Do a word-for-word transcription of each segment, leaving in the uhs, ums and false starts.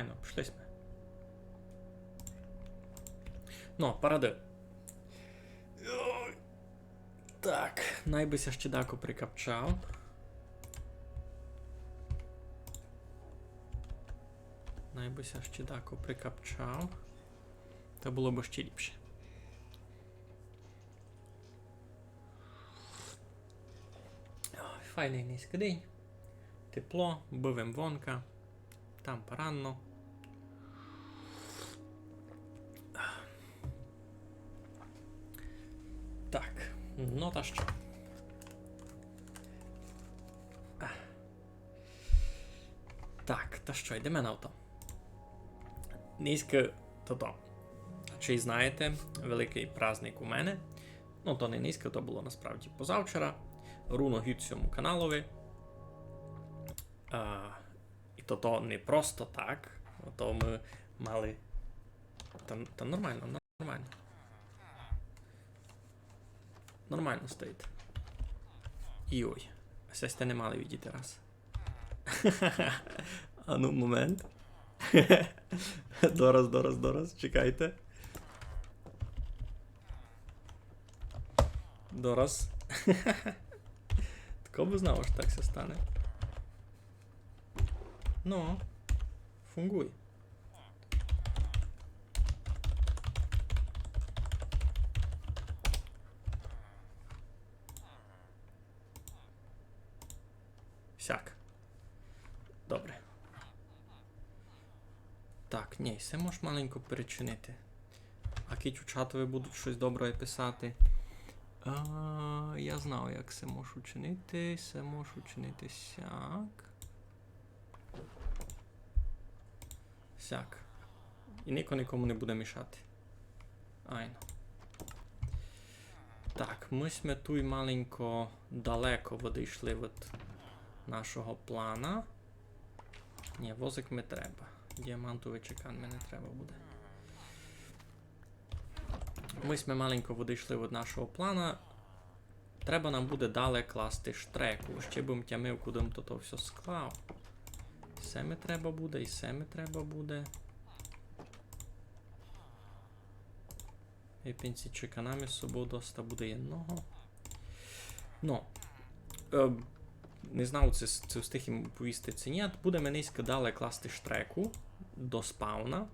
Айно, пішли сьме. Но, паради. Так, най бы ся ще дако прикапчав. Най бы ся ще дако прикапчав. Та было бы ще ліпше. Ой, файный нынька день. Тепло, быв им вонка. Там парадно. Так, но та што? Так, та што, йдеме на авто. Нынька тото. Чи знаєте, великый праздник у мене. Ну, то не нынька, то было насправді позавчора. Руно гід сьому каналови. А, і то, то не просто так. То мы мали. Та, та нормално, нормално. Нормално стоїть. Йой. А се сьте не мали видіти раз. Ану, момент. Дораз, дораз, дораз, чекайте. Дораз. Тко бы знав, ож так ся стане. Но, фунґуй. Сяк. Добре. Так, нї, се мож маленько перечинити. А кидь у чатови будуть штось добре писати. А, я знав, як се мож учинити. Се мож учинити сяк. Сяк. І нико никому не буде мішати. Айно. Так, мы сьме туй маленько далеко одыйшли від нашого плана. Нї, возик ми треба. Діамантовый чекан ми не треба буде. Мы сьме маленько одыйшли від нашого плана. Треба нам буде дале класти штреку. Ще бым тямив, куды м тото всьо склав. Се ми треба буде, і се ми треба буде. І пенсі чеканами з собов доста буде єдного. Но, е, не знав, ци, ци встиг им повісти, ци нї. Будеме нынька дале класти штреку до спавна.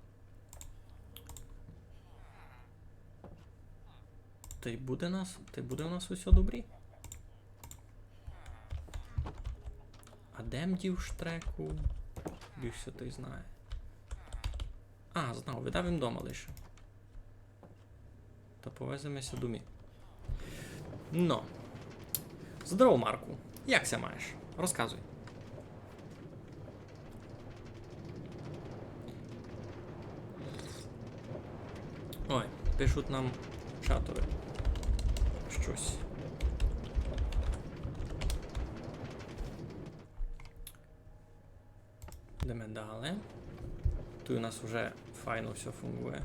Тай буде нас, тай буде у нас усьо добрі. А де м дів штреку? Біг ся той знає. А, знав, видав, им дома лишив. Та повеземе ся домі. Но. Здорово, Марку. Як ся маєш? Розказуй. Ой, пишуть нам в чатови штось. Йдеме дале. Туй у нас уже файно всьо фунґує.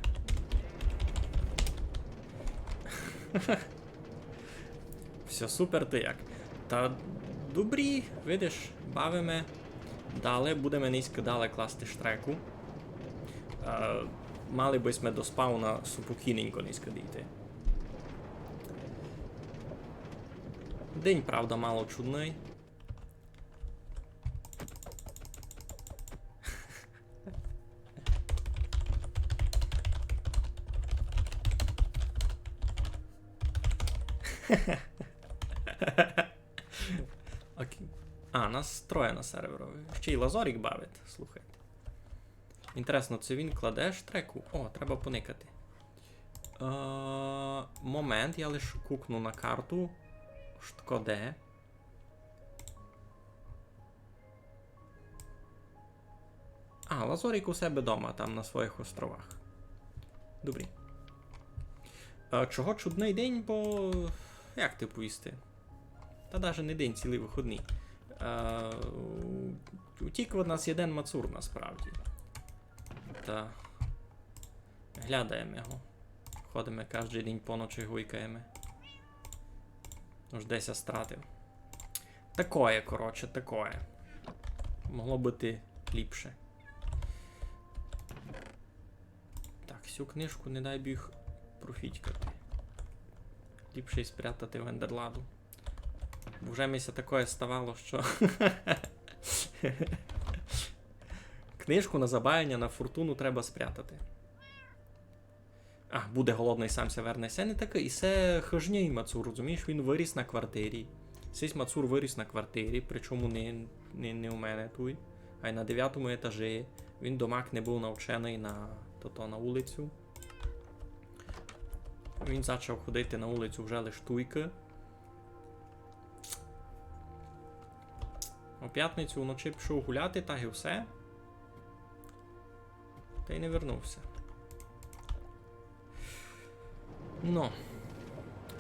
Всьо супер, ты як? Та добрі, видиш, бавиме. Дале, будеме нынька дале класти штреку. Е, мали бы сьме до спавна супокійненько нынька дійти. День, правда, мало чудный. Окей. А, нас троє на серверови. Ще й Лазорік бавить, слухайте. Інтересно, ци він кладе штреку? О, треба поникати. Е, момент, я лиш кукну на карту. Штко де. А, Лазорік у себе дома, там на своїх островах. Добрі. Е, чого чудный день, бо як ти повісти? Та даже не день, цілый выходный. Е, утік од нас єден мацур насправді. Та глядаєме го. Ходиме каждый день поночи, гуйкаєме. Ож десь я стратив. Такоє, коротше, такоє. Могло быти ліпше. Цю книжку, не дай Бог, профітькати. Ліпше й спрятати в ендерладу. Бо вже ми ся такоє ставало, што книжку на забавеня, на фортуну треба спрятати. А, буде голодный, сам ся верне. Се не такый, і се хыжній мацур, розумієш? Він выріс на квартирі. Сись мацур выріс на квартирі, причому не, не, не у мене туй, ай на девятому етажі. Він домак не быв навченый на, тото, на улицю. Він зачав ходити на улицю вже лиш туйкы. У пятницю вночі пішов гуляти, так і все. Та й не вернув ся. Ну.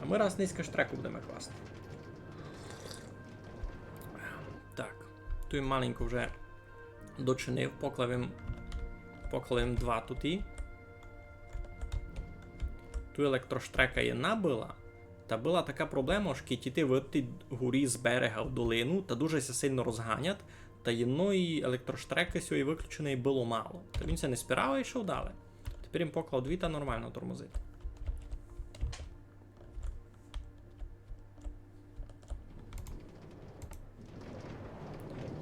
А мы раз низько штреку будеме класти. Так. Туй маленько вже дочинив, поклав им, поклав им два туті. Туй електроштрека єдна была, та была така проблема, ож кідь іти в тій горі з берега в долину, та дуже ся сильно розганять, та єдної електроштрекы сьої выключеної было мало. Та він ся не спирав і йшов далі. Тепер им поклав дві та нормално тормозить.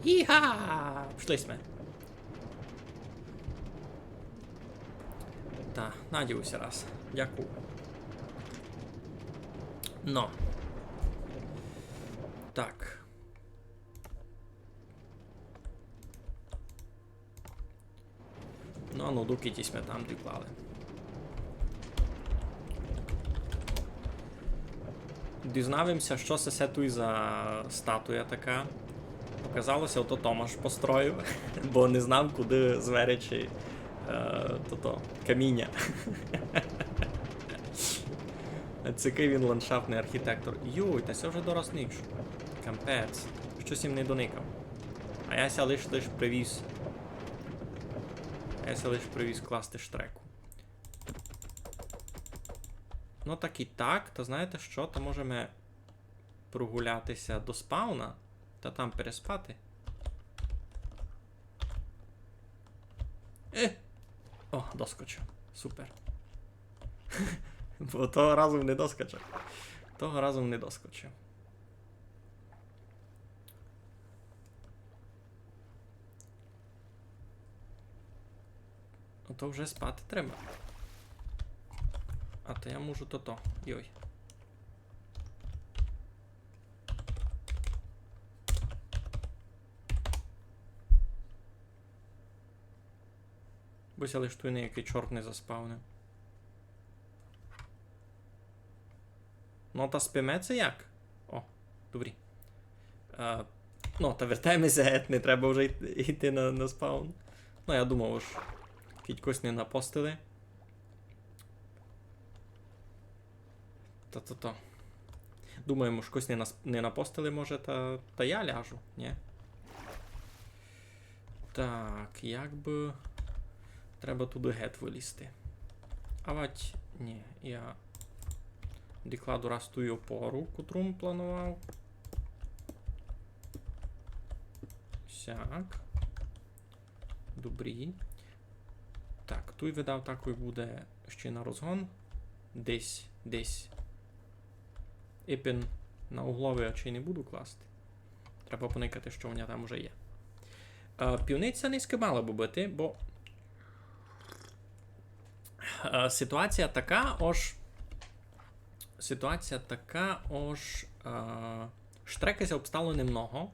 Іга! Пішли сьме. Та, надію ся раз. Дякую. Но. Так. Ну, а ну, докіть сьме там доклали. Дізнав им ся, што се, се туй за статуя така. Оказало ся, ото Томаш построїв, бо не знав, куды зверечи, е, тото, каміня. Цикавый він ландшафтный архітектор. Йой, та се вже дораз ніч. Капець. Штось им не доникав. А я ся лиш, лиш привіз. А я ся лиш привіз класти штреку. Ну так і так, та знаєте што, та можеме прогуляти ся до спауна, та там переспати. Е! О, доскочив. Супер. Бо того разу не доскочив. Того разу не доскочив. А то вже спати треба. А то я можу тото. Йой. Бо ся лиш туй ниякый чорт не заспавнив. Ну, та спиме ци як? О, добрі. Е, ну, та вертаєме ся геть, не треба вже йти, йти на, на спаун. Ну, я думав, ож кідь кось не напостили. Та-та-та. Думаєме, ож кось не нас-, не напостили, може, та, та я ляжу, ні? Так, як бы треба туды геть вылізти. Авать, ні, я докладу раз тую опору, котру м планував. Сяк. Добрі. Так, туй, видав, такой буде ще на розгон. Десь, десь. Ипен на угловый, а чи не буду класти. Треба поникати, што в ня там уже є. Е, пивниця низько мала бы быти, бо, е, ситуація така, ож, ситуація така, ож, е, штрекы ся обстало немного.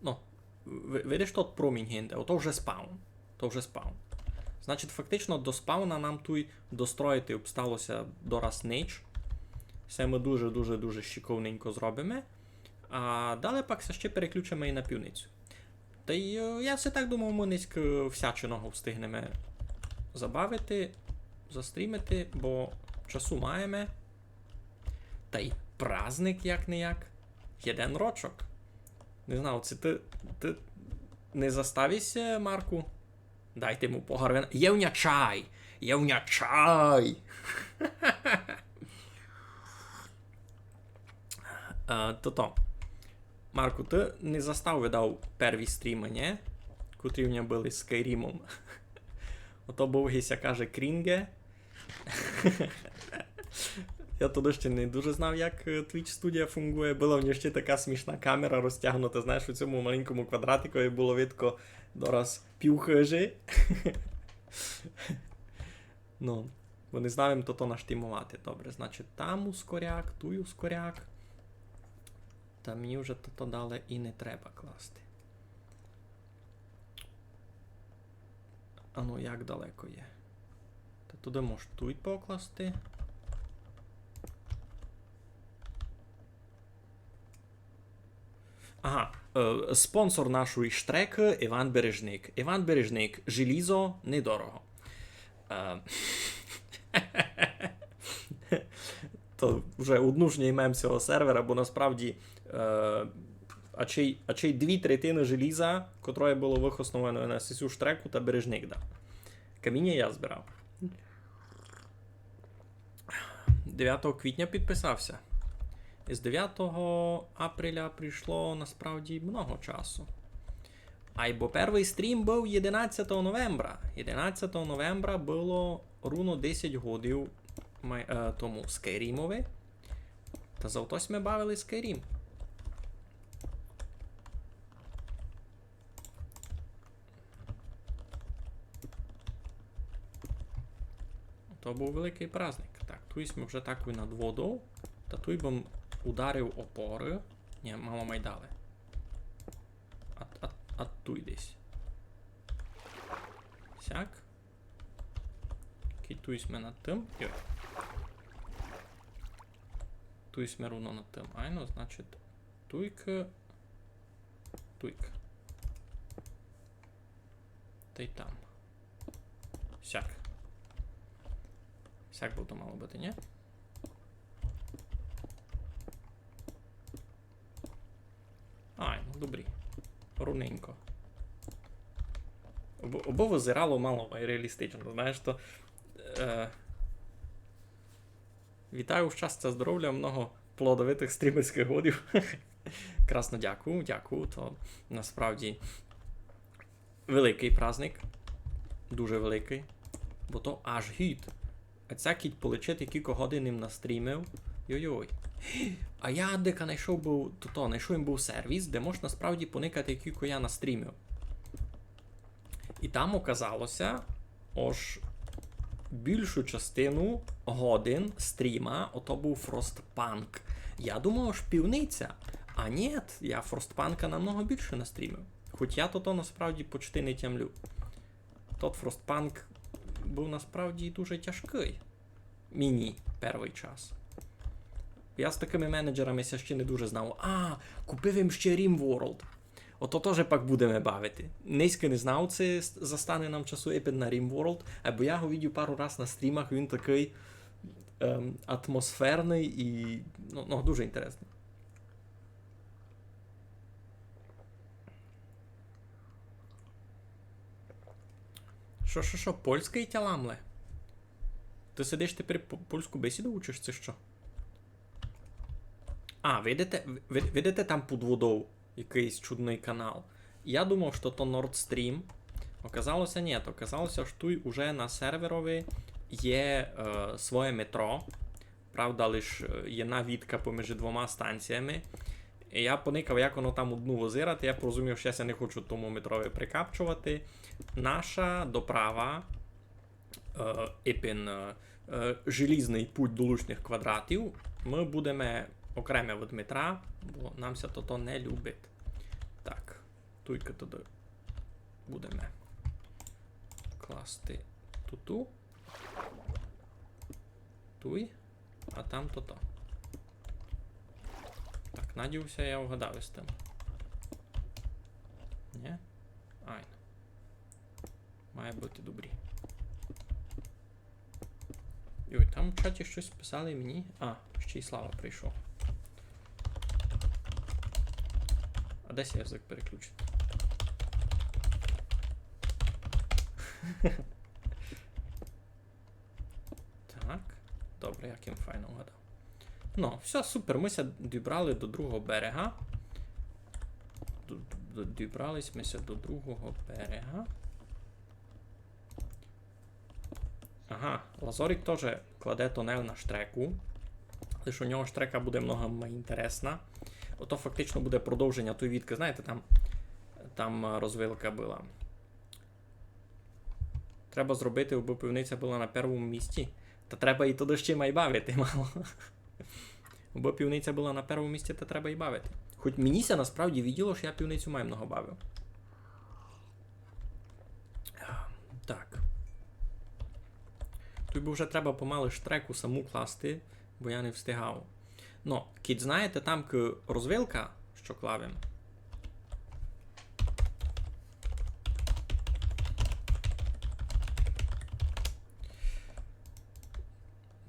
Ну, ви-, видиш, тот промінь гинде, ото вже спаун. То вже спаун. Значить, фактично до спауна нам туй достроїти обстало ся дораз нич. Се мы дуже-дуже-дуже щиковненько зробиме. А далі пак ся ще переключиме і на пивницю. Та й, е, я все так думав, мы низько всячиного встигнеме забавити, застрімити, бо часу маєме. Та й праздник як-не-як. Єден рочок. Не знаю, ци ты, ты не застав ся, Марку? Дайте му погар вина. Є в ня чай! Є в ня чай! Е, тото. Марку, ты не застав, видав, перві стрімы, нє? Котрі в ня были з Скайрімом. Ото быв ги ся каже крінґе. Я тоді ще не дуже знав, як е, Twitch Studio фунґує. Была в нього ще така смішна камера розтягнута, знаєш, у цьому маленькому квадратикові было видко дораз пів хыжі. Ну, бо не знав им тото наштимовати. Добре, значить, там ускоряк, туй ускоряк. Та мені вже тото дале і не треба класти. А ну, як далеко є? Та туды мож туй покласти. Ага, е, спонсор нашої штрекы Іван Бережник. Іван Бережник, желізо недорого. Е, то вже одну ж не ймем сього сервера, бо насправді, е, а чей, а чей дві третины желіза, котроє было выхосноване на сесю штреку, та Бережник дав. Каміня я збирав. Девятого квітня підписався. З девятого апреля пройшло насправді много часу. Айбо первый стрім быв єдинадцятого новембра. Єдинадцятого новембра было руно десять годів май-, е, тому Скайрімови. Та зато сьме бавили Скайрім. То быв великый праздник. Так, туй сьме вже такой над водов. Та туй бым ударив опоры. Ні, мало май дале. А, а, а туй десь. Сяк. Кідь туй сьме над тым. Йой. Туй сьме руно над тым. Айно, значить, туйк. Туйк. Тай там. Сяк. Сяк бы то мало быти, ні? Ай, ну добрі. Руненько. Обы, обы вызирало мало май реалістично, знаєш, то, е, вітаю, щастя, здоровля, много плодовитых стрімерськых годів. Красно дякую, дякую, то насправді великый праздник. Дуже великый. Бо то аж гід. А ця кідь полічити, кілько годин им настрімив. Йой-йой. А я дека найшов быв, то, то, найшов им быв сервіс, де мож насправді поникати, кілько я настрімив. І там оказалося, ож більшу частину годин стріма ото быв Frostpunk. Я думав, ож пивниця. А нєт, я Frostpunk-а намного більше настрімив. Хоть я тото насправді почти не тямлю. Тот Frostpunk быв насправді дуже тяжкый. Мені первый час. Я з такыми менеджерами ся ще не дуже знав. А, купив им ще RimWorld. Ото тоже пак будеме бавити. Нынька не знав, ци с-, застане нам часу ипен на RimWorld, айбо я го видів пару раз на стрімах, він такый, ем, атмосферный і, ну, ну, дуже інтересный. Шо, шо, шо, польськый тя ламле? Ты сидиш тепер по-, польську бесіду учиш, ци што? А, видите, ви-, видите там під водов якыйсь чудный канал? Я думав, што то Nord Stream. Оказалося, нєт. Оказалося, што туй уже на серверови є, е, своє метро. Правда, лиш, е, єдна вітка поміж двома станціями. І я поникав, як воно там удну вызирати, я порозумів, што я ся не хочу тому метрови прикапчовати. Наша доправа, е, ипен, е, е, желізный путь долучных квадратів, мы будеме окреме від метра, бо нам ся тото не любить. Так, туйка туды будеме класти туту. Туй. А там тото. Так, надію ся, я вгадав из тым. Нє? Айно. Має быти добрі. Йой, там в чаті штось писали мені. А, ще й Слава прийшов. А де ся язык переключити? Так. Добре, як им файно вгадав. Ну, всьо, супер, мы ся дібрали до другого берега. Д-, д-, дібрали сьме ся до другого берега. А, Ага, Лазорік тоже кладе тунель на штреку. Лише у нього штрека буде много май інтересна. Ото фактично буде продовженя тої відкы. Знаєте, там, там, а, розвилка была. Треба зробити, абы пивниця была на первому місці. Та треба і туды ще май бавити мало. Абы пивниця была на первому місці, та треба і бавити. Хоть мені ся насправді виділо, што я пивницю май много бавив. Так. Туй бы вже треба помалы штреку саму класти, бо я не встигав. Но, кідь знаєте, там к-, розвилка, што клав им.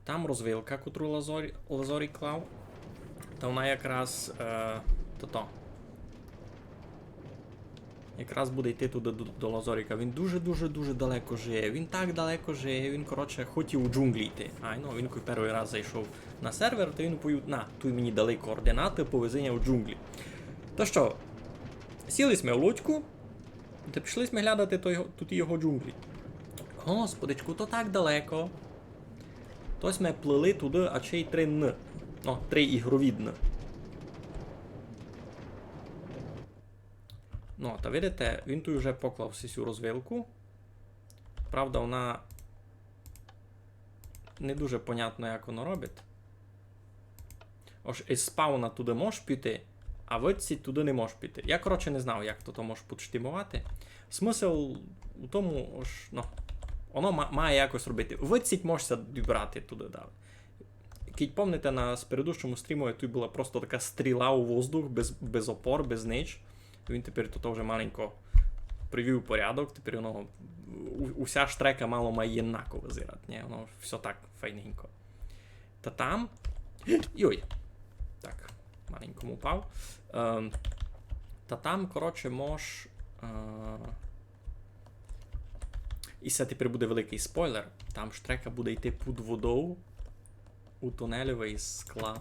Там розвилка, котру Лазорі-, Лазорік клав. Та вона якраз, е, тото. Якраз буде йти туды до, до Лазоріка. Він дуже-дуже-дуже далеко жиє. Він так далеко жиє. Він, коротше, хотів у джунглі йти. Ай, ну, він коли першый раз зайшов на сервер, то він повів: «На, туй мені дали координаты, повези ня у джунглі». То што, сіли сьме в лодьку, та пішли сьме глядати той його, туй його джунглі. Господичку, то так далеко. То сьме плыли туды, а ще й три дны. О, три ігрові дны. Ну, та видите, він туй уже поклав сю розвилку. Правда, вона не дуже понятно, як воно робить. Ож із спавна туды мож піти, а выдсіть туды не мож піти. Я, коротше, не знав, як то, то мож підштімовати. Смысл у тому, ож, ну, воно ма-, має якось робити. Выдсіть мож ся добрати туды далі. Кідь помните, на с-, предыдущому стріму туй была просто така стріла у воздух, без, без опор, без нич. Він тепер туй вже маленько привів порядок, тепер воно у-, уся штрека мало май єднако визирать, ні? Воно всьо так файненько. Та там. Йой. Так, маленько м упав. Ем, та там, коротше, мож. Е, і се тепер буде великый спойлер. Там штрека буде йти під водов у тунелевый із скла.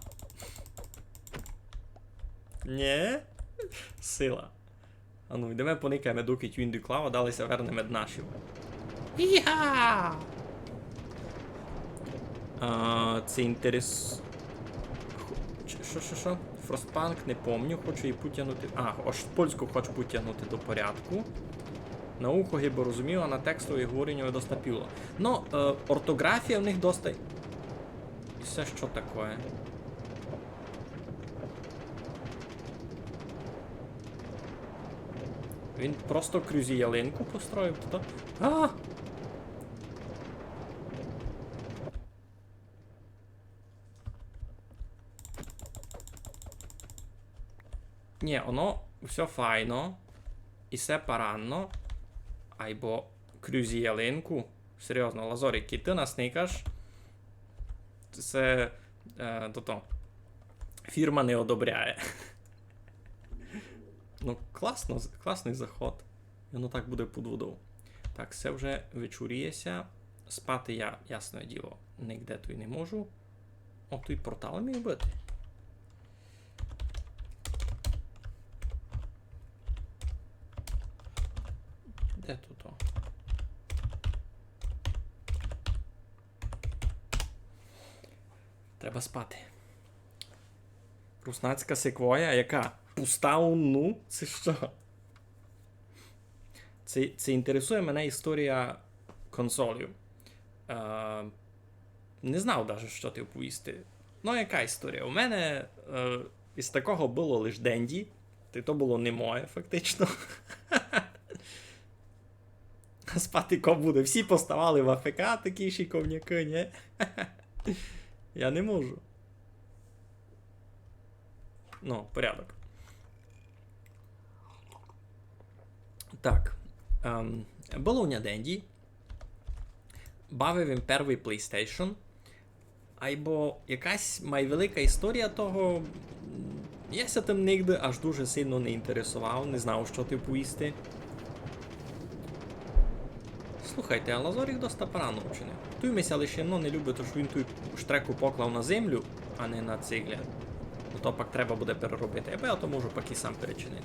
Нє? Сила. Ану, йдеме поникаєме, доки тюнь доклав, а далі ся вернеме до нашого. Іга! А, се інтерес-, хо-, ч-, што, што, што? Frostpunk, не помню, хочу її потягнути. А, ож польську хочу потягнути до порядку. На ухо гибы розумію, а на текстові говоренню доста піло. Но, е, ортографія в них доста... І се што такоє? Він просто крузі ялинку построїв, то? А! Нє, воно всьо файно. І се паранно. Айбо крузі ялинку. Серйозно, Лазорік, кідь ты нас никаш, се, е, тото, фірма не одобряє. Ну, класно, класный заход. І воно так буде під водов. Так, се вже вечоріє ся. Спати я, ясне діло, нигде туй не можу. О, туй портал міг быти. Де туй? Треба спати. Руснацька секвоя, яка пуста у нну? Се што? Се, се інтересує мене історія консолів. Е, не знав даже, што ти оповісти. Ну, яка історія? У мене, е, із такого было лиш Денді. Та й то было не моє, фактично. Спати ко буде? Всі поставали в А Ф К, такі шиковнякы, нє? Я не можу. Ну, порядок. Так. Ем, было у ня Денді. Бавив им первый PlayStation. Айбо якась май велика історія того, м, я ся тым нигде аж дуже сильно не інтересовав, не знав, што ти повісти. Слухайте, а Лазорік доста паранно учинив. Туй ми ся лише єдно не любить, ож він туй штреку поклав на землю, а не на цигля. Бо то пак треба буде переробити. Айбо я то можу пак і сам перечинити.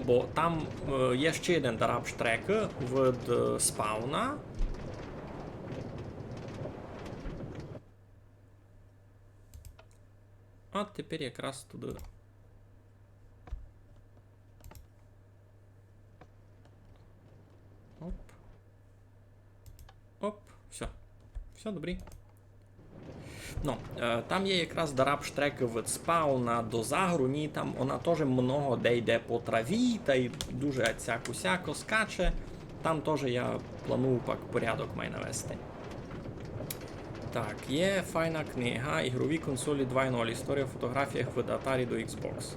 Бо там, е, є ще єден дараб штрекы від, е, спавна. А тепер якраз туды. Оп. Оп, всьо. Всьо добрі. Ну, е, там є якраз дараб штрек від спауна до загру, ні, там она тоже много де йде по траві, та й дуже ацяко-сяко скаче. Там тоже я планую пак порядок май навести. Так, є файна книга, ігрові консолі два ноль, історія в фотографіях від Atari до Xbox.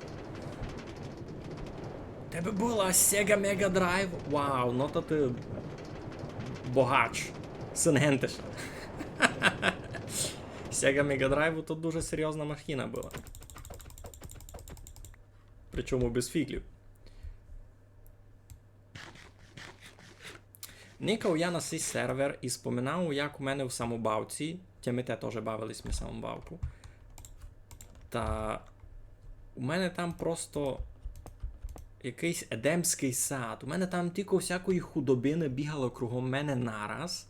Тебе была Sega Mega Drive? Вау, ну то ты богач. Син Гентеша. Sega Mega Drive то дуже серйозна машина была. Причому без фіглів. Никав я на сей сервер і споминав, як у мене в самобавці, тя ми те тоже бавили сьме самобавку. Та у мене там просто якыйсь едемськый сад. У мене там тілько всякої худобины бігало кругом мене нараз,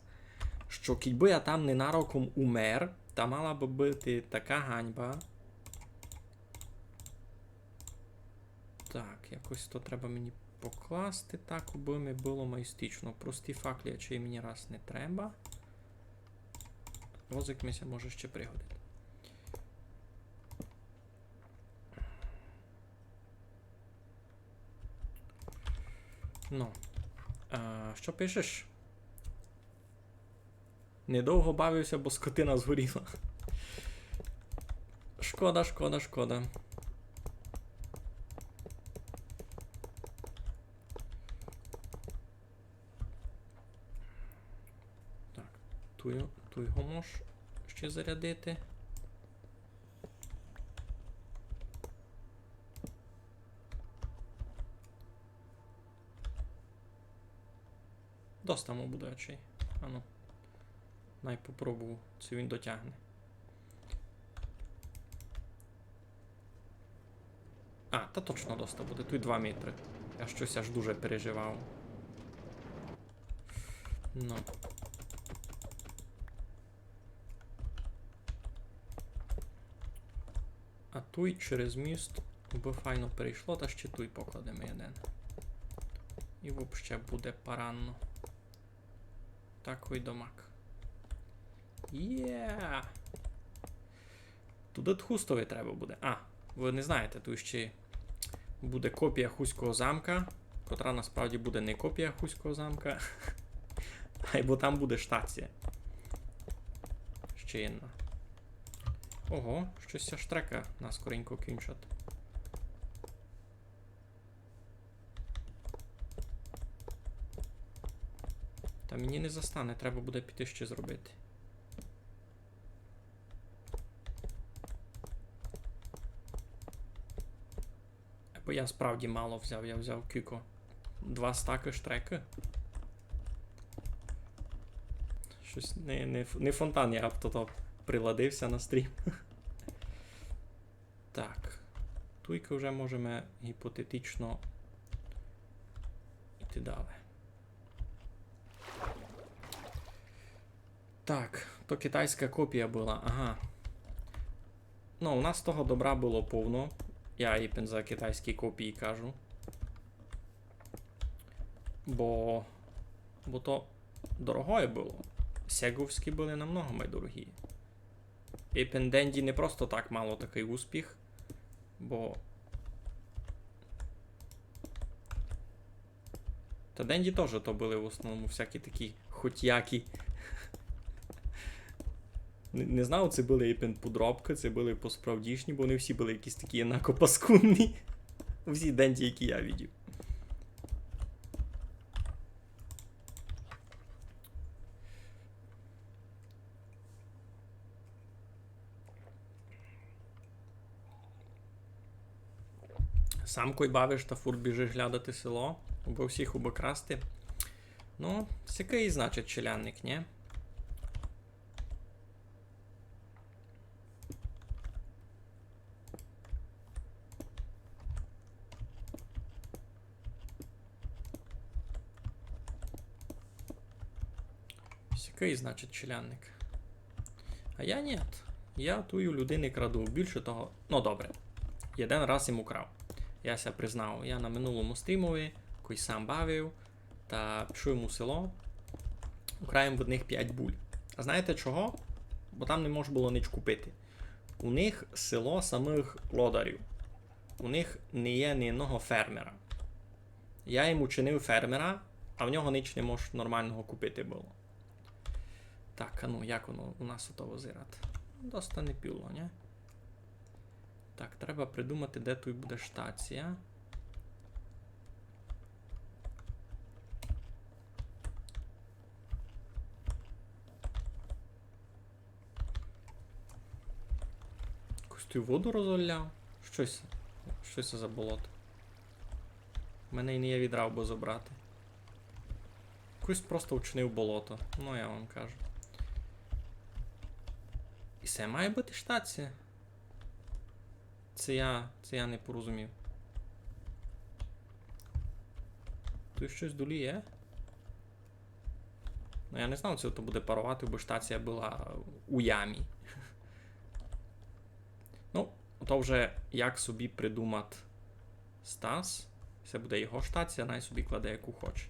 што кідь бы я там ненароком умер, та мала бы быти така ганьба. Так, якось то треба мені покласти так, убы ми было майстично. Прості факлі, ачей мені раз не треба. Возик ми ся може ще пригодити. Ну, а, што пишеш? Недовго бавив ся, бо скотина згоріла. Шкода, шкода, шкода. Так, туй, туй го мож ще зарядити. Доста му буде очей. Ану. Най попробую, ци він дотягне. А, та точно доста буде. Туй два метры. Я штось аж дуже переживав. Ну. А туй через міст бы файно перейшло, та ще туй покладеме єден. І вообще буде паранно. Такой домак. Є! Туды Тхустови треба буде. А, вы не знаєте, туй ще буде копія Хуського замка, котра насправді буде не копія Хуського замка, айбо там буде штація. Ще єдна. Ого, штось ся штрека наскоренько кінчать. Та мені не застане, треба буде піти ще зробити. Бо я справді мало взяв, я взяв кілько. Два стакы штрекы. Штось не, не, ф-, не фонтан, я б то приладив ся на стрім. Так. Туйкы вже можеме гіпотетично іти далі. Так, то китайська копія была, ага. Ну, у нас того добра было повно. Я іпен за китайські копії кажу. Бо, бо то дорогоє было. Сеговські были намного май дорогі. Іпен Денді не просто так мало такый успіх, бо Та Денді тоже то были в основному всякі такі хоть які. Не, не знав, ци были іпен подробкы, ци были посправдішні, бо они всі были якісь такі однако паскудні. Всі Денді, які я видів. Сам кой бавиш та фурт біжиш глядати село, убы всіх обокрасти. Ну, сякый, значить, челядник, нє? Сякый, значить, челядник. А я нєт. Я туй у людини краду. Більше того, ну, добре. Єден раз им украв. Я ся признав. Я на минулому стрімови, кой сам бавив, та пішов им у село, украв им в них пять буль. А знаєте чого? Бо там не мож было нич купити. У них село самых лодарів. У них не є ні одного фермера. Я йому чинив фермера, а в нього нич не мож нормалного купити было. Так, а ну, як воно у нас ото визират? Доста не піло, нє? Так, треба придумати, де туй буде штація. Якусь туй воду розоляв. Штось, штось за болото. У мене і не є відра, абы забрати. Якусь просто учинив болото. Ну, я вам кажу. І се має быти штація? Се я, се я не порозумів. Туй штось долі є? Ну, я не знав, ци то буде паровати, бо штація была у ямі. Ну, то вже як собі придумат Стас. Се буде його штація, най собі кладе, яку хоче.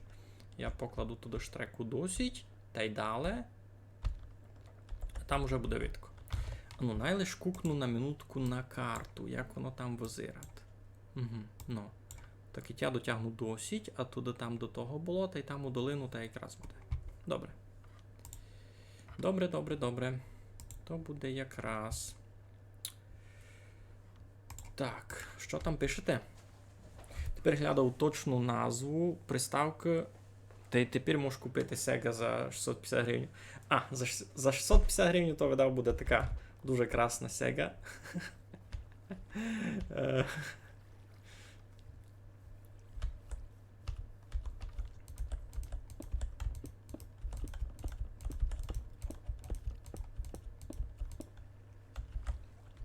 Я покладу туды штреку досить, тай дале. А там уже буде видко. Ну, най лиш кукну на минутку на карту, як воно там визират. Угу, ну. Так і тя дотягну досить, а туды там до того болота, і там у долину та якраз буде. Добре. Добре, добре, добре. То буде якраз. Так, што там пишете? Тепер глядав точну назву приставкы. Та й тепер можеш купити Sega за шістсот пятдесят гривень. А, за, ш- за шістсот пятдесят гривень то, видав, буде така дуже красна Sega. Е,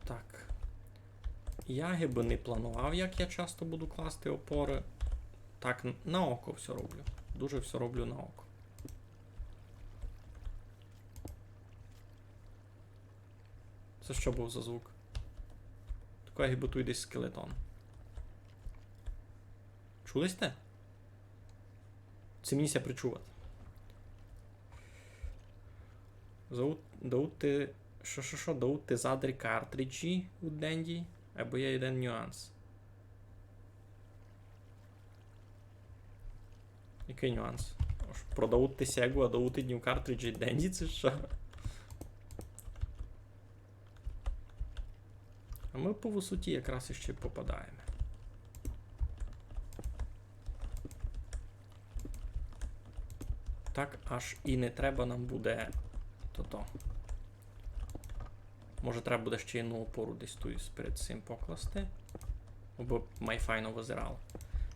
Так. Я гибы не планував, як я часто буду класти опоры. Так, н- на око всьо роблю. Дуже всьо роблю на око. Се што быв за звук? Такой, гибы туй десь скелетон. Чули сьте? Ци мені ся причуват? Зовут, даут ти, што, што, што, даут ти задрі картриджі у Денді, айбо є єден нюанс. Якый нюанс? Ож продаут ти Сегу, а даут ти ню картриджі Денді, ци што? А мы по высоті якраз іщи попадаєме. Так, аж і не треба нам буде тото. Може, треба буде ще єдну опору десь туй перед сим покласти. Абы май файно визирало.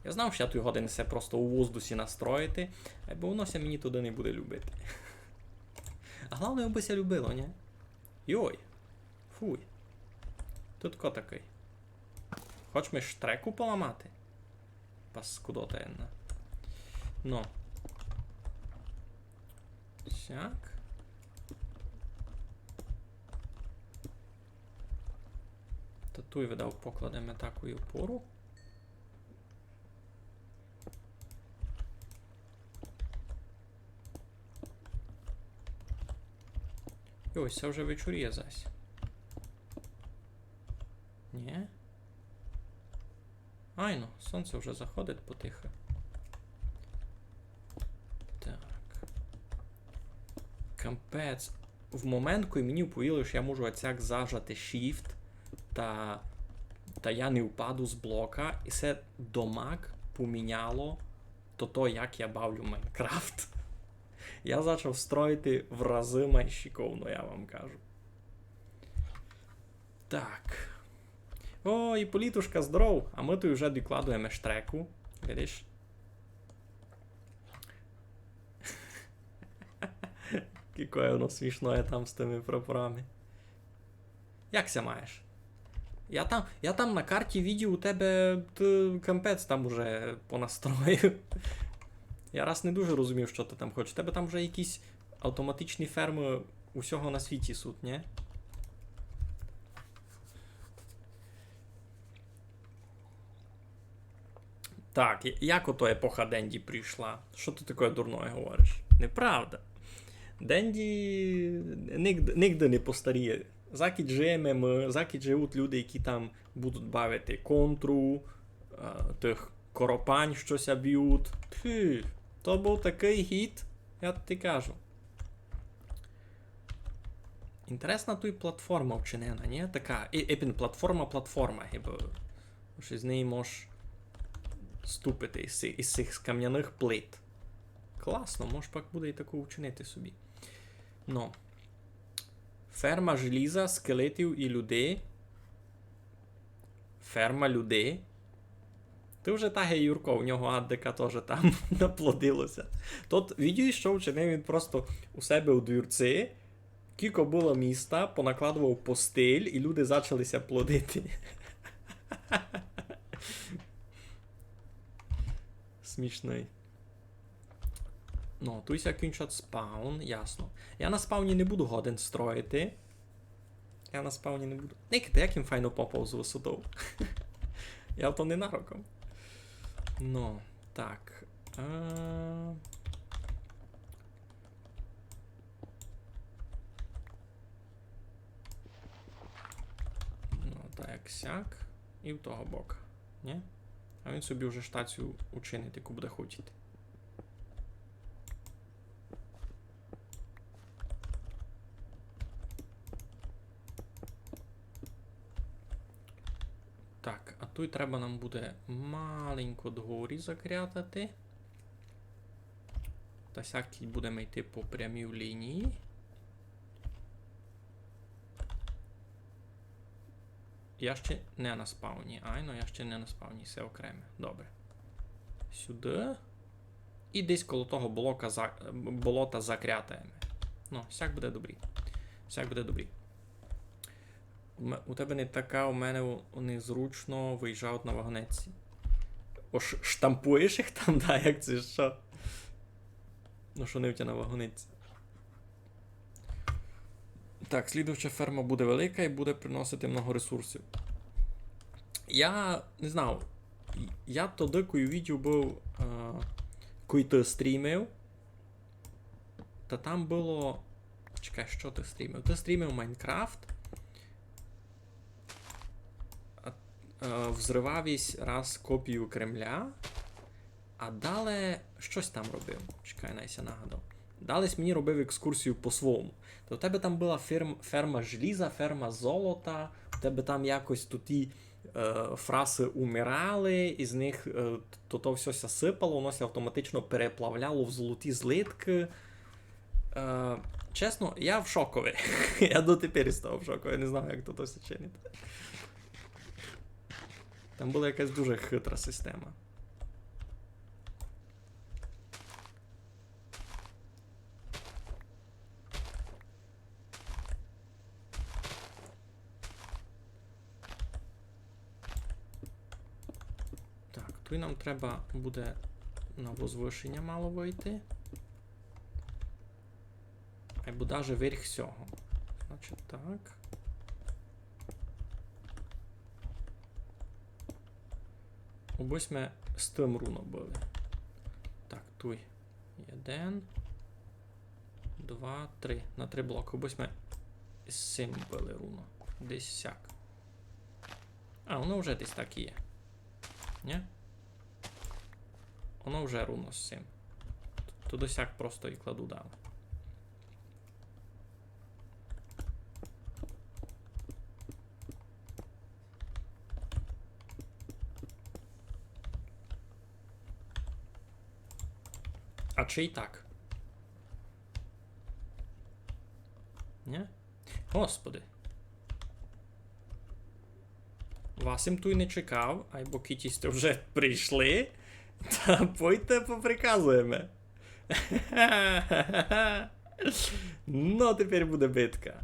Я знав, што я туй годен се просто у воздусі настроїти, бо воно ся мені туды не буде любити. А главне, абы ся любило, нї? Йой. Фуй. Тут ко такый. Хоч ми штреку поламати? Паскудота єдна. Ну. Сяк. Та туй, видав, покладеме таку опору. Йой, се вже вечоріє зась. Нї? Айно, сонце вже заходить потихы. Так. Капець. В момент, коли мені вповіли, што я можу оцяк зажати Shift, та, та я не впаду з блока, і се домак поміняло тото, як я бавлю Майнкрафт. Я зачав строїти в разы май шиковно, я вам кажу. Так. О, Іполітушка, здоров! А мы туй уже докладуєме штреку. Видиш? Якоє воно смішноє там з тыма прапорами. Як ся маєш? Я там, я там на карті видів у тебе, ты капець там уже понастроїв. Я раз не дуже розумів, што ты там хочеш. У тебе там вже якісь автоматичні фермы усього на світі суть, нї? Так, я- як ото епоха Денді прийшла? Што ты такоє дурноє говориш? Неправда. Денді нигд- нигде не постаріє. Закідь жиєме мы, закідь живуть люди, які там будуть бавити контру, е, тых коропань, што ся бють. Пф, то быв такый гіт, я ти кажу. Інтересна туй платформа вчинена, нї? Така, і- епен платформа, платформа, гибы. Ож із неї мож ступити із сих, із сих камняных плит. Класно, мож пак буде і таку вчинити собі. Но. Ферма желіза, скелетів і людей. Ферма людей. Ты вже та ге, Юрко, у нього аддика тоже там наплодилося. Тот, видиш, што вчинив? Він просто у себе у двірци, кілько было міста, понакладовав постель, і люди зачали ся плодити. Смішный. Ну, туй ся кінчать спаун, ясно. Я на спауні не буду годен строїти. Я на спауні не буду. Никайте, як їм файно попав з высотов. Я то ненароком. Ну, так. Е, ну, так, сяк. І в того бока. Нї? А він собі вже штацію учинить, яку буде хотіти. Так, а туй треба нам буде маленько догорі закрятати. Та сяк будеме йти по прямій лінії. Я ще не на спауні. Айно, я ще не на спауні, се окреме. Добре. Сюды. І десь коло того болока за-, болота закрятаєме. Ну, сяк буде добрі. Сяк буде добрі. У ме-, у тебе не така, у мене у-, незручно выїжджають на вагонетці. О, ш-, штампуєш їх там, да, як це, што? Ну, што не у тя на вагонетці? Так, слідуюча ферма буде велика і буде приносити много ресурсів. Я не знав, я тогды, коли видів быв, е, коли ты стрімив, та там было, чекай, што ты стрімив? Ты стрімив Майнкрафт, а, е, взривав ись раз копію Кремля, а дале штось там робив. Чекай, най ся нагадав. Дале сь мені робив екскурсію по-свому. То в тебе там была ферм-, ферма желіза, ферма золота, в тебе там якось туті, е, фрасы умирали, із них, е, то, то всьо ся сыпало, воно ся автоматично переплавляло в золоті злиткы. Е, чесно, я в шокови. Я дотепер із того в шокови, не знав, як то, то всьо чинити. Там была якась дуже хитра система. Так, туй нам треба буде на возвышеня мало выйти. Айбо даже верх сього. Значить, так. Обы сьме з тым руно были. Так, туй єден, два, три. На три блокы. Обы сьме з сим были руно. Десь сяк. А, воно вже десь так і є. Нї? Воно вже руно з сим. Туды сяк просто і кладу далі. А чи й так? Нї? Господи. Вас им туй не чекав, айбо кідь сьте вже прийшли, та пойте поприказуєме. Ну, тепер буде битка.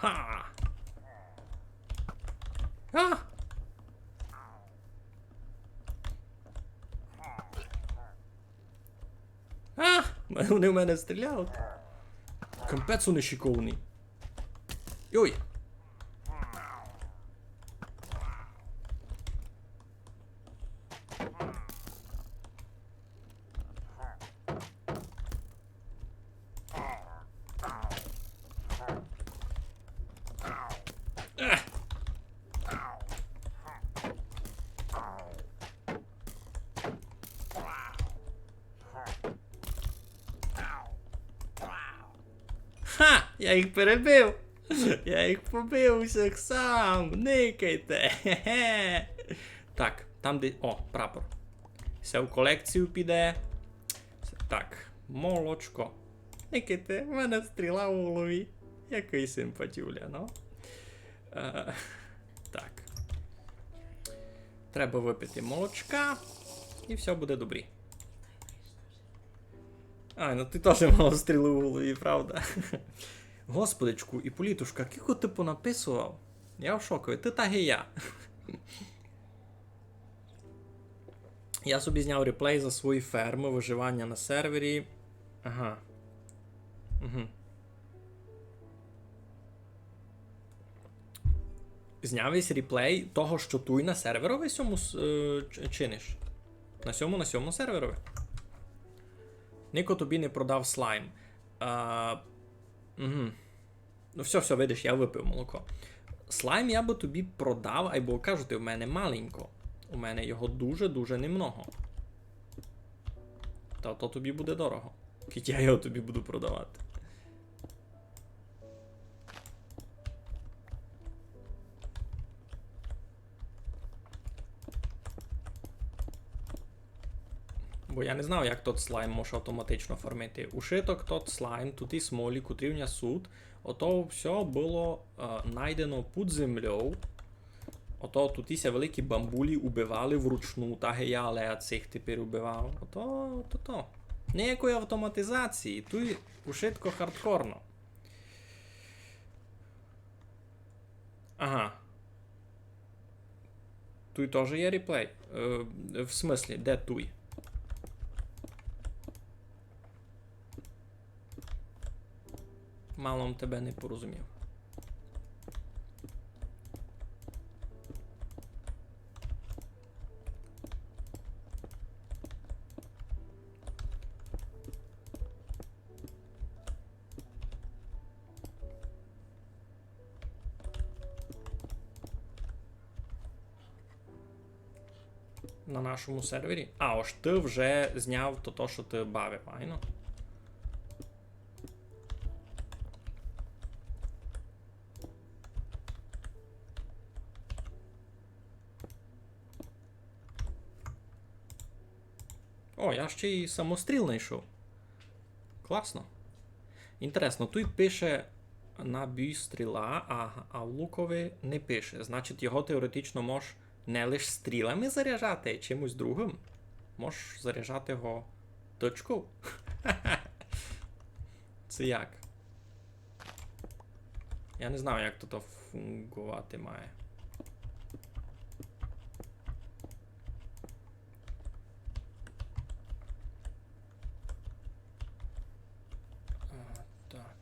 Ха! А! А! Вони в мене стріляють. Капець вони шиковні. Йой! Я їх перебив. Я їх побив усіх сам. Никайте. Хе-хе. Так, там де. О, прапор. Се в колекцію піде. Так, молочко. Никайте, в мене стріла у голові. Якый симпатюля, ну. Е, так. Треба выпити молочка. І всьо буде добрі. А, ну ты тоже мав стрілу в голові, правда? Господичку, Іполітушка, кілько ты понаписував? Я в шокови, ты так і я. Я собі зняв реплей за свої фермы, выживаня на сервері. Ага. Угу. Зняв єсь реплей того, што туй на серверови сьому с-, е, ч-, чиниш. На сьому, на сьому серверови. Нико тобі не продав слайм. А, угу. Ну, всьо, всьо, видиш, я выпив молоко. Слайм я бы тобі продав, айбо, кажу ти, в мене маленько. У мене його дуже-дуже немного. Та то тобі буде дорого. Кідь я його тобі буду продавати. Бо я не знав, як тот слайм може автоматично фармити. Ушиток тот слайм, туй і смолі, котрі в ня суть, ото всьо было, е, найдено під землёв. Ото туй ся великі бамбулі убивали вручну, так і я, але я цих тепер убивав. Ото, то, то. Ниякої автоматизації, туй ушитко хардкорно. Ага. Туй тоже є реплей. Е, в смыслі, де туй? Мало м тебе не порозумів. На нашому сервері. А, ож ты вже зняв то, то, што ты бавив, айно? О, я ще й самостріл знайшов. Класно. Інтересно, туй пише набій стріла, а, а в лукови не пише. Значить, його теоретично мож не лиш стрілами заряджати, а й чимось другим. Мож заряджати його точков. Це як? Я не знаю, як то фунґовати має. А, так.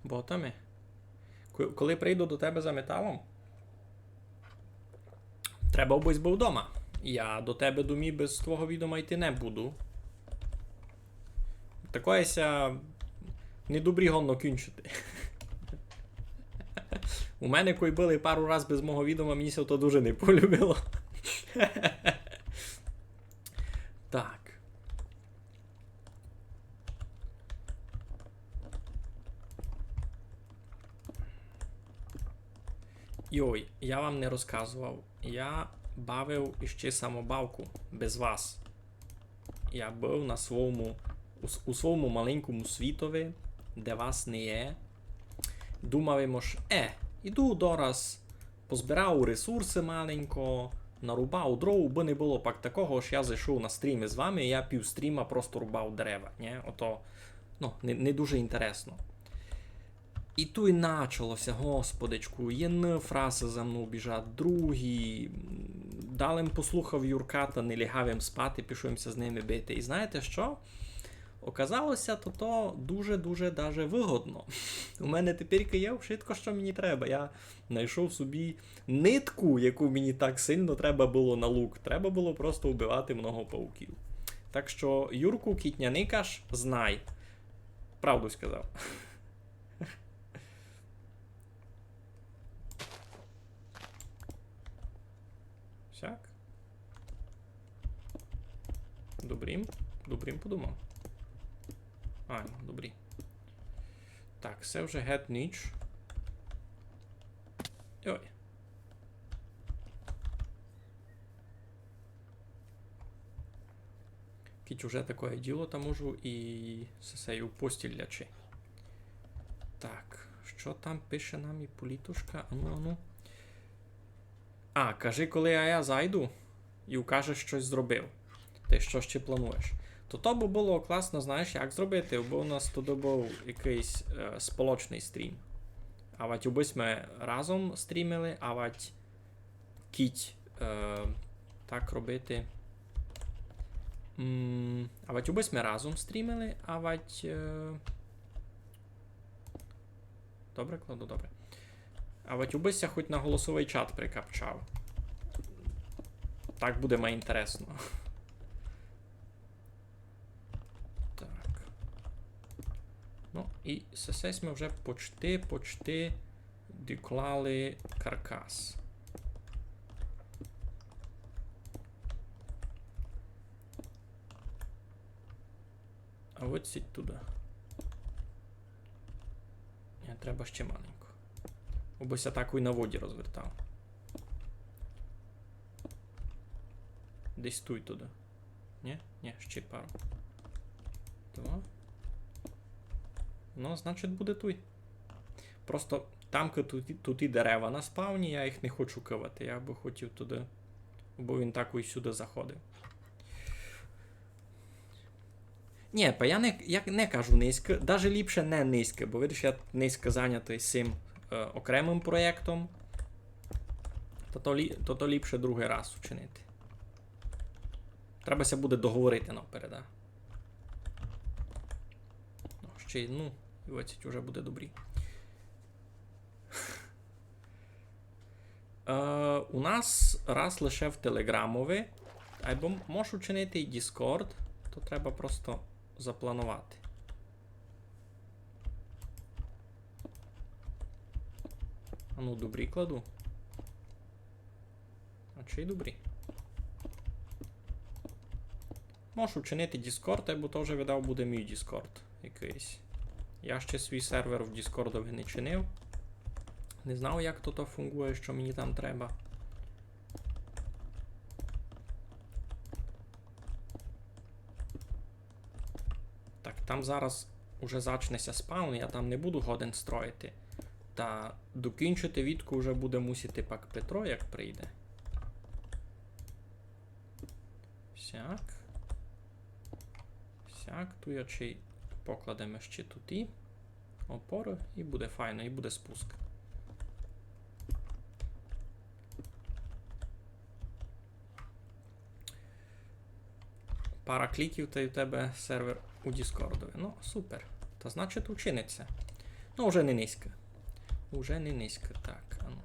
Ботами. Ко-, коли прийду до тебе за металом, треба, обысь быв дома. Я до тебе домі без твого відома йти не буду. Такоє ся недобрі годно кінчити. У мене, кой были пару раз без мого відома, мені ся то дуже не полюбило. Так. Йой, я вам не розказовав. Я бавив іщи самобавку без вас. Я быв на свому, у с-, у свому маленькому світови, де вас не є. Думав им, ож, е, іду дораз, позбирав ресурсы маленько, нарубав дров, бы не было пак такого, ож я зайшов на стрім из вами, і я пів стріма просто рубав дерева, нє? Ото, ну, не, не дуже інтересно. І туй начало ся, господичку, єдны фрасы за мнов біжать, другі. М, дале м послухав Юрка та не лягав им спати, пішов им ся з ними бити. І знаєте што? Оказало ся, то, то дуже-дуже даже выгодно. У мене тепер є вшытко, што мені треба. Я знайшов собі нитку, яку мені так сильно треба было на лук. Треба было просто вбивати много пауків. Так што, Юрку, кідь ня никаш, знай. Правду сказав. Сяк. Добрі, добрі подумав. А, ну, добрі. Так, се вже гет ніч. Йой. Кідь уже такоє діло, та можу і сесе, і у постіль лячи. Так, што там пише нам і політушка? Ану, ану. А, кажи, коли я, я зайду і укажеш, што зробив. Та й што ще плануєш. То то бы было класно, знаєш, як зробити, бо у нас туды быв якыйсь е, сполочный стрім. Авадь убы сьме разом стрімили, авадь кідь е, так робити. М, авадь убы сьме разом стрімили, авадь. Е, Добре, кладу, добре. Авадь убы ся хоть на голосовый чат прикапчав. Так буде май інтересно. Так. Ну, і сесе сьме вже почти, почти доклали каркас. А от сіть туды. Ні, треба ще маленько. Обы ся так і на воді розвертав. Десь туй туды. Ні? Ні, ще пару. Два. Ну, значить, буде туй. Просто там, ки туй, туй і дерева на спавні, я їх не хочу кывати. Я бы хотів туды, бо він так і сюды заходив. Ні, па я не, я не кажу низько, даже ліпше не низько, бо видиш, я низько зайнятый сим е, окремым проєктом. То то, лі, то то ліпше другый раз учинити. Треба ся буде договорити наперед, а. Ну, ще й, ну, і оцять уже буде добрі. Е, у нас раз лише в Телеграмови, айбо м- можу чинити і Discord, то треба просто запланувати. А ну, добрі кладу. А чи й добрі? Можу чинити Discord, бо то вже, видав, буде мій Discord якыйсь. Я ще свій сервер в Discord не чинив. Не знав, як то, то фунґує, што мені там треба. Так, там зараз уже зачне ся спаун, я там не буду годен строїти. Та докінчити вітку вже буде мусити пак Петро, як прийде. Сяк. Сяк, туй ачей покладеме ще туй опоры і буде файно, і буде спуск. Пара кліків, та й у тебе сервер у Діскордови. Ну, супер. Та значить, учинить ся. Ну, уже не низько. Уже не низько. Так, ану.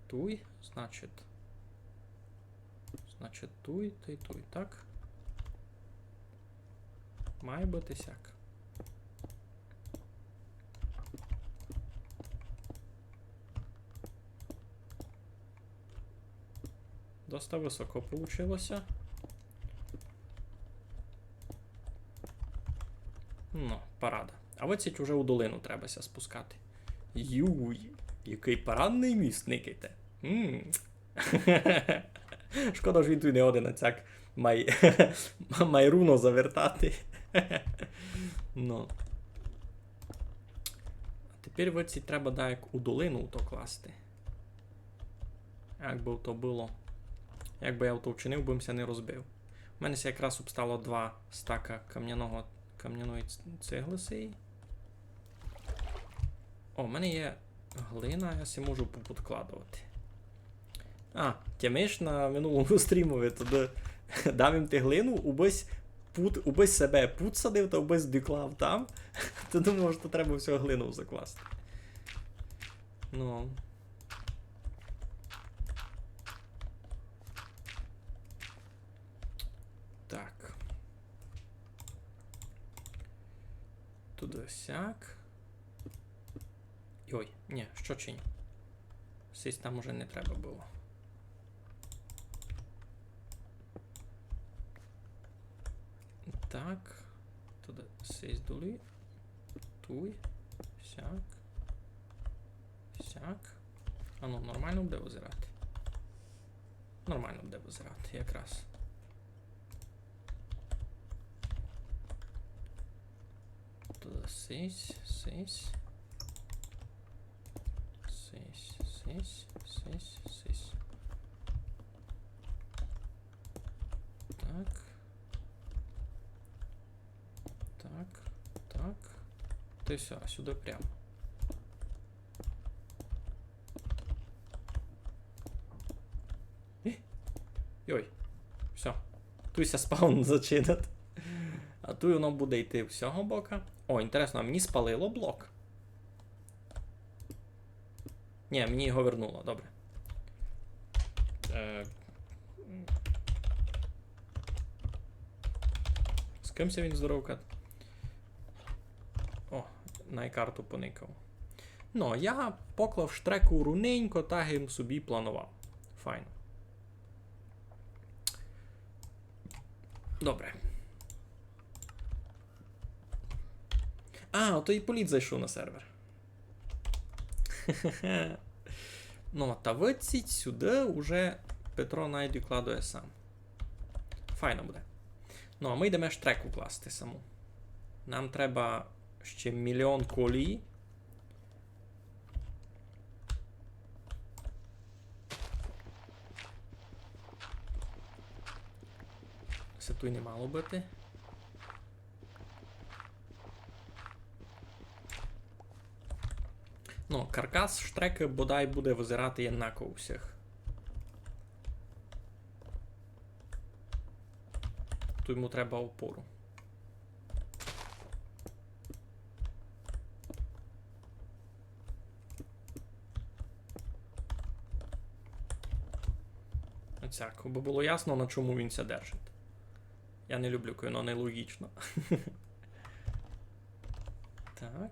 Туй, значить. Значить, туй, та й туй, так? Має быти сяк. Доста высоко получило ся. Ну, парада. А оціть уже у долину треба ся спускати. Юй, якый парадный міст, никайте. М. Шкода, ож він туй не годен ацяк май, май руно завертати. Ну. А тепер оціть треба даяк у долину то класти. Як бы то было. Як бы я то вчинив, бы м ся не розбив. У мене ся якраз обстало два стака камняного, камняної ц-, цеглы сеї. О, у мене є глина, я си можу поподкладовати. А, тямиш, на минулому стрімови туды дав им ти глину, убысь пуд, убысь себе пуд садив, та убысь доклав там. Та думав, што треба всю глину закласти. Ну. Так. Туды сяк. Ой, ні, што чиню? Сись там уже не треба было. Так. Туды сись долі. Туй. Сяк. Сяк. А ну, нормално буде вызирати. Нормално буде вызирати, якраз. Туды сись, сись. Сись, сись, сись, сись. Так. Так, так. Та й всьо, а сюды прямо. Е? Йой. Всьо. Туй ся спаун зачинить. А туй воно буде йти з сього бока. О, інтересно, а мені спалило блок? Ні, мені його вернуло, добре. Е, з ким ся він здоровкать? О, най карту поникав. Ну, я поклав штреку руненько, так им собі планував. Файно. Добре. А, ото і Політ зайшов на сервер. Ну, та выдціть сюды уже Петро най докладує сам. Файно буде. Ну, а мы йдеме штреку класти саму. Нам треба ще мільйон колій. Се туй не мало быти. Ну, каркас штрекы бодай буде вызирати єднако у всіх. Туй йому треба опору. Оцяк, бо было ясно, на чому він ся держить. Я не люблю, коли воно нелогічно. Так.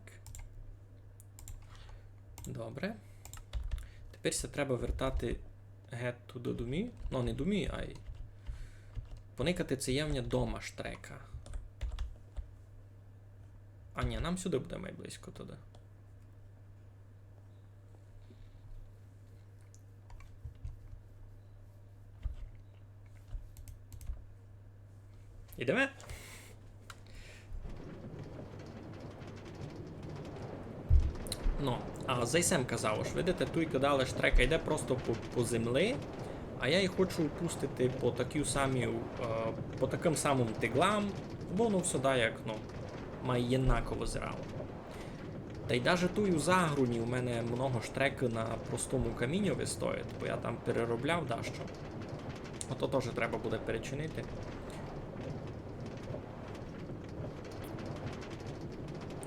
Добре. Тепер ся треба вертати гет туды домі. Ну, не домі, ай. Поникати, ци є в ня дома штрека. А ні, нам сюды буде май близько туды. Ідеме. Ну, а за се м казав, ож видите, туй кидали штрека йде просто по, по землі, а я її хочу пустити по такій самій, е, по такым самым тиглам, бо воно всьо да як, ну, май єднако вызирало. Та й даже туй у Загруні у мене много штрекы на простому каміньови стоїть, бо я там переробляв дашто. Ото тоже треба буде перечинити.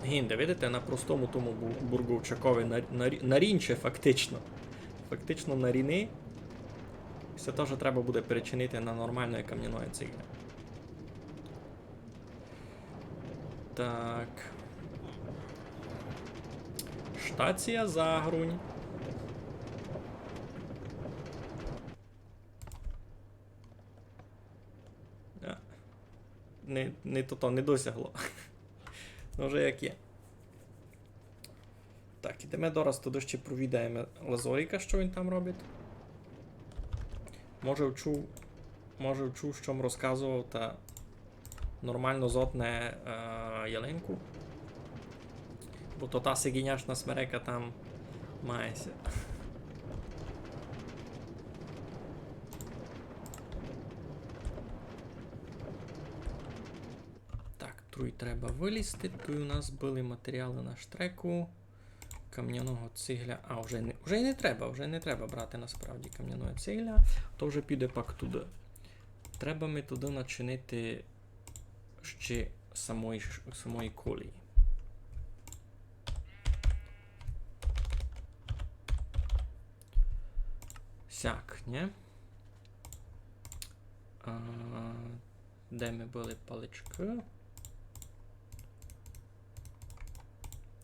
Гинде, видите, на простому тому бу-, бурговчакови на, на, на рінче фактично. Фактично на ріни. Се тоже треба буде перечинити на нормалної камняної циглі. Так. Штація Загрунь. А. Не, не то, то не досягло. Ну, вже як є. Так, ідеме дораз туды ще провідаєме Лазоріка, што він там робить. Може, вчув, може, вчув, што м розказовав, та нормално зотне, е, ялинку. Бо то та сиґіняшна смерека там має ся. Так, туй треба вылізти. Туй у нас были матеріалы на штреку. Камняного цигля. А, вже не, вже й не треба, вже й не треба брати насправді камняного цигля. То вже піде пак туды. Треба ми туды начинити ще самої ш-, самої колії. Сяк, нє? А, де ми были паличкы?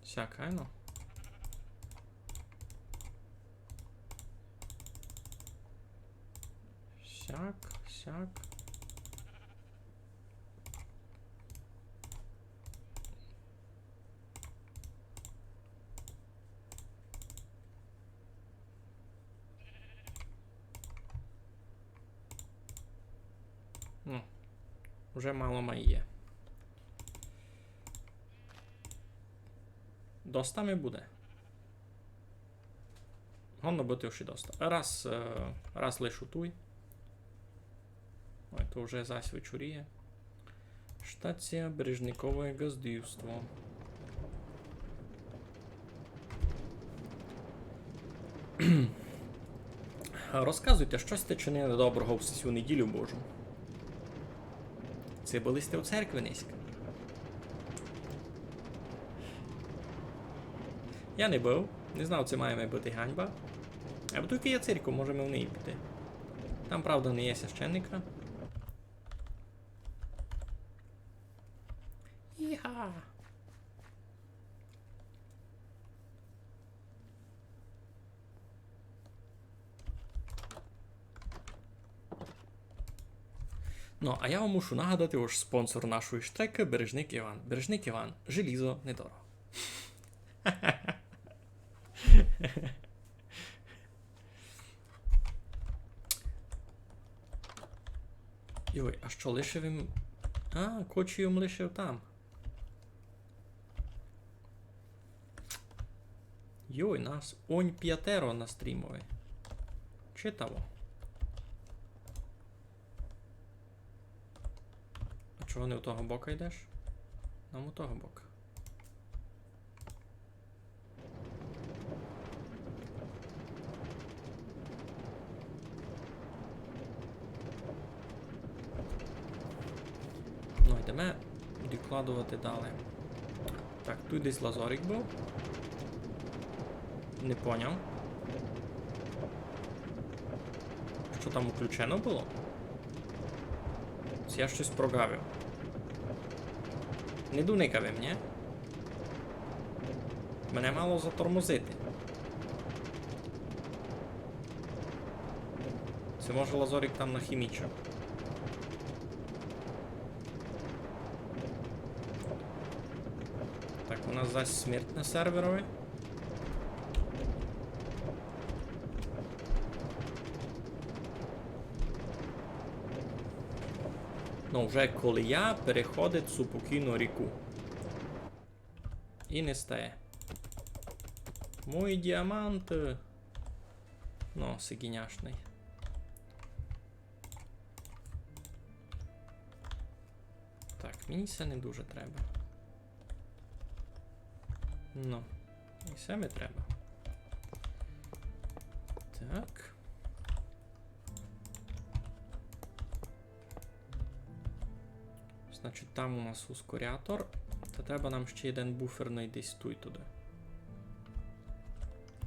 Сяк, айно. Сяк, сяк. Уже мало май є. Доста ми буде. Годно быти уж і доста. Раз, е, раз лишу туй. Ой, то вже зась вечоріє. Штація Бережникове ґаздівство. Розказуйте, што сьте чинили доброго в сесю неділю Божу. Ци были сьте у церкви нынька? Я не быв, не знав, ци має ми быти ганьба. Або туйкы є церква, можеме в неї піти. Там, правда, не є священника. Іга. Ну, а я вам мушу нагадати, ож спонсор нашої штрекы — Бережник Іван. Бережник Іван, желізо недорого. Йой, а што лишив им? А, кочі им лишив там. Йой, нас онь пятеро на стрімови. Читаво. А чого не у того бока йдеш? Нам у того бока. Ну, йдеме докладовати далі. Так, туй десь лазорик быв. Не поняв. Што там уключено было? Се я штось прогавив. Не доникав им, нї? Мене мало затормозити. Се може лазорик там нахімічив. Так, у нас зась смерть на серверови. Ну, вже колія переходить супокійно ріку. І не стає. Мої діаманти. Ну, сиґіняшный. Так, мені се не дуже треба. Ну, і се ми треба. Так. Значить, там у нас ускорятор. Та треба нам ще єден буферный десь туй туды.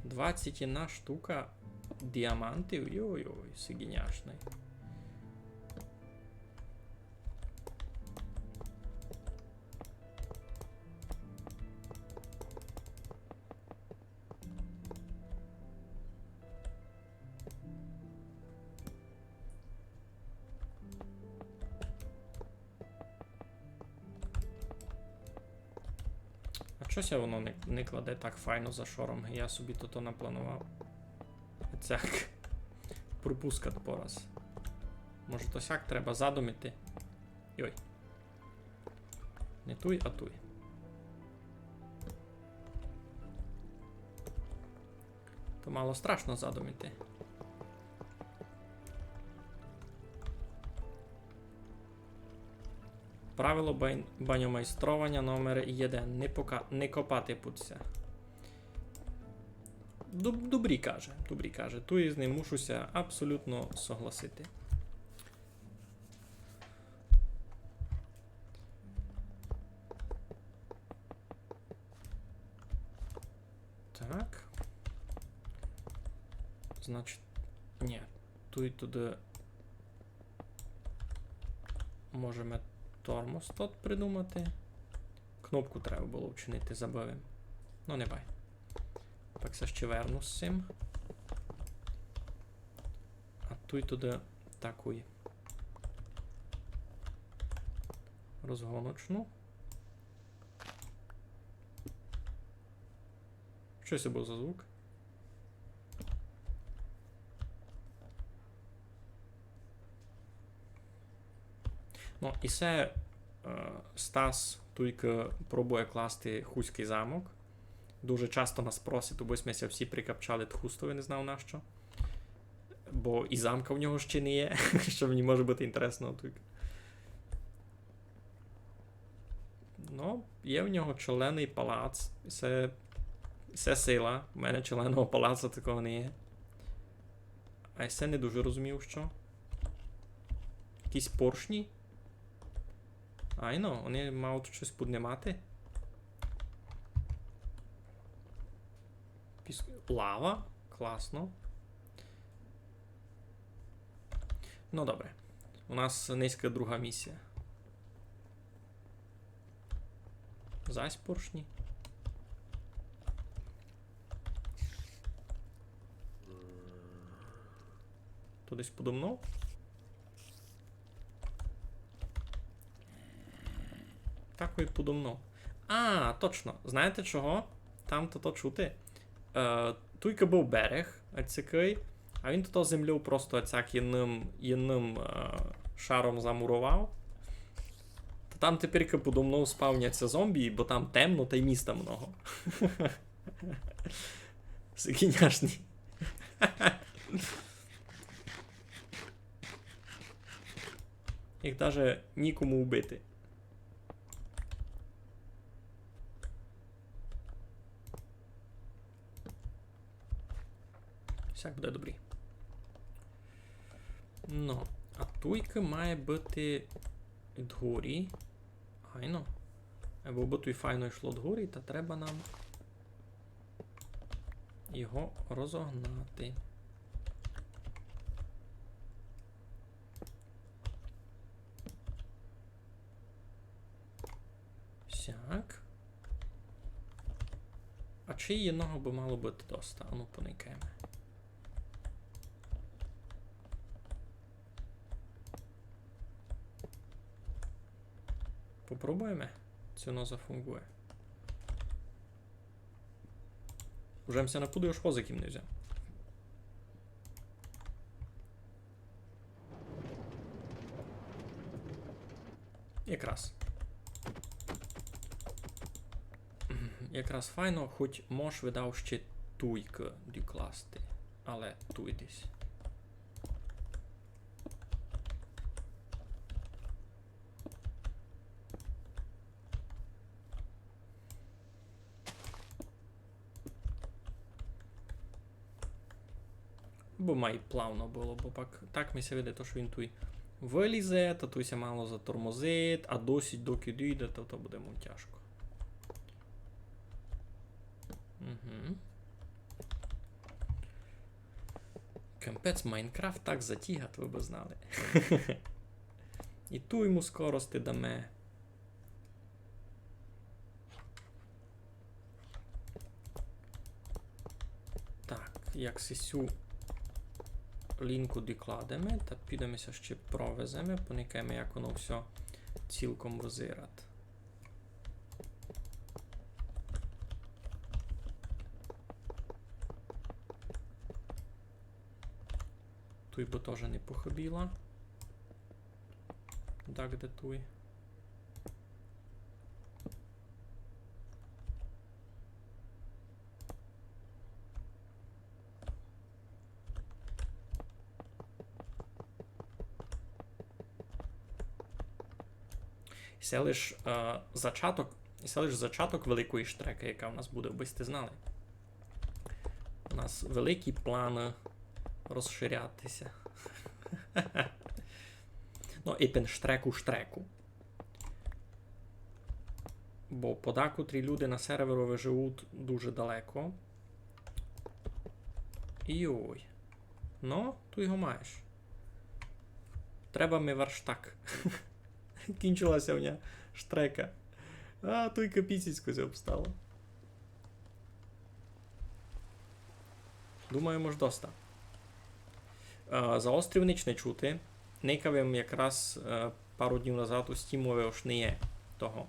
Двадцять одна штука діамантів. Йой-йой, сиґіняшный. А чого ся воно не, не кладе так файно за шором? Я собі то, то напланував. Цяк. Пропускать пораз. Може, то сяк треба задумити? Йой. Не туй, а туй. То мало страшно задумити. Правило бань-, баньомайстрованя номер єден. Не пока-, не копати пуд ся. Доб-, добрі каже, добрі каже. Туй з ним мушу ся абсолютно согласити. Так. Значить, нї. Туй туды можеме тормоз тот придумати. Кнопку треба было вчинити, забыв им. Ну, не бай. Так, се ще верну з сим. А туй туды такуй розгоночну. Што се быв за звук? Ну, і се, е, Стас туйка пробує класти Хуськый замок. Дуже часто нас просять, обы сьме ся всі прикапчали тхустови, не знав нащо. Бо і замка в нього ще не є, што мені може быти інтересно туйка. Ну, є в нього членый палац. Се, се сила. У мене членого палаца такого не є. А се не дуже розумію, што. Якісь поршні? Айно, они мають штось піднімати. Піск-, лава? Класно. Ну, добре. У нас нынька друга місія. Зась поршні. Ту десь подо мнов? Так і подо мнов. А, точно. Знаєте чого? Там то, то чути. Е, туйка быв берег, аж сякый, а він то землю просто аж сяк єдным, єдным, е, шаром замуровав. Та там тепер подо мнов спавняться зомбі, бо там темно, та й міста много. Сикі няшні. Їх даже нікому вбити. Всяк буде добрі. Ну, а туйка має быти дгорі. Айно. Абы бы туй файно йшло дгорі, та треба нам його розогнати. Сяк. А чи єдного бы мало быти доста? Ану, поникаєме. Попробуєме, ци воно зафунґує. Уже м ся напудую, ож возик им не взяв. Якраз. Якраз файно, хоть мож, видав, ще туйкы докласти. Але туй десь. Бо май плавно было, бо пак так ми ся видить, то, што він туй вылізе, та туй ся мало затормозить, а досить доки дійде, то, то буде му тяжко. Угу. Капець, Майнкрафт так затягать, вы бы знали. І туй му скорости даме. Так, як сисю лінку докладеме, та підеме ся ще провеземе, поникаєме, як воно всьо цілком визирать. Туй бы тоже не похыбіла. Так, де туй? Се лиш, е, зачаток, се лиш зачаток великої штрекы, яка в нас буде, абы сьте знали. У нас великі планы розширяти ся. Ну, і пен штреку штреку. Бо подакотрі люди на серверови живуть дуже далеко. Йой. Ну, туй го маєш. Треба ми верштак. Кінчила ся в ня штрека. А, туй капіціцько ся обстало. Думаю, мож доста. Е, за острів ніч не чути. Никав им якраз, е, пару днів назад у стімови, ож не є того.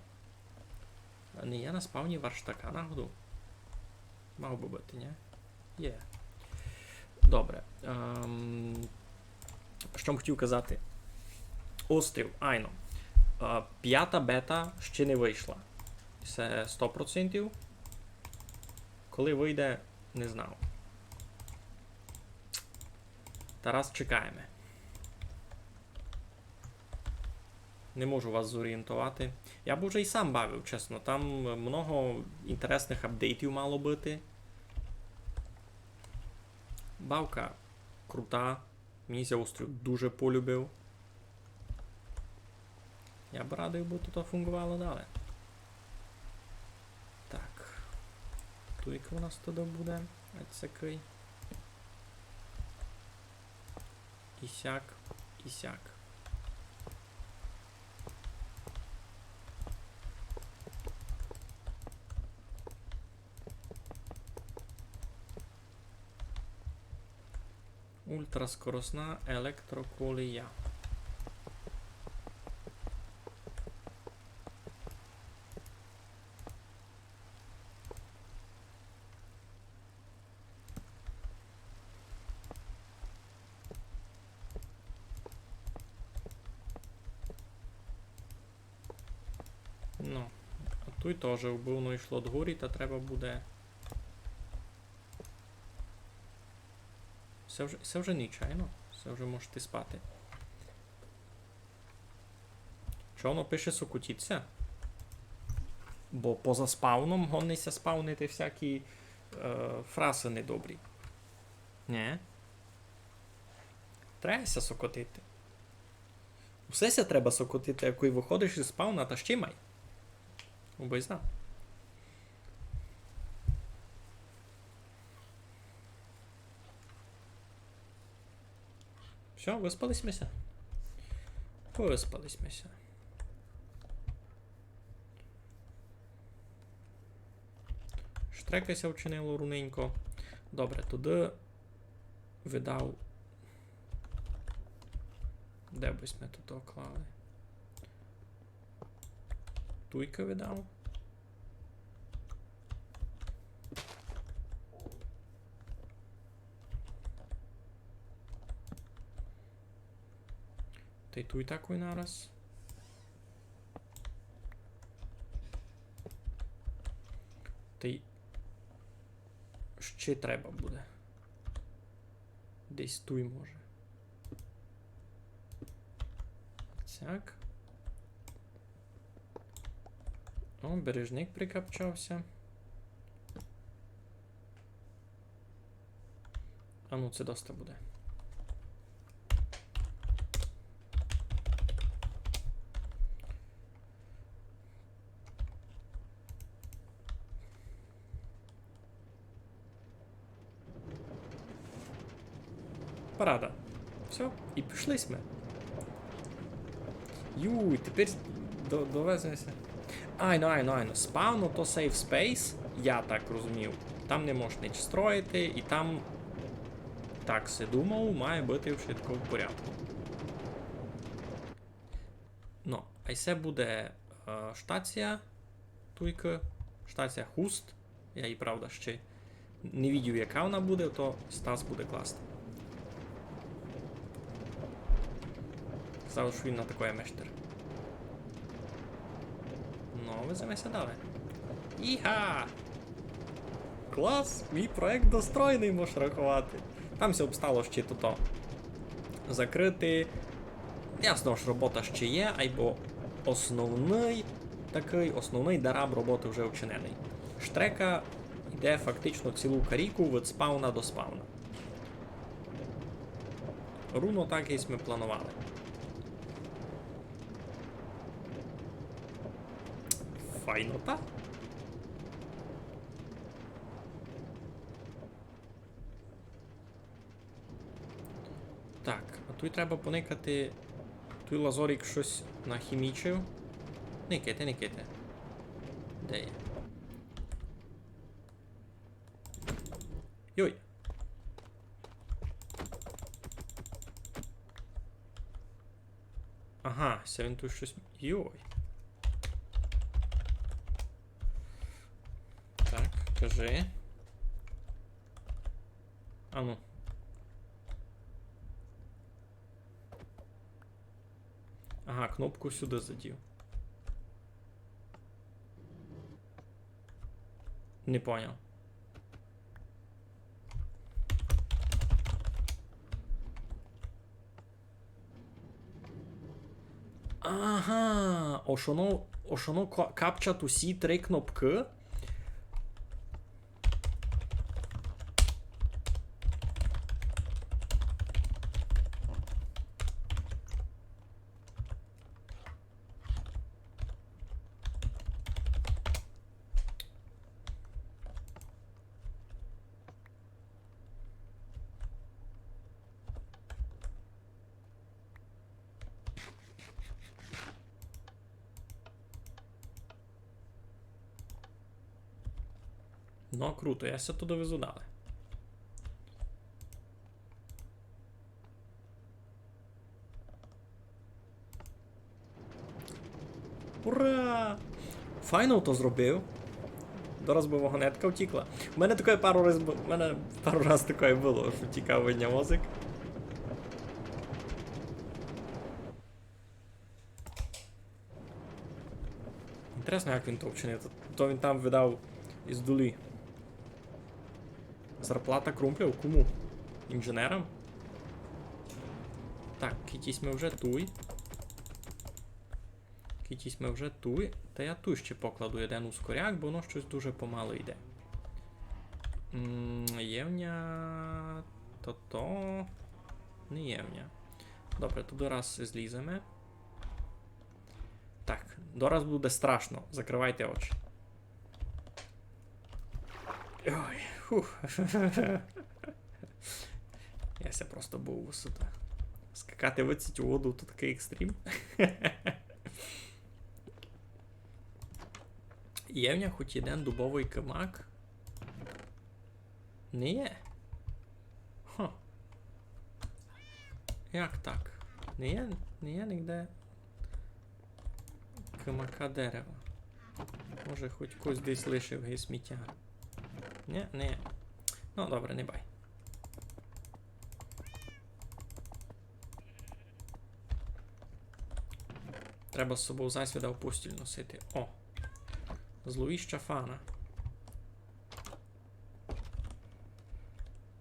Не є на спавні верштака, нагоду? Мав бы быти, ні? Є. Добре. Ем, што м хотів казати? Острів, айно. Е, пята бета ще не вышла. Се сто процентів. Коли выйде, не знав. Та раз чекаєме. Не можу вас зорієнтовати. Я бы уже й сам бавив, чесно. Там много інтересных апдейтів мало быти. Бавка крута. Мені ся острів дуже полюбив. Я бы радый, бы то фунґовало далі. Так. Туйка у нас туды буде. Ось такый. І сяк, і сяк. Ультраскоростна електроколія. Ну, а туй тоже, убы воно йшло дгорі, та треба буде. Се вже, се вже ніч, айно? Се вже можете спати. Чо воно пише сокотіться? Бо поза спавном годні ся спавнити всякі, е, фрасы недобрі. Нє? Треба ся сокотити. Усе ся треба сокотити, а коли выходиш из спавна, та ще май. Убы знав. Всьо, выспали сьме ся? Выспали сьме ся. Штрека ся вчинило руненько. Добре, туды видав. Де бы сьме туй клали? Туйка видав. Тай туй такой нараз. Тай ще треба буде. Десь туй може. Так. О, бережник прикапчав ся. А ну, се доста буде. Парада. Всьо, і пішли сьме. Юй, тепер до-, довеземе ся. Айно, айно, айно. Спавно то safe space, я так розумів. Там не можеш нич строїти, і там, так си думав, має быти вшытко в порядку. Ну, а се буде, е, штація, туйка, штація Хуст. Я її, правда, ще не видів, яка вона буде, то Стас буде класти. Казав, што він на такоє мештер. Ну, веземе ся далі. Іга! Клас! Мій проєкт достроєный, можеш раховати. Там ся обстало ще туй закрыти. Ясно, ож робота ще є, айбо основный такый, основный дараб роботы вже вчиненый. Штрека йде фактично цілу каріку від спавна до спавна. Рувно так, як сьме планували. Файнота. Так, а туй треба поникати. Туй Лазорік штось нахімічив. Никайте, никайте. Де є? Йой. Ага, се він туй штось. Йой. Так, кажи. Ану. А, Ага, кнопку сюды задів. Не поняв. Ага, ож оно, ож оно ка-, капчат усі три кнопкы. Ну, круто, я ся туды везу далі. Ура! Файно то зробив. Дораз бы вагонетка втікла. У мене такоє пару раз бу-, у мене пару раз такоє было, што втікав від ня возик. Інтересно, як він то вчинив. То, то він там видав із долі. Зарплата крумпля кому? Інженерам? Так, кіть сьме вже туй. Кіть сьме вже туй. Та я туй ще покладу єден ускоряк, бо воно штось дуже помало йде. М, є в ня то-то. Не є в ня. Добре, туды раз зліземе. Так, дораз буде страшно. Закрывайте очі. Ой, фух. Я ся просто бою высоты. Скакати в оцю воду, то такый екстрім. Є в ня хоть єден дубовый кимак? Не є. Хо. Як так? Не є, не є нігде кимака дерева. Може, хоть хтось десь лишив ги сміття. Нє, не є. Ну, добре, не бай. Треба з собов завсьда постіль носити. О! Зловіща фана.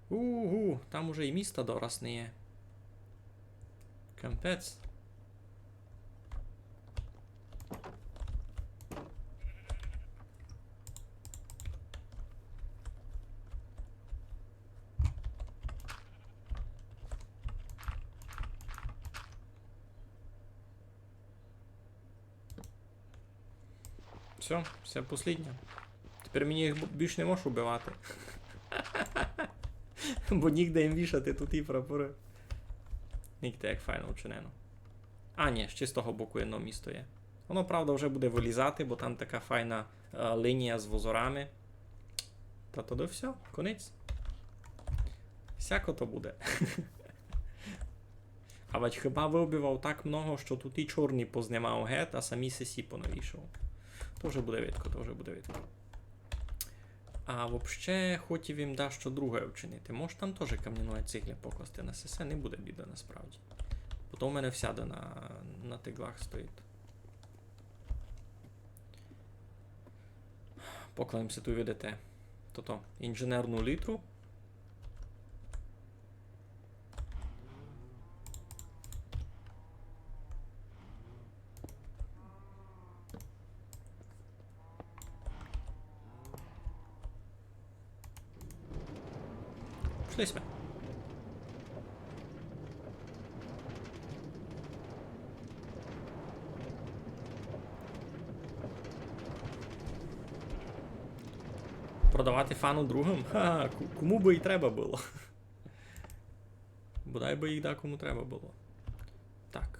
Угу, там уже і міста дораз не є. Капець. Всьо, всьо посліднє. Тепер мені їх бу-, більш не можеш убивати. Бо нігде їм вішати туті прапоры. Нігде, як файно вчинено. А, нї, ще з того боку єдно місто є. Воно, правда, вже буде вылізати, бо там така файна, е, лінія з возорами. Та тогды всьо, конець. Сяко то буде. А вадь хіба выбивав так много, што туй і чорні познимав гет, а самі сесі понавішав. То вже буде видко, то вже буде видко. А вообще хотів им дашто друге вчинити. Мож там тоже камняної цеглі покласти на сесе, не буде біды насправді. Бо то у мене всяды на, на тиглах стоїть. Покладемо си туй, видите, тото, інженерну літру. Пішли сьме. Продавати фану другым? Ха, ку-, кому бы і треба было. Бодай бы їх декому треба было. Так.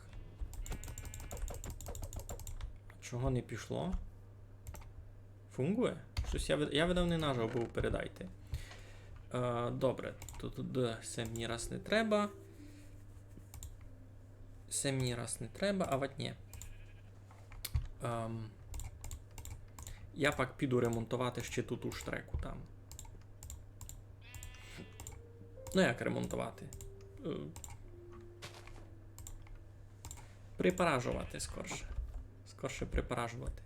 Чого не пішло? Фунґує? Штось я вид-, я видав не нажав быв передати. Е, добре, тут, тут, е, се мені раз не треба. Се мені раз не треба, а вадь нї. Ем, я пак піду ремонтовати ще ту, ту штреку там. Ну, як ремонтовати? Е, припаражовати скорше. Скорше припаражовати.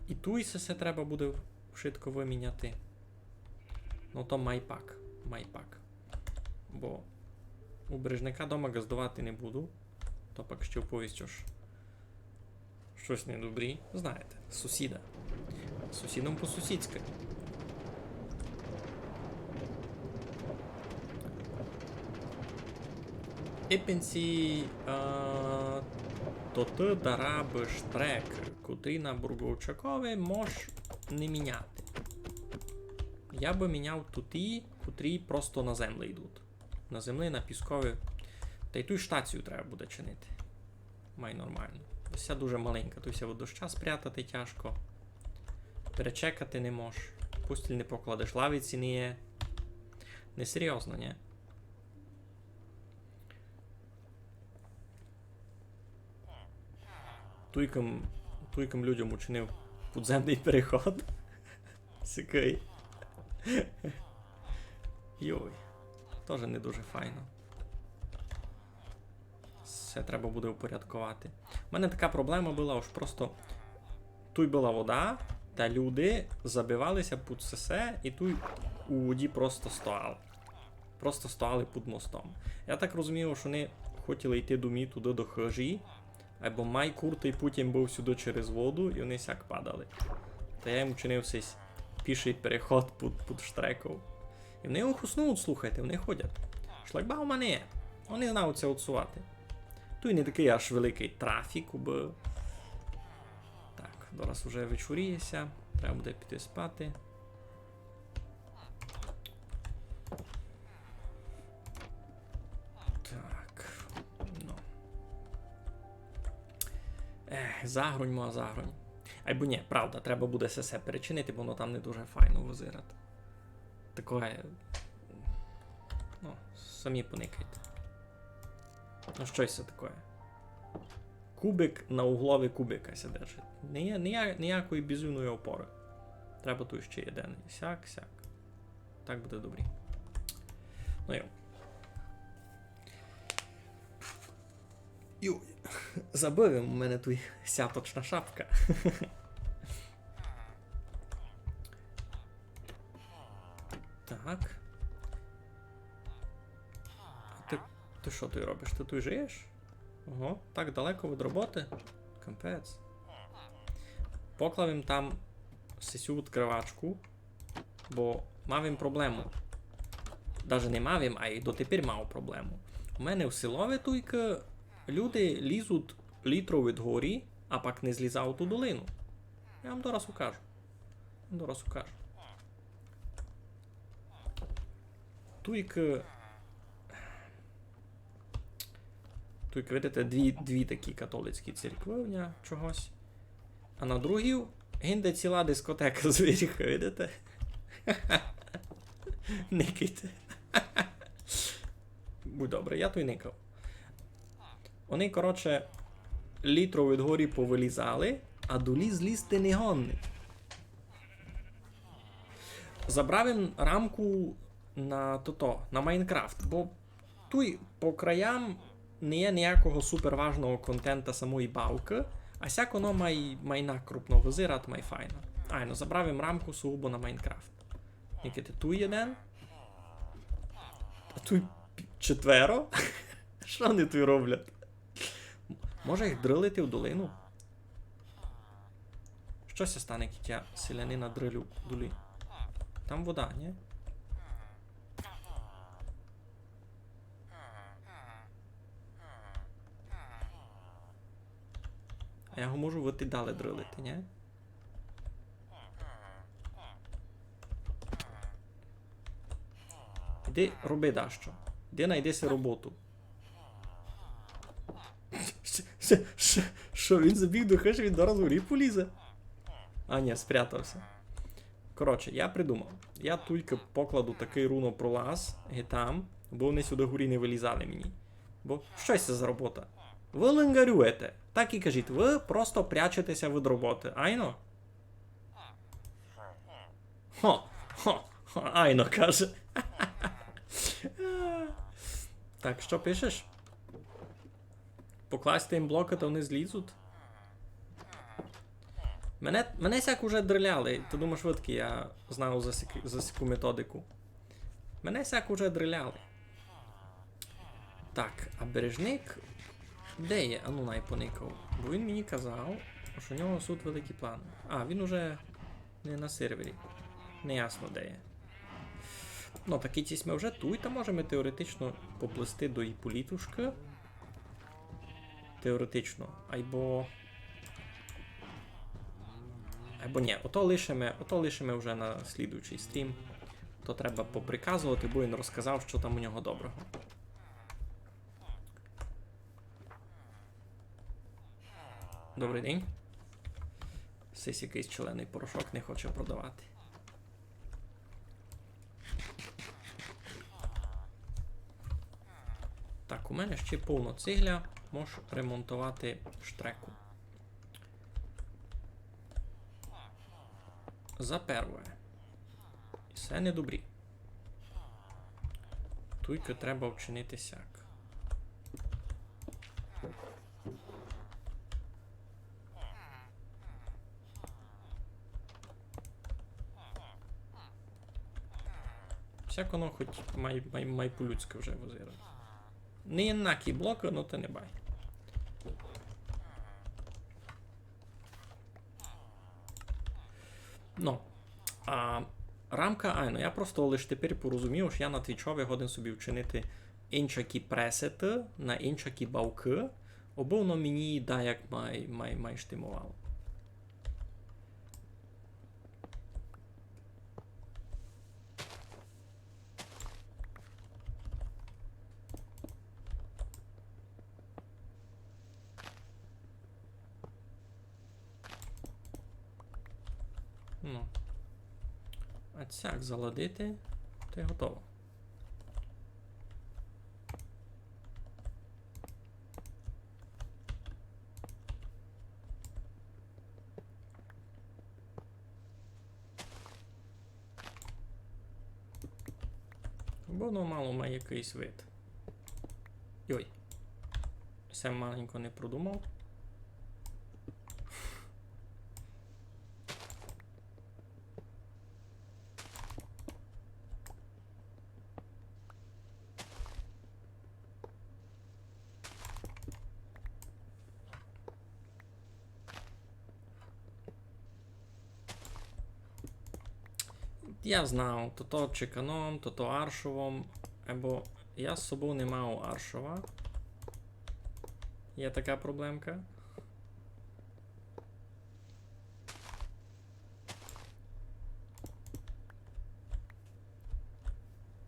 І туй се, се треба буде вшытко выміняти. Ну то май пак, май пак. Бо у Бережника дома ґаздовати не буду. То пак ще оповість, ож штось недобрі. Знаєте, сусіда. З сусідом по-сусідськи. Ипен сі, а, то ты дарабиш штрекы, котрі на Бурговчакови мож не міняти. Я бы міняв туті, котрі просто на землі йдуть. На землі, на піскови. Та й ту штацію треба буде чинити. Май нормално. Ся дуже маленька, туй ся від дождя спрятати тяжко. Перечекати не мож. Постіль не покладеш, лавиці не є. Несерйозно, нї? Туйкым, туйкым людям учинив подземный переход. Сякый. Йой. Тоже не дуже файно. Се треба буде упорядковати. У мене така проблема была, ож просто туй была вода, та люди забивали ся під сесе, і туй у воді просто стояли. Просто стояли під мостом. Я так розумію, ож они хотіли йти домі туды до хыжі, айбо май куртый путь їм быв сюды через воду, і они сяк падали. Та я їм учинив сись пішый переход під, під штреков. І они його хуснуть, слухайте, они ходять. Шлагбаумы не є. Они знають ся отсувати. Туй не такый аж великый трафік, убы. Так, дораз уже вечоріє ся. Треба буде піти спати. Так, ну. Ех, загрунь, моя загрунь. Айбо нї, правда, треба буде се, се перечинити, бо воно там не дуже файно визирать. Такоє, ну, самі поникайте. Ну, што се такоє? Кубик на углови кубика ся держить. Не є, не є ніякої бізувної опоры. Треба туй ще єден. Сяк, сяк. Так буде добрі. Ну йо. Йой, забыв им, у мене туй сяточна шапка. Так. А ты, ты што туй робиш? Ты туй жиєш? Ого, так далеко від роботы? Капець. Поклав им там сесю відкривачку, бо мав им проблему. Даже не мав им, а й дотепер мав проблему. У мене в селови туйкы люди лізуть літров від горі, а пак не злізають у долину. Я вам дораз укажу. Дораз укажу. Туйкы, туйкы, видите, дві, дві такі католицькі церкви в ня чогось. А на другій гинде ціла дискотека звірів, видите? Никайте. Будь добрый, я туй никав. Они, коротше, літров від горі повилізали, а долі злізти не годні. Забрав им рамку на тото, на Майнкрафт, бо туй по краям не є ніякого суперважного контента самої бавкы, а сяк оно май, май накрупно визирать, май файно. Айно, забрав им рамку сугубо на Майнкрафт. Никайте, туй єден. А туй четверо? Што они туй роблять? Може їх дрилити в долину? Што ся стане, як я селянина дрилю долі? Там вода, нї? А я го можу выти далі дрилити, нї? Іди, роби дашто. Іди, найди си роботу. Ш-, ш-, ш-, Што, він забіг до хыжі, він дораз у горі полізе? А, нї, спрятав ся. Коротше, я придумав. Я туйкы покладу такый руно пролаз, ги там, бо они сюды горі не вилізали мені. Бо што се за робота? Вы лингарюєте. Так і кажіть, вы просто прячете ся від роботы, айно? Хо, хо, хо, айно, каже. Так, што пишеш? Покласти їм блокы, та они злізуть. Мене, мене сяк уже дриляли. Ты думаш, видкы я знав за сяк-, за сяку методику? Мене сяк уже дриляли. Так, а Бережник де є? Ану, най поникав. Бо він мені казав, што у нього суть великі планы. А, він уже не на сервері. Неясно, де є. Ну, так і ці сьме вже туй, та можеме теоретично поплисти до Іполітушкы. Теоретично. Айбо... Айбо нї, ото лишиме, ото лишиме вже на слідуючый стрім. То треба поприказовати, бо він розказав, што там у нього доброго. Добрый день. Сись якыйсь челеный порошок не хоче продавати. Так, у мене ще повно цигля, мож ремонтовати штреку. За первоє. І се не добрі. Туйкы треба вчинити сяк. Сяк оно хоть май, май, май по-людськы вже визирать. Не єднакі блокы, но то не бай. Ну, а, рамка, айно, я просто лиш тепер порозумів, што я на Твічови годен собі вчинити иншакі пресеты на иншакі бавкы, обы воно мені даяк май, май, май штимовало. Ну. А сяк заладити, та й готово. Бо воно мало має якыйсь вид. Йой. Се маленько не продумав. Я знав, то то чеканом, то то аршовом, айбо я з собов не мав аршова. Є така проблемка.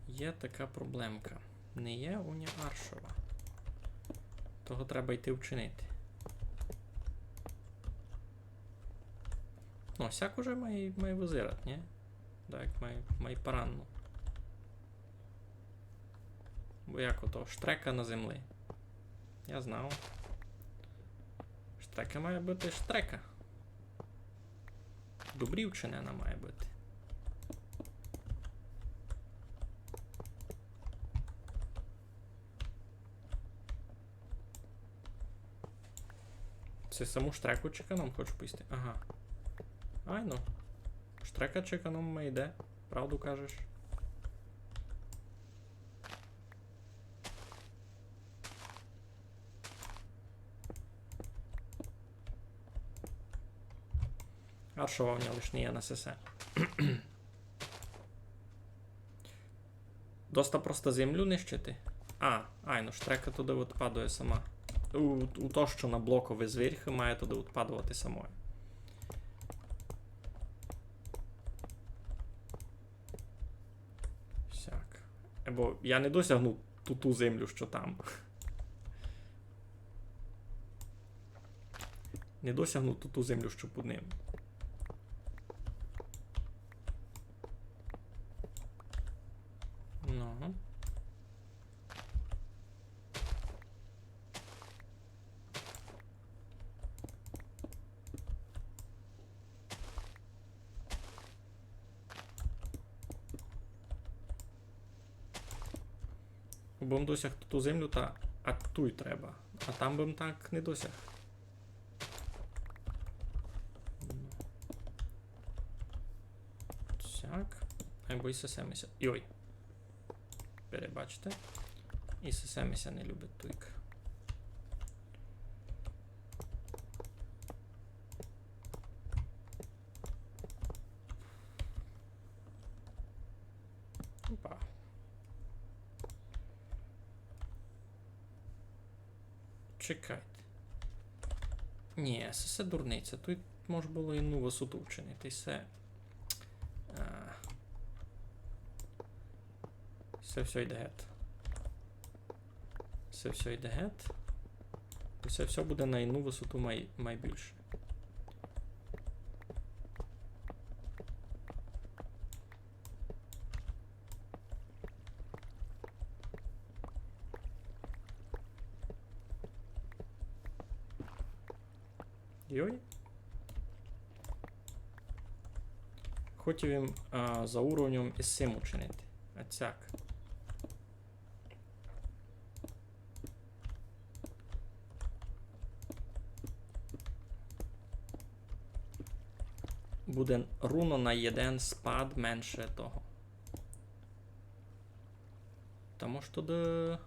Є така проблемка. Не є у ня аршова. Того треба йти вчинити. Ну, сяк уже май, май визирать, нї? Так, май, май паранно. Бо як ото, штрека на землі. Я знав. Штрека має быти штрека. Добрі вчинена має быти. Се саму штреку чеканом хочу поїсти. Ага. Айно. Штрека чеканом ма йде. Правду кажеш. Аршова в ня лиш не є на сесе. Доста просто землю нищити. А, айно, штрека туды отпадує сама. У, у то, што на блокови зверьху, має туды отпадовати самоє. Сяк. Бо я не досягну ту, ту землю, што там. Не досягну ту, ту землю, што під ним. Ну. Бо м досяг ту землю, та, а туй треба. А там бы м так не досяг. Сяк. Айбо і сесе ми ся. Йой. Перебачте. І сесе ми ся не любить туйк. Опа. Чекайте. Нї, се, се дурниця. Туй мож было інну высоту вчинити. Се, а, се всьо йде гет. Се всьо йде гет. І се всьо буде на інну высоту май-, май більше. Йой. Хотів им, а, за уровнем із сим учинити. А цяк. Буде руно на єден спад менше того. Та мож туды,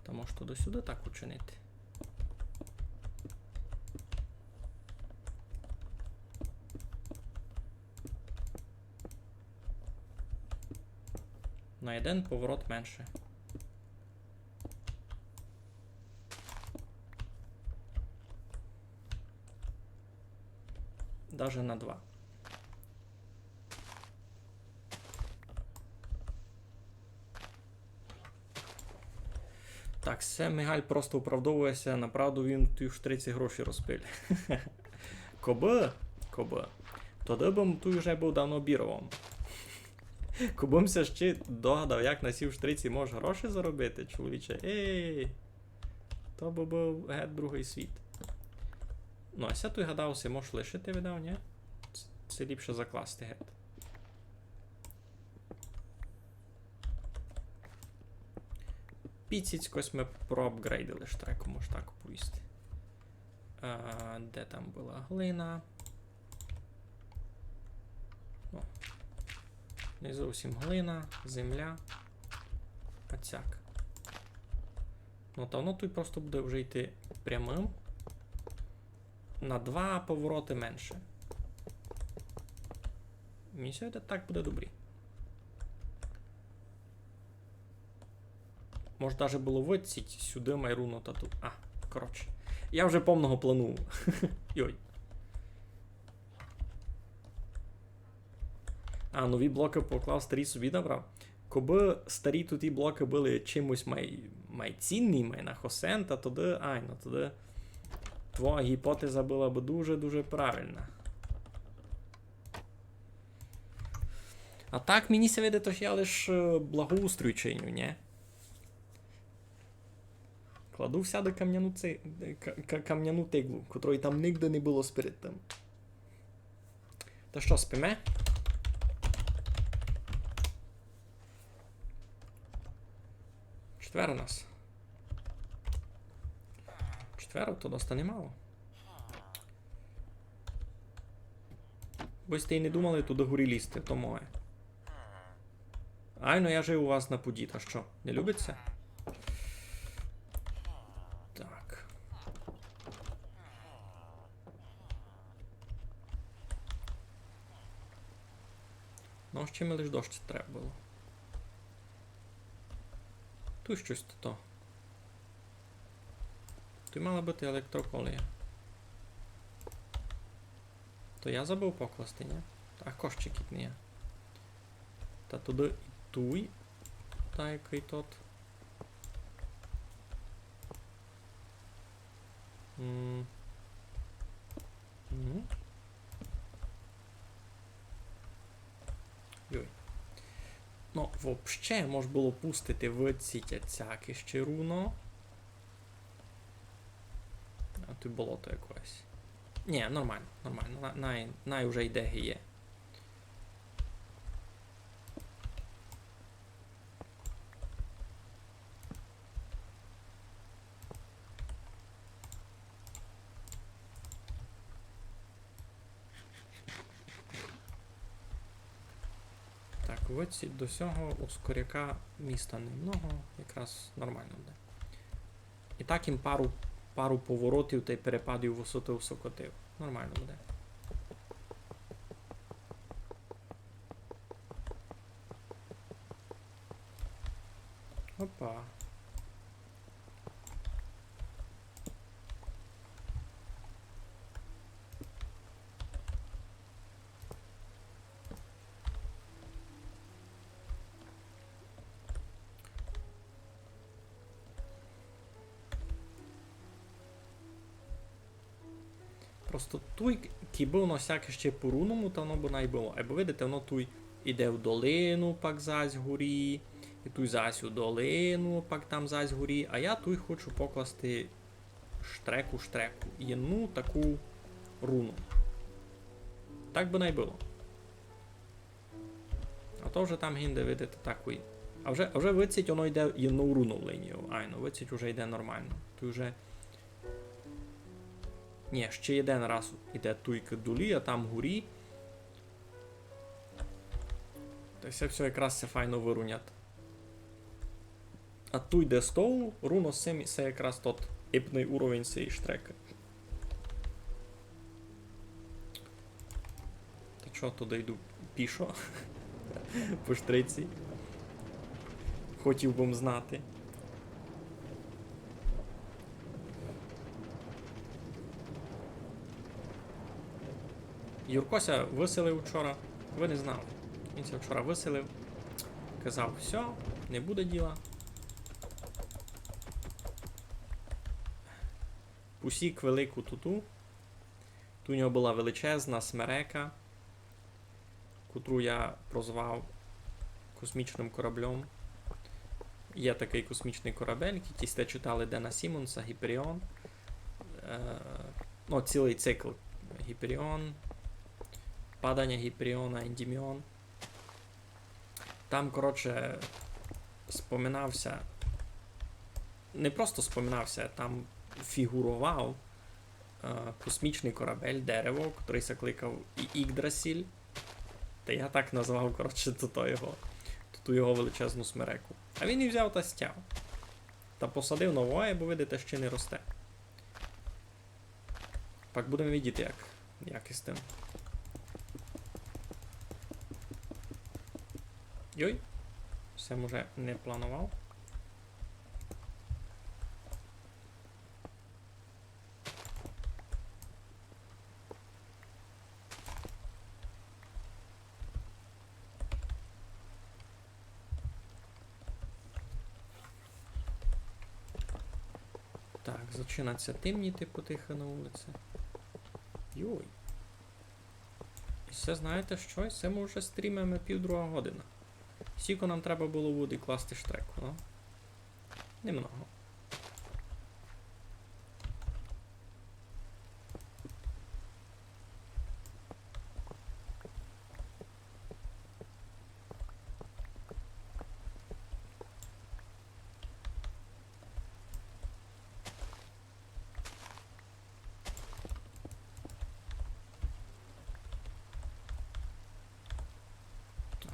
та мож туды сюды так учинити. На єден поворот менше. Даже на два. Так, се Мигаль просто оправдовує ся, направду він туй уж тридцять гроші розпиль. Кобы, кобы. Тогды бы м туй уже быв давно біров. Кобы м ся ще догадав, як на сі уж тридцять можеш гроші заробити, чоловіче. Ей! То бы быв гет другый світ. Ну, а ся туй гадав, се мож лишити, видав, нї? Ц-, се ліпше закласти гет. Піціцько сьме проапґрейдили штреком, мож так оповісти. А, де там была глина? Ну, не зовсім глина, земля. Оцяк. Ну, та воно туй просто буде вже йти прямым. На два повороты менше. Мені ся видить, так буде добрі. Мож даже было выдціть сюды май руно та ту. А, коротше. Я вже повного планую. Йой. А, нові блокы поклав, старі собі набрав. Кобы старі туті блокы были чимось май, май цінні, май на хосен, та тогды, айно, тогды твоя гіпотеза была бы дуже-дуже правильна. А так, мені ся видить, то я лиш, е, благоустрій чиню, нї? Кладу всяды камняну ци-, ка-, ка-, камняну тиглу, котрої там нигде не было сперед тым. Та што, спиме? Четверо нас. Четверо, то доста немало. Бы сьте й не думали туды горі лізти, то моє. Айно, я жив у вас на пуді, та што, не любить ся? Так. Ну, ще ми лиш дощ треба было. Туй штось то. Туй мала быти електроколія. То я забыв покласти, нї? А кошчик не є. Та туды і туй. Та якый тот. М. М. Йой. Ну, вообще, мож было пустити в ці тяцяки ще руно. А туй болото якесь. Нї, нормално, нормално. На-, най, най уже йде ги є. Виціть до сього ускоряка міста немного, якраз нормално буде. І так їм пару, пару поворотів тай перепадів высоты всокотив. Нормално буде. Опа. Просто туй, кібы воно сяк іщи по руному, та воно бы най было. Айбо видите, воно туй іде в долину, пак зась горі, і туй зась у долину, пак там зась горі, а я туй хочу покласти штреку, штреку. Єдну таку руну. Так бы най было. А то вже там гинде, видите, такой. А вже, а вже виціть, воно йде єдну руну в лінію. Айно, виціть уже йде нормално. Туй уже... Нї, ще єден раз іде туйкы долі, а там горі. Та се всьо якраз ся файно вырунять. А туй, де стол, руно сим, се якраз тот епный уровень сеї штрекы. Та чого туды йду пішо? По штреці. Хотів бы м знати. Юрко ся выселив вчора. Вы не знали. Він ся вчора выселив. Казав: «Всьо, не буде діла». Посік велику туту. Ту у нього была величезна смерека, котру я прозвав космічным кораблем. Є такый космічный корабель, якый сьте читали Дена Сімонса, Гіперіон. Е, ну, цілый цикл Гіперіон, паданя Гіперіона, Ендіміон. Там, коротше, споминався, не просто споминався, там фігурував, е, космічный корабель, дерево, котрый ся кликав І-, Ігдрасіль. Та я так назвав, коротше, туту його, туту його величезну смереку. А він і взяв та стяв. Та посадив новоє, бо, видите, ще не росте. Пак будеме видіти, як, як із тым. Йой, се, може, не планував. Так, зачинать ся тимніти потихы на улиці. Йой. І се, знаєте што? І се мы вже стрімиме пів друга година. Сіко нам треба было воды класти штреку, ну? Немного. Так.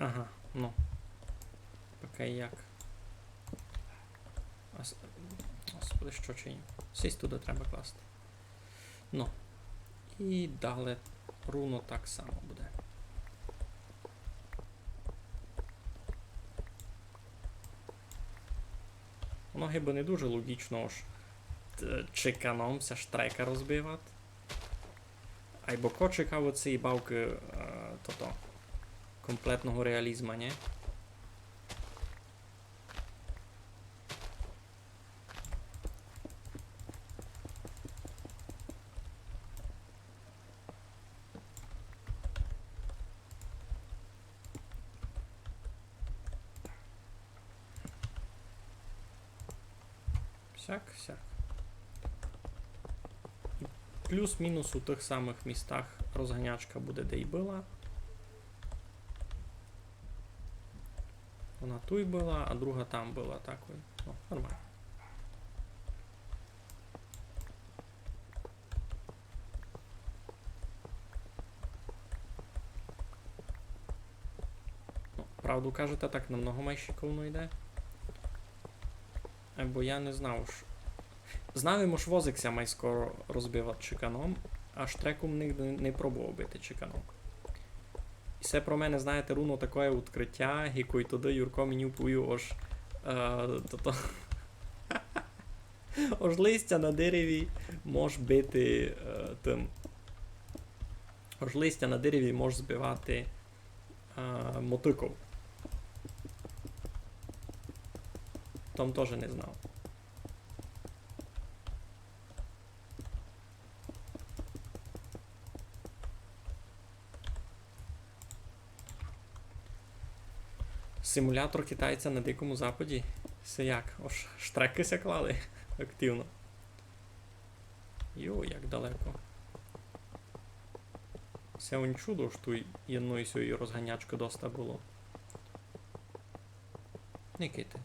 Ага, ну. Поки як. Ас-, Господи, што чиню? Сись туды треба класти. Ну. І дале руно так само буде. Воно гибы не дуже логічно, ож т-, чеканом ся штрека розбивати. Айбо ко чекав од сеї бавкы, е, тото, комплетного реалізма, нє? Так, сяк. І плюс-мінус у тых самых містах розганячка буде, де й была. Она туй была, а друга там была, так. Ну, нормално. Ну, правду кажете, так намного май шиковно йде. Е, бо я не знав, ож... Знав им, ож возик ся май скоро розбивать чеканом, а штреку м нигде не пробовав бити чеканом. І се про мене, знаєте, руно такоє открытя, ги кой тогды Юрко мені уповів, ож, е, тото, ож листя на дереві мож бити, е, тым. Ож листя на дереві мож збивати, е, мотыков. Том тоже не знав. Симулятор китайця на Дикому Западі. Се як? Ож штрекы ся клали активно. Йо, як далеко. Се онь чудо, ож туй єдної сьої розганячкы доста было. Никайте.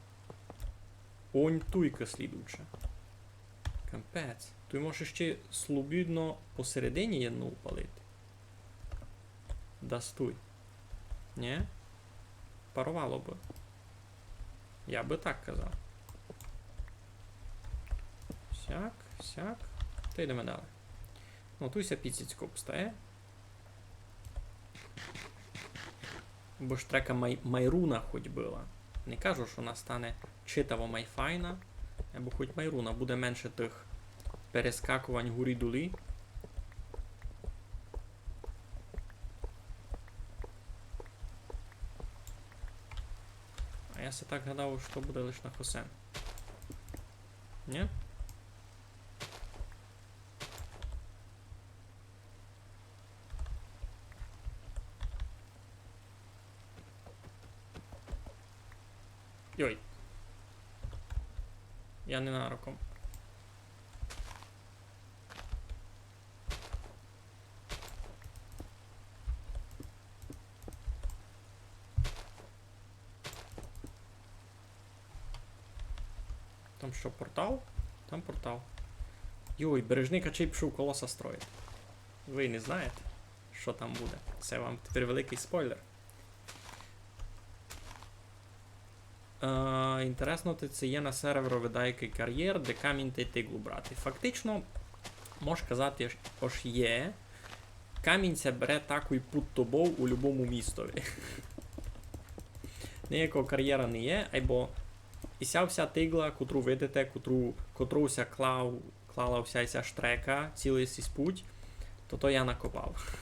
Онь туйка слідуюча. Капець. Туй можеш іщи слобідно посередині єдну упалити. Да стуй. Нє? Паровало бы. Я бы так казав. Сяк, сяк. Та йдеме далі. Ну, туй ся піціцько обстає. Бо штрека май, май руна хоть была. Не кажу, што она стане читаво май файна, бо хоть май руна, буде менше тых перескакувань гурі-долі. А я се так гадав, што буде лиш на хосен. Нє? Йой. Я ненароком. Там што, портал? Там портал. Йой, Бережник ачей пішов колоса строїти. Вы не знаєте, што там буде. Се вам тепер великый спойлер. Е, інтересно, ци є на серверови даякый карєр, де камінь тай тиглу брати. Фактично, мож казати, ож є. Камінь ся бере такой пуд тобов у любому містови. Ниякого карєра не є, айбо і ся вся тигла, котру видите, котру, котру ся клав, клала вся ся штрека, цілый сись путь, то, то я накопав.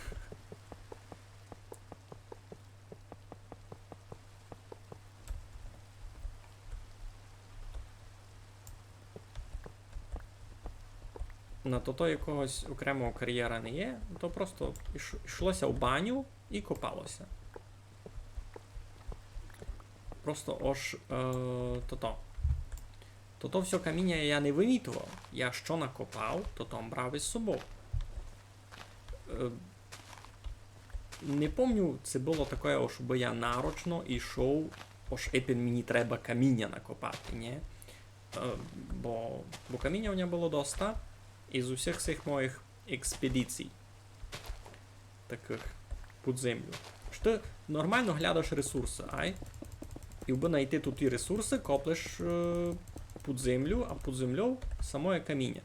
На тото якогось окремого карєра не є, то просто йш-, йшло ся в баню і копало ся. Просто ож, е, тото. Тото всьо каміня я не вымітовав. Я што накопав, тото м брав из собов. Е, не помню, ци было такоє, ож бы я нарочно йшов, ож епен мені треба каміня накопати, нє? Е, бо, бо каміня у мене было доста из усіх сих моїх експедицій такых під землю. Што ты нормално глядаш ресурсы, ай? І бы найти туй ті ресурсы, коплеш, е, під землю, а під землёв самоє каміня.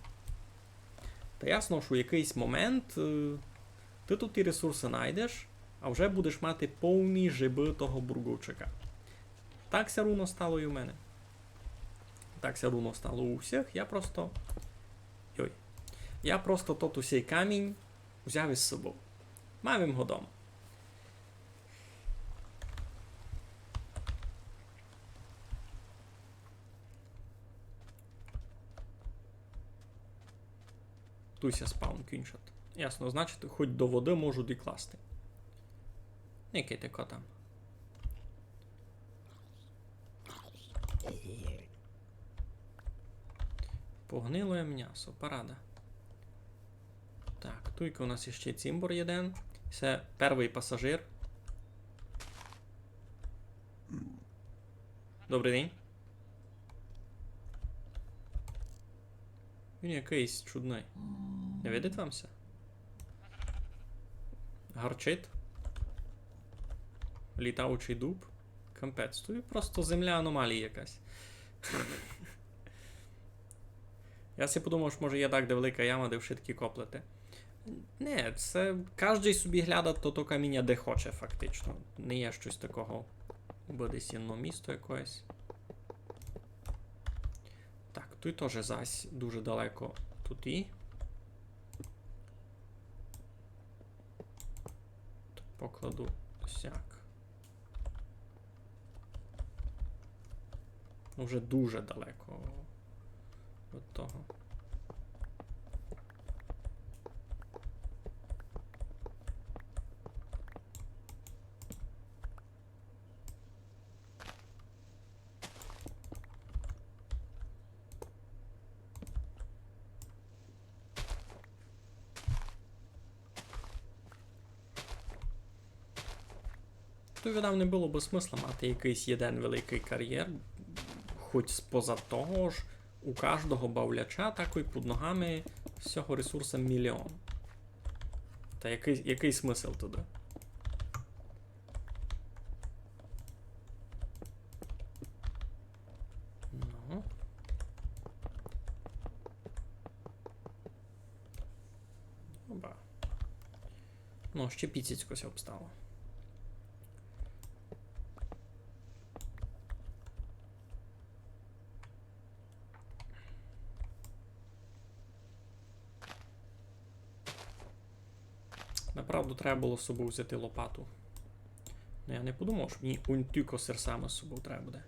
Та ясно, што у якыйсь момент, е, ты туй ті ресурсы найдеш, а вже будеш мати повні жебы того бурговчака. Так ся руно стало і у мене. Так ся руно стало у всіх. Я просто, йой. Я просто тот усей камінь узяв из собов. Мав им го дома. Туй ся спаун кінчат. Ясно, значить, хоть до воды можу докласти. Никайте, ко там. Погнилоє мнясо, парада. Так, туйка у нас іщи цімбор єден. Се первый пасажир. Добрый день. Він якыйсь чудный. Не видить вам ся? Гарчить. Літаючый дуб. Капець, то просто земля аномалії якась. Я си подумав, што може є так, де велика яма, де вшыткі коплеты. Не, се каждый собі глядать то, то каміня, де хоче, фактично. Не є штось такого, бо десь єдно місто якоєсь. Так, туй тоже зась дуже далеко туй. Покладу сяк. Уже дуже далеко від того. То, видав, не было бы смысла мати якыйсь єден великый кар'єр, хоть споза того ж, у каждого бавляча такой під ногами всього ресурса мільйон. Та якый, якый смысл туды? Ну. Оба. Ну, ще піціцько ся обстало. Направду треба было з собов взяти лопату. Ну, я не подумав, што мені унтюко серсами з собов треба буде.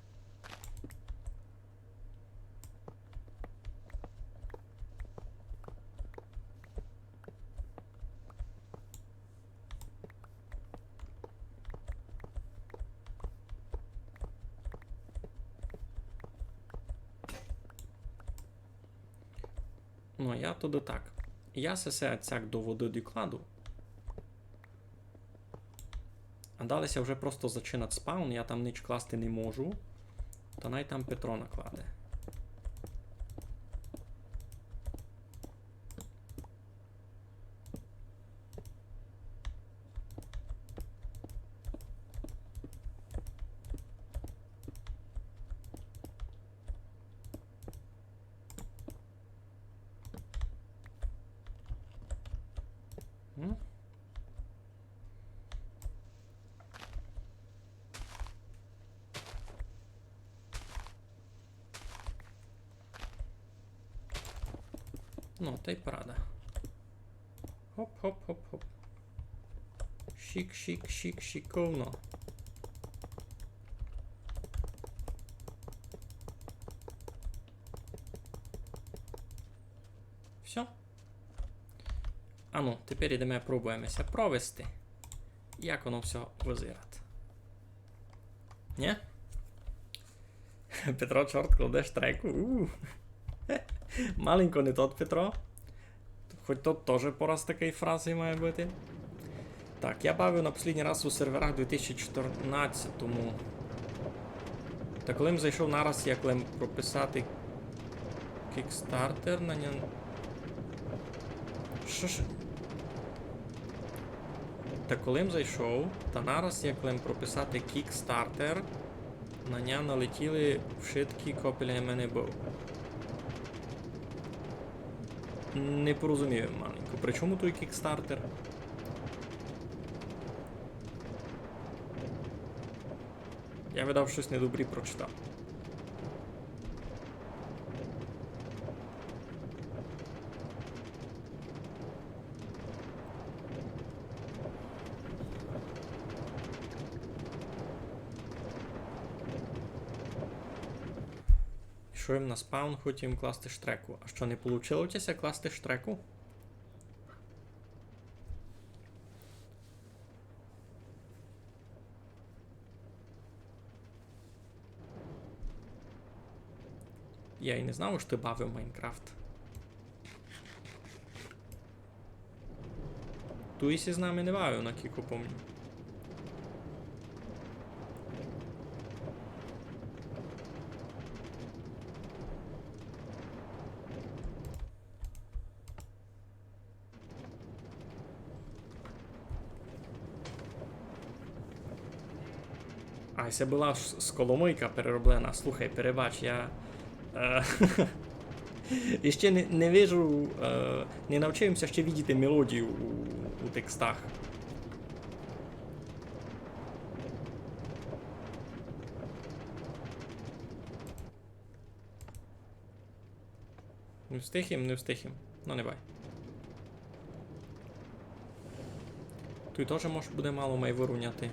Ну, я туды так. Я се, се сяк до воды докладу. А далі ся вже просто зачинать спаун, я там нич класти не можу. Та най там Петро накладе. М? Ну, та й парада. Хоп, хоп, хоп, хоп. Шик, шик, шик, шиковно. Всьо. Ану, тепер ідеме, пробуєме ся провести. Як воно всьо визирать. Нє? Петро, чорт, кладеш треку? У. Маленько не тот Петро. Хоть тот тоже пораз такый фразы має быти. Так, я бавив на послідній раз у серверах дві тисячі чотирнадцятому. Та коли м зайшов нараз, як лем прописати Kickstarter на ньо-, Што ж? Та коли м зайшов, та нараз, як лем прописати Kickstarter, на ня налетіли вшыткі, ко біля мене быв. Не порозумів маленько. При чому туй Kickstarter? Я, видав, штось недобрі прочитав. Йшов им на спаун, хотів им класти штреку. А што, не получило ся класти штреку? Я й не знав, што ты бавив Майнкрафт. Туй ся з нами не бавив, накілько помню. А, се была ж с-, коломыйка перероблена. Слухай, перебач, я, е, іщи не, не вижу, е, не навчив ся іщи видіти мелодію у, у текстах. Не встиг им, не встиг им. Ну, не бай. Туй тоже мож буде мало май вырівняти.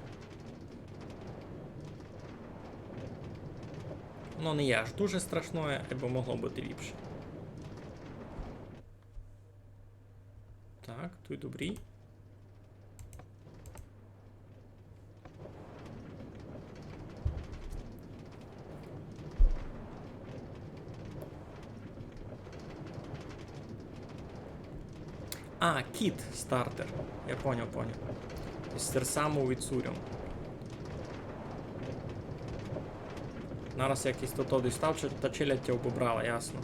Воно не є аж дуже страшноє, айбо могло быти ліпше. Так, туй добрі. А, кіт стартер. Я поняв, поняв. Із серсаму від сурьом. Нараз якыйсь то, то дістав, чи та челядь тя обобрала, ясно.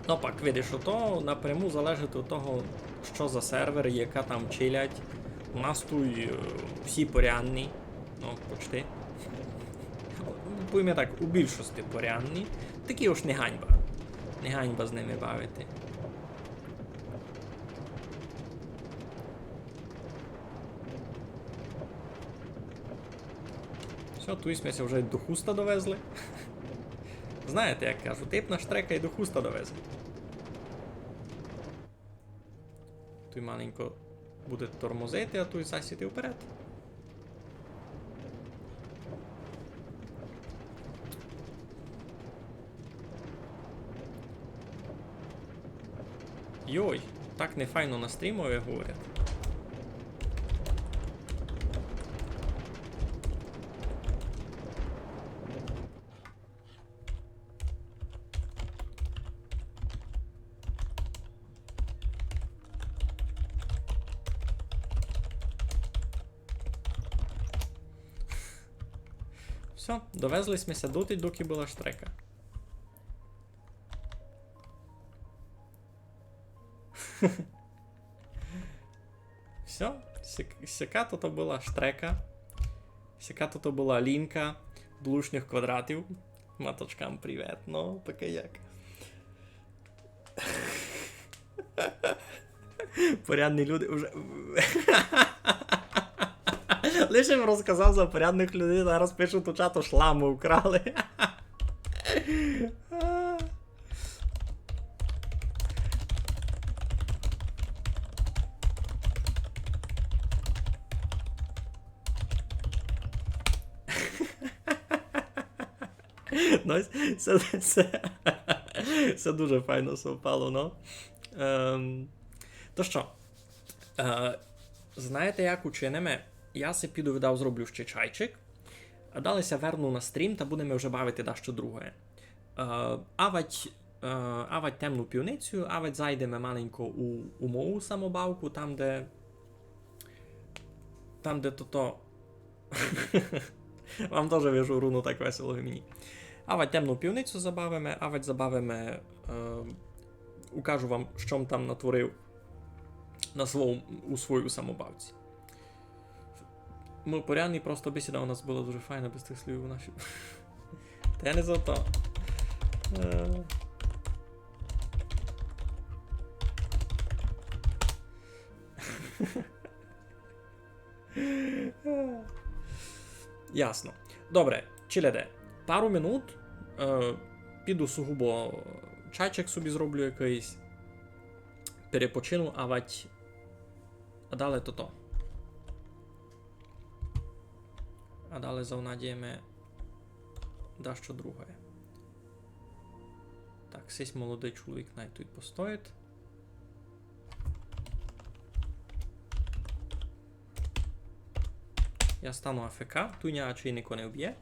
Ну, пак, видиш, ото напряму залежить від того, што за сервер, яка там челядь. У нас туй, е, всі порядні. Ну, почти. Повіме так, у більшости порядні. Такі уж не ганьба. Не ганьба з ними бавити. Всьо, туй сьме ся вже й до Хуста довезли. Знаєте, як кажуть, тип на штрека й до Хуста довезе. Туй маленько буде тормозити, а туй зась іти вперед. Йой, так нефайно на стрімови говорять. Всьо, довезли сьме ся доти, доки была штрека. Всьо, сяк-, сяка то, то была штрека. Сяка то, то была лінка блушніх квадратів. Маточкам привет, ну, таке як. Порядні люди уже. Лише им розказав за порядных людей, зараз пишуть у чату: «Шламу вкрали». Ну, се, се, се дуже файно совпало, ну. Ем, то што, е, знаєте, як учиниме? Я си піду, видав, зроблю ще чайчик, а далі ся верну на стрім та будеме вже бавити дашто друге. Е, авать, е, авать темну пивницю, авать зайдеме маленько у, у мою самобавку, там, де, там, де тото. Вам тоже вижу руно так весело, як мені. Авать темну пивницю забавиме, авать забавиме, е, укажу вам, што м там натворив на свою, у своїй самобавці. Мы порядні, просто бесіда у нас была дуже файна без тых слів у нашій. Та я не за то. Е. Ясно. Добре, челяде. Пару минут, е, піду сугубо чайчик собі зроблю якыйсь, перепочину, авать, а далі тото. А далі завнадієме дашто друге. Так, сись молодый чоловік най туй постоїть. Я стану А Ф К, туй ня ачей нико не вбє.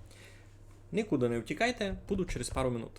Никуды не втікайте, буду через пару минут.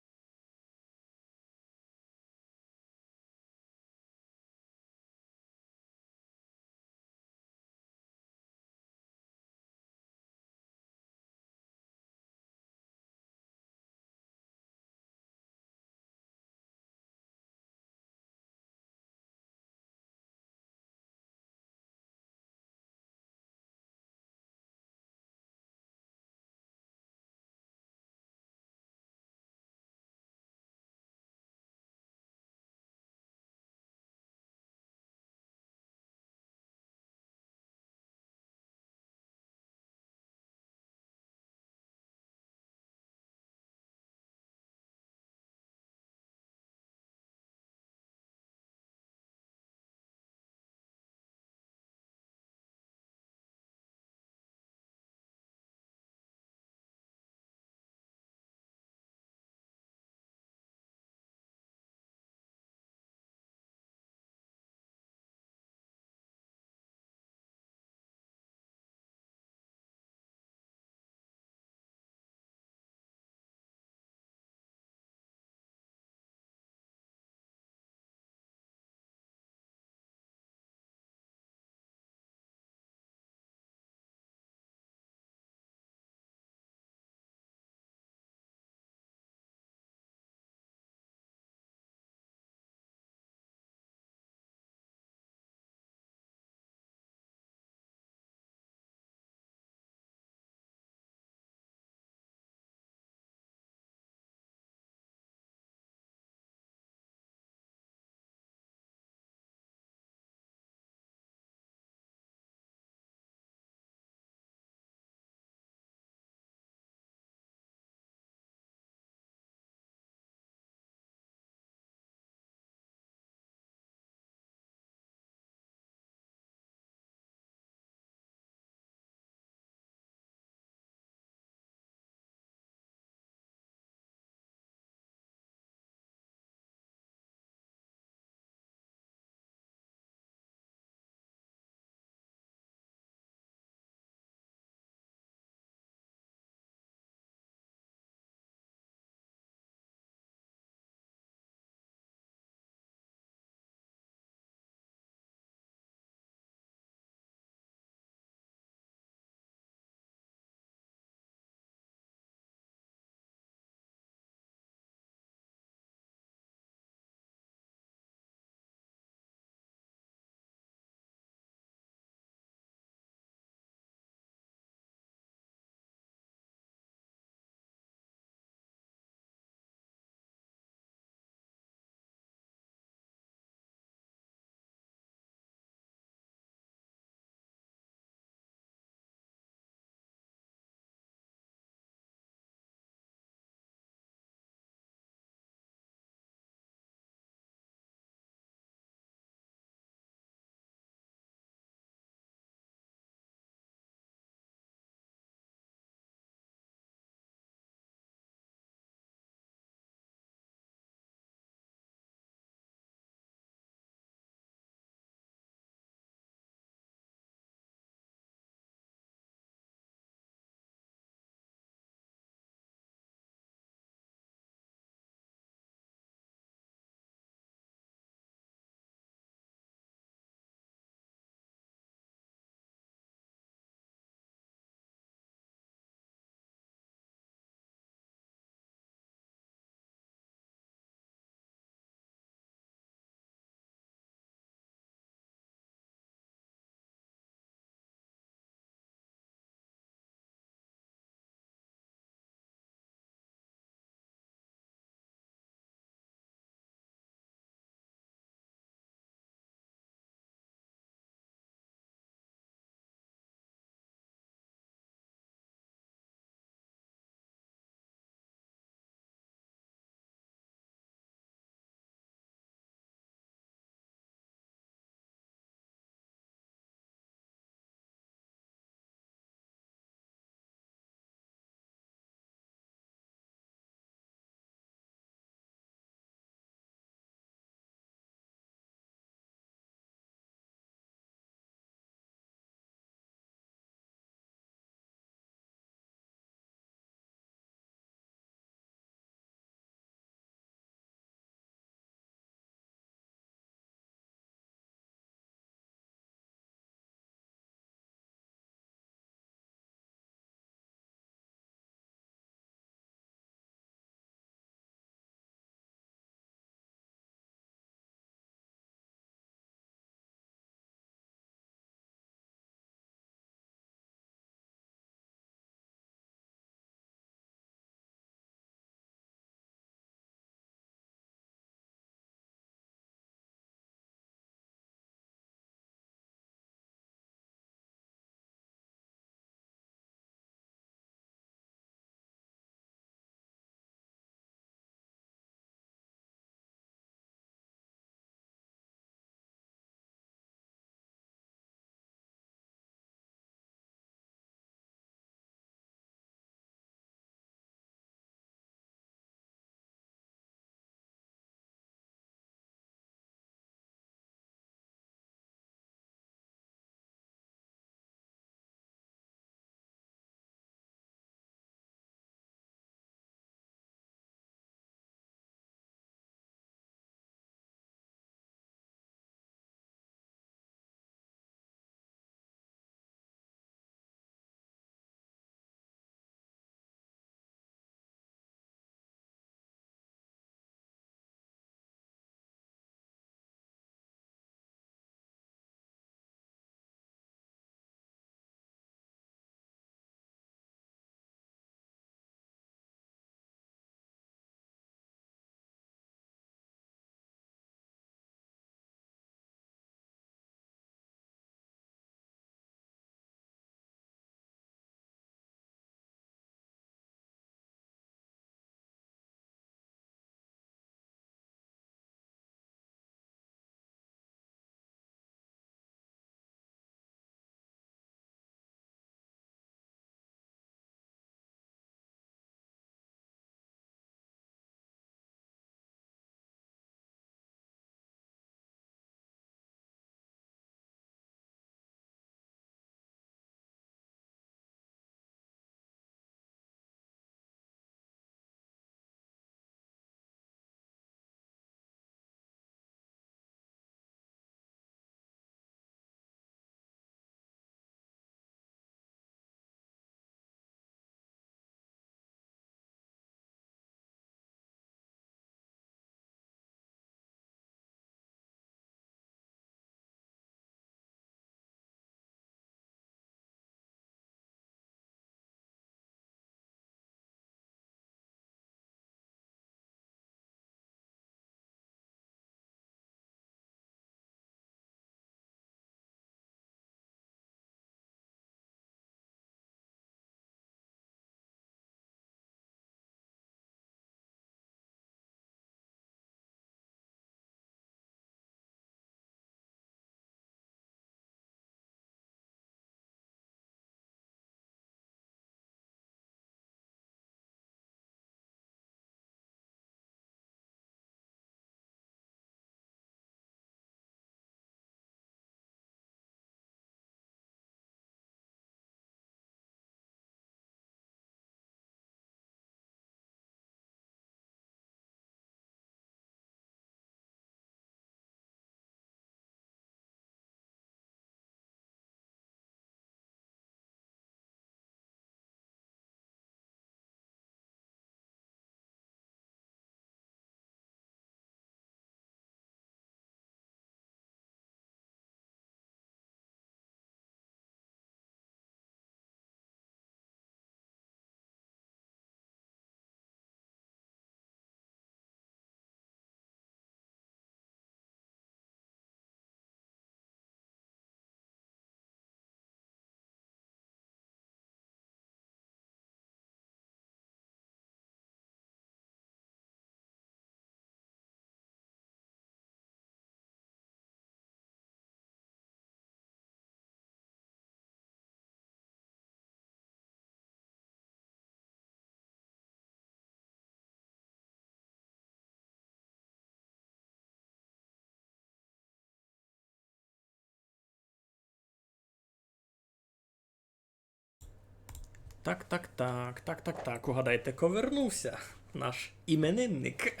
Так, так, так, так, так, так. Угадайте, ко вернувся наш іменинник.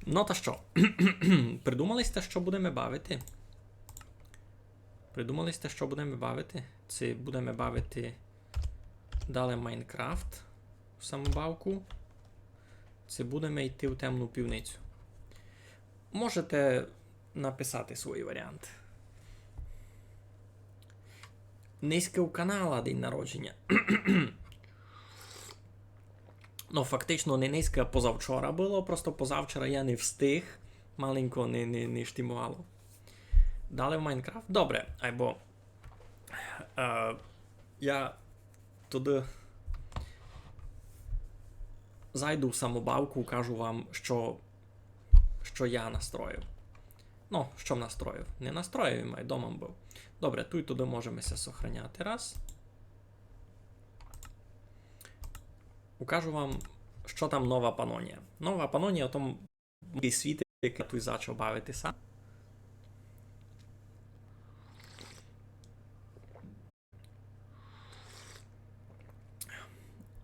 Ну та што? Придумали сьте, што будеме бавити? Придумали сьте, што будеме бавити? Ци будеме бавити далі Майнкрафт в самобавку? Ци будеме йти в темну пивницю? Можете написати свої варіанти. Нынька у канала день народження. Ну, фактично, не нынька, а позавчора было, просто позавчора я не встиг, маленько не, не, не штимовало. Далі в Майнкрафт? Добре, айбо, е, я туды зайду в самобавку, укажу вам, што, што я настроїв. Ну, што настроїв? Не настроїв, ай дома быв. Добре, туй туды можеме ся сохраняти раз. Укажу вам, што там Нова Панонія. Нова Панонія, о том світі, як я туй зачав бавити ся.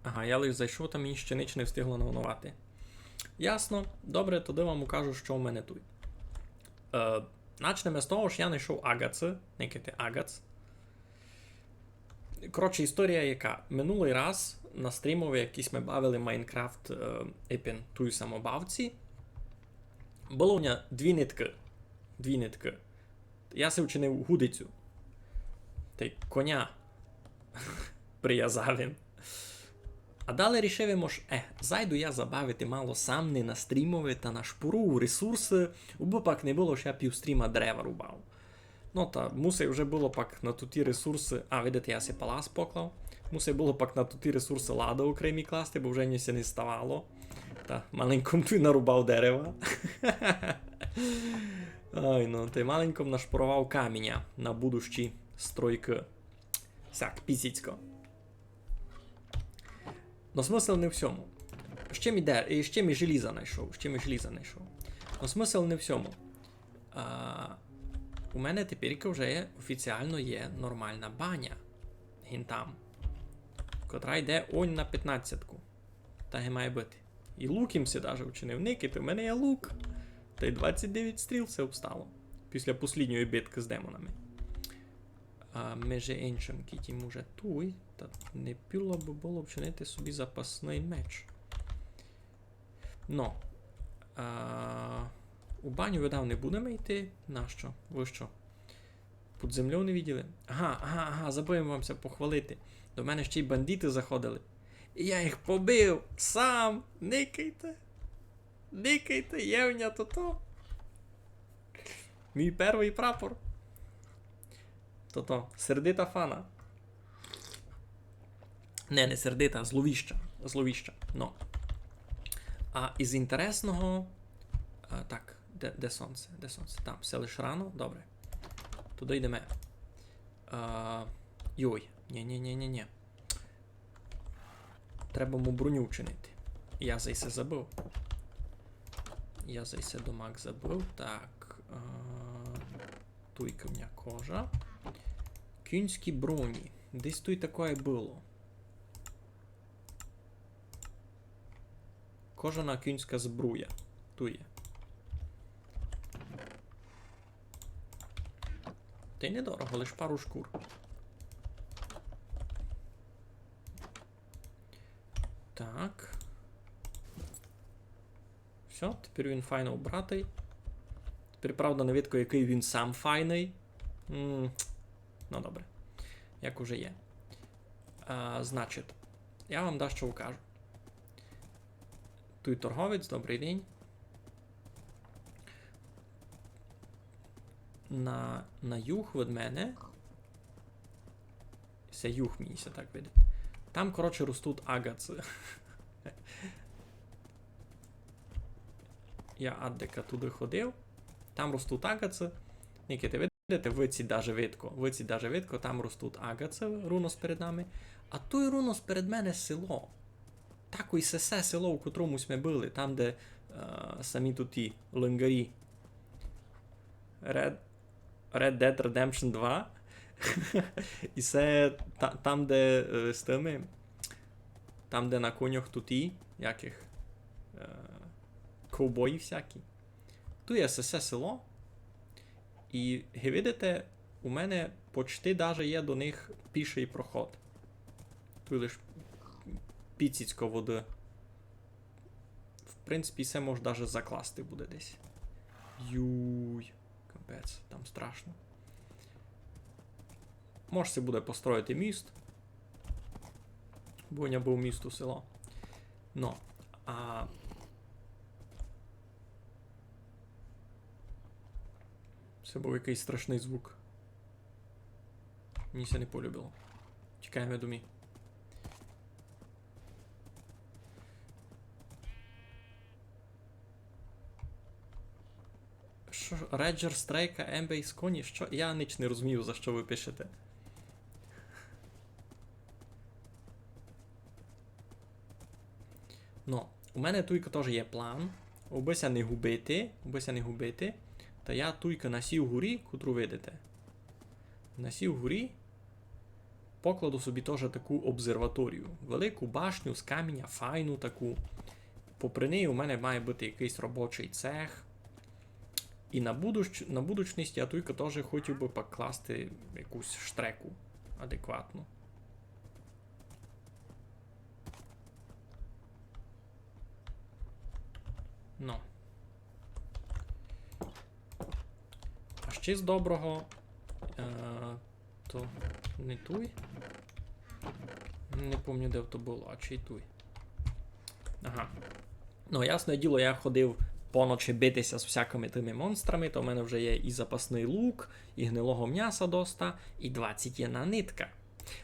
Ага, я лиш зайшов, там мені ще нич не встигло налаштовати. Ясно. Добре, тогды вам укажу, што в мене туй. Е, начнеме з того, што я знайшов агац. Никайте, агац. Коротше, історія яка. Минулый раз на стрімови, як сьме бавили Майнкрафт, е, епен туй самобавці, было у мене дві ниткы. Дві ниткы. Я си вчинив гудицю. Тай коня привязав им. А далі рішив им, ож, е, зайду я забавити мало сам, не на стрімови, та нашпорую ресурсы, убы пак не было, што я пів стріма дерева рубав. Ну та мусив уже было пак на туті ресурсы, а, видите, я си палас поклав. Мусив было пак на туті ресурсы лады окремі класти, бо уже мені ся не ставало. Та маленько м туй нарубав дерева. Ай, ну, тай маленько м нашпоровав каміня на будущі стройкы. Сяк, пісіцько. Но смысл не в сьому. Ще мі де-, і ще мі желіза знайшов, ще мі желіза знайшов. Но смысл не в сьому. А, у мене теперька вже є, офіціално є нормална баня. Гин там. Котра йде онь на пятнадцятку. Так і має быти. І лук им си даже вчинив. Никайте, у мене є лук. Тай двадцять девять стріл всьо обстало. Після послідньої биткы з демонами. А, межи иншым, кидь им уже туй, та не піло бы было вчинити собі запасный меч. Но, а, у баню, видав, не будеме йти. Нащо? Вы што? Під землёю не виділи? Ага, ага, ага, забыв им вам ся похвалити. До мене ще й бандиты заходили. І я їх побив сам. Никайте. Никайте, є в ня тото. Мій первый прапор. Тото, сердита фана. Не, не сердита, зловіща. Зловіща. Но. А із інтересного. А, так, де, де сонце? Де сонце? Там, всьо лиш рано. Добре. Туды йдеме. А, йой. Нє-нє-нє-нє-нє. Треба му броню вчинити. Я за се забыв. Я за се домак забыв. Так. А, туйка в ня кожа. Кінські броні. Десь туй такоє было. Кожана кінська збруя. Туй є. Тай недорого, лиш пару шкур. Так. Всьо, тепер він файно убратый. Тепер, правда, не видко, якый він сам файный. М, ну, добре. Як уже є. А, значить, я вам дашто укажу. Туй торговець, добрый день. На, на юг від мене. Се юг, мені ся так видить. Там, коротше, ростуть агацы. Я аддека туды ходив. Там ростуть агацы. Никайте, видите, выдці даже видко. Выдці даже видко, там ростуть агацы, рувно сперед нами. А туй рувно сперед мене село. Такой сесе село, у котрому сьме были, там, де, е, самі туті лангарі. Red, Red Dead Redemption два. І се та, там, де е, з тыми, там, де на конях туті, якых е, ковбої всякі. Туй є се село. І, ги видите, у мене почти даже є до них пішый проход. Туй лиш піціцько воды. В принципі, се мож даже закласти буде десь. Юй, капець, там страшно. Мож се буде построїти міст. Бо у мене быв міст у село. Но, а се быв якыйсь страшный звук. Мені се не полюбило. Тікаєме домі. Што? Реджер, стрейка, ембейс, коні? Што? Я ніч не розумію, за што вы пишете. Но, у мене туйка тыж є план. Убы ся не губити, убы ся не губити. Та я туйка на сій горі, котру видите. На сій горі покладу собі тыж таку обсерваторію. Велику башню з каміня, файну таку. Попри неї у мене має быти якыйсь робочый цех. І на будущ-, на будучность я туйка тыж хотів бы покласти якусь штреку адекватну. Но. А ще з доброго, е, то не туй. Не помню, де то было, а чи туй. Ага. Но, ясне діло, я ходив поночі бити ся з всякыми тыми монстрами, то в мене вже є і запасный лук, і гнилого мняса доста, і двадцять єдна нитка.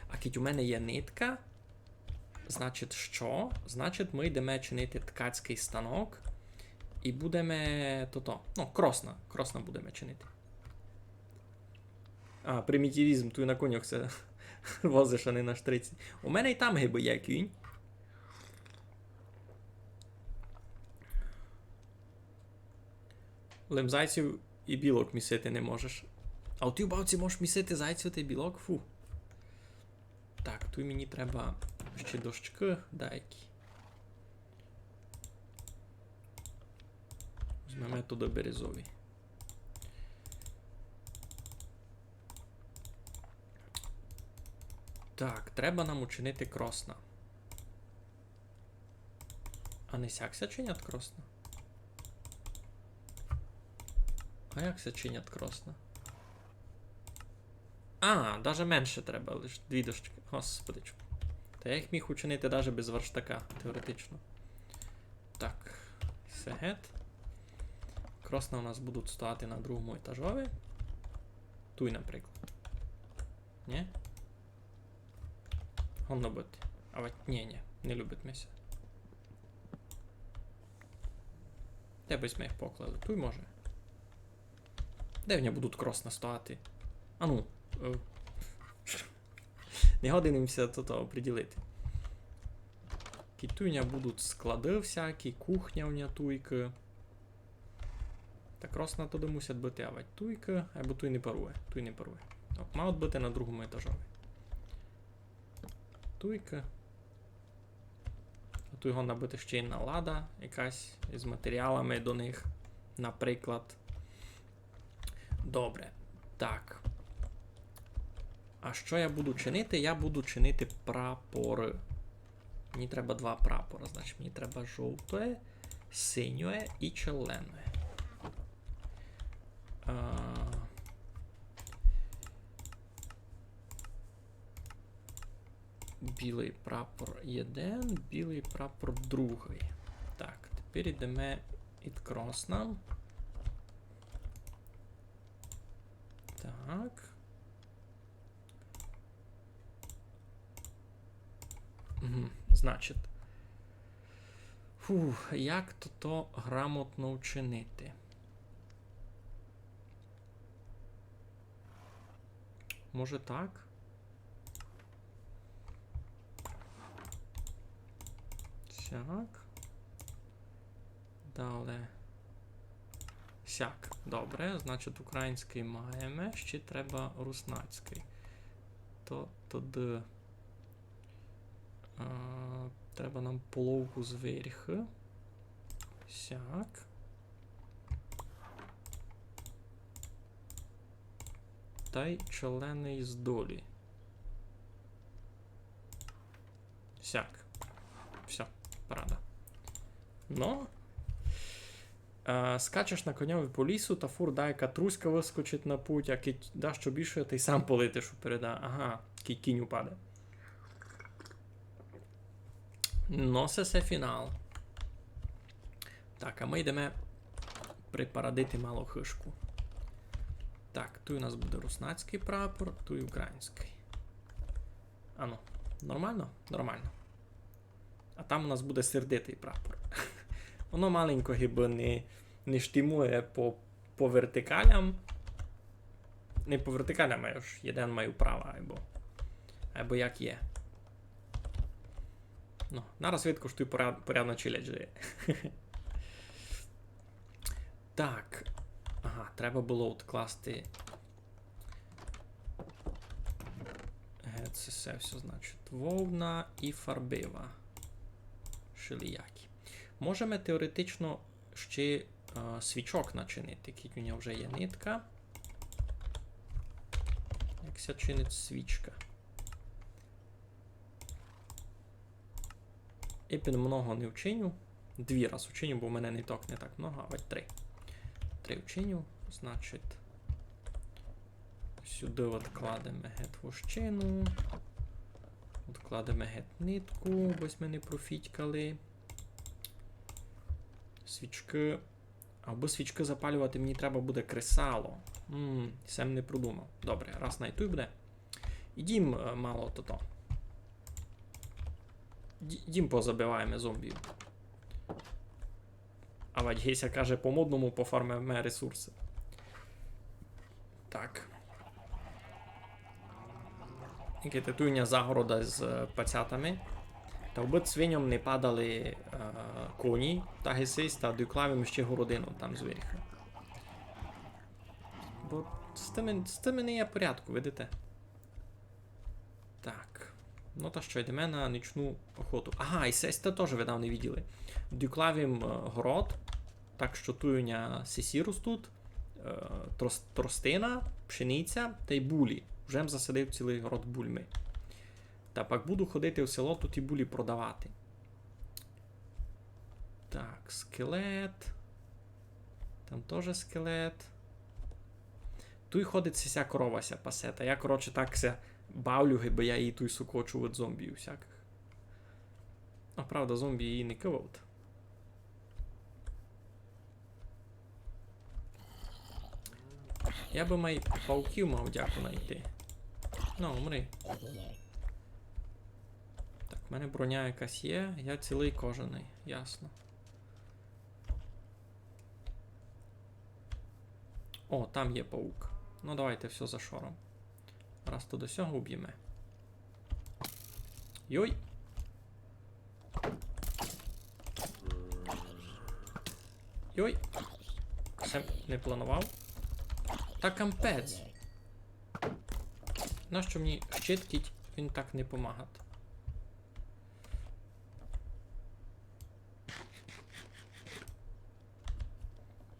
А кідь у мене є нитка, значить што? Значить, мы йдеме чинити ткацькый станок і будеме тото, но, кросна, кросна будеме чинити. А, примітивізм, туй на конях ся возиш, а не на штреці. У мене й там гибы є кінь. Лем зайців і білок місити не можеш. А у тій бавці можеш місити зайців та й білок? Фу. Так, туй мені треба ще дощкы даякі. Возьмеме туды березові. Так, треба нам учинити кросна. А не сяк ся чинять кросна? А як ся чинять кросна? А, даже менше треба, лиш дві дощкы. Господичку. Та я їх міг учинити даже без верштака, теоретично. Так, всьо гет. Кросна у нас будуть стояти на другому етажови. Туй, наприклад. Нї? Годно быти. А вать, нї, нї, не любить ми ся. Де бы сьме їх поклали? Туй може. Де в нього будуть кросна стояти? Ану. Е, не годен им ся тото оприділити. Кі туй у нього будуть склады всякі, кухня у нього туйка. Та кросна туды мусять быти, а вать туйка, айбо туй не парує, туй не парує. О, мають быти на другому етажови. Туйка. А туй годна быти ще й налада якась із матеріалами до них, наприклад. Добре. Так. А што я буду чинити? Я буду чинити прапоры. Мені треба два прапора. Значить, мені треба жовтоє, синьоє і челленоє. А, білый прапор єден, білый прапор другый. Так, тепер ідеме ід кросна. Так. Мгм, значить. Фу, як то, то грамотно вчинити? Може так? Сяк. Дале. Сяк. Добре, значить, українськый маєме. Ще треба руснацькый. То, то д. А, треба нам половку зверху. Сяк. Тай члены здолі. Сяк. Всьо, парада. Но. Е, скачеш на коньови по лісу, та фур дайка труська выскочить на путь, а кідь дашто більше, ты й сам полетиш уперед. Ага, кідь кінь упаде. Но, се, се фінал. Так, а мы йдеме припарадити мало хышку. Так, туй у нас буде руснацькый прапор, туй українськый. Ану, нормално? Нормално. А там у нас буде сердитый прапор. Воно маленько гибы не, не штимує по, по вертикалям. Не по вертикалям, а ож єден маю права, айбо, айбо як є. Ну, нараз видко, што туй поряд-, порядна челядь жиє. Так. Ага, треба было одкласти. Е, се, се всьо, значить, вовна і фарбива. Шелиякі. Можеме теоретично ще, е, свічок начинити, кідь у нього вже є нитка. Як ся чинить свічка? Епен много не вчиню. Дві раз вчиню, бо в мене ниток не так много, авадь три. Три вчиню, значить, сюды одкладеме гет вощину. Одкладеме гет нитку, бо сьме не профітькали. Свічкы. Абы свічкы запалювати, мені треба буде кресало. М, се м не продумав. Добре, раз най туй буде. Ідім, е, мало тото. Ді-, ідім позабиваєме зомбів. Авадь ги ся каже по-модному, пофармиме ресурсы. Так. Якась туй у ня загорода з, е, пацятами. Та вбы свиньом не падали, е, коні, та ги сись, та доклав им ще городину там зверху. Бо з тыми, з тыми не є порядку, видите? Так. Ну та што, йдеме на нічну охоту. Ага, і сесь сьте тоже, видав, не виділи. Доклав им, е, город, так што туй у ня сесі ростуть, е, трос-, тростина, пшениця тай булі. Вже м засадив цілый город бульми. Та пак буду ходити в село, туй і булі продавати. Так, скелет. Там тоже скелет. Туй ходить ся корова ся пасе. Та я, коротше, так ся бавлю, гибы я її туй сокочу від зомбі всякых. А правда, зомбі її не кывавуть. Я бы май пауків мав дяку найти. Ну, умри. Так, в мене броня якась є, я цілый кожаный, ясно. О, там є паук. Ну, давайте всьо зашором. Раз то до сього уб'єме. Йой! Йой! Се не планував. Та кампець! Нащо мені щит, кідь він так не помагать?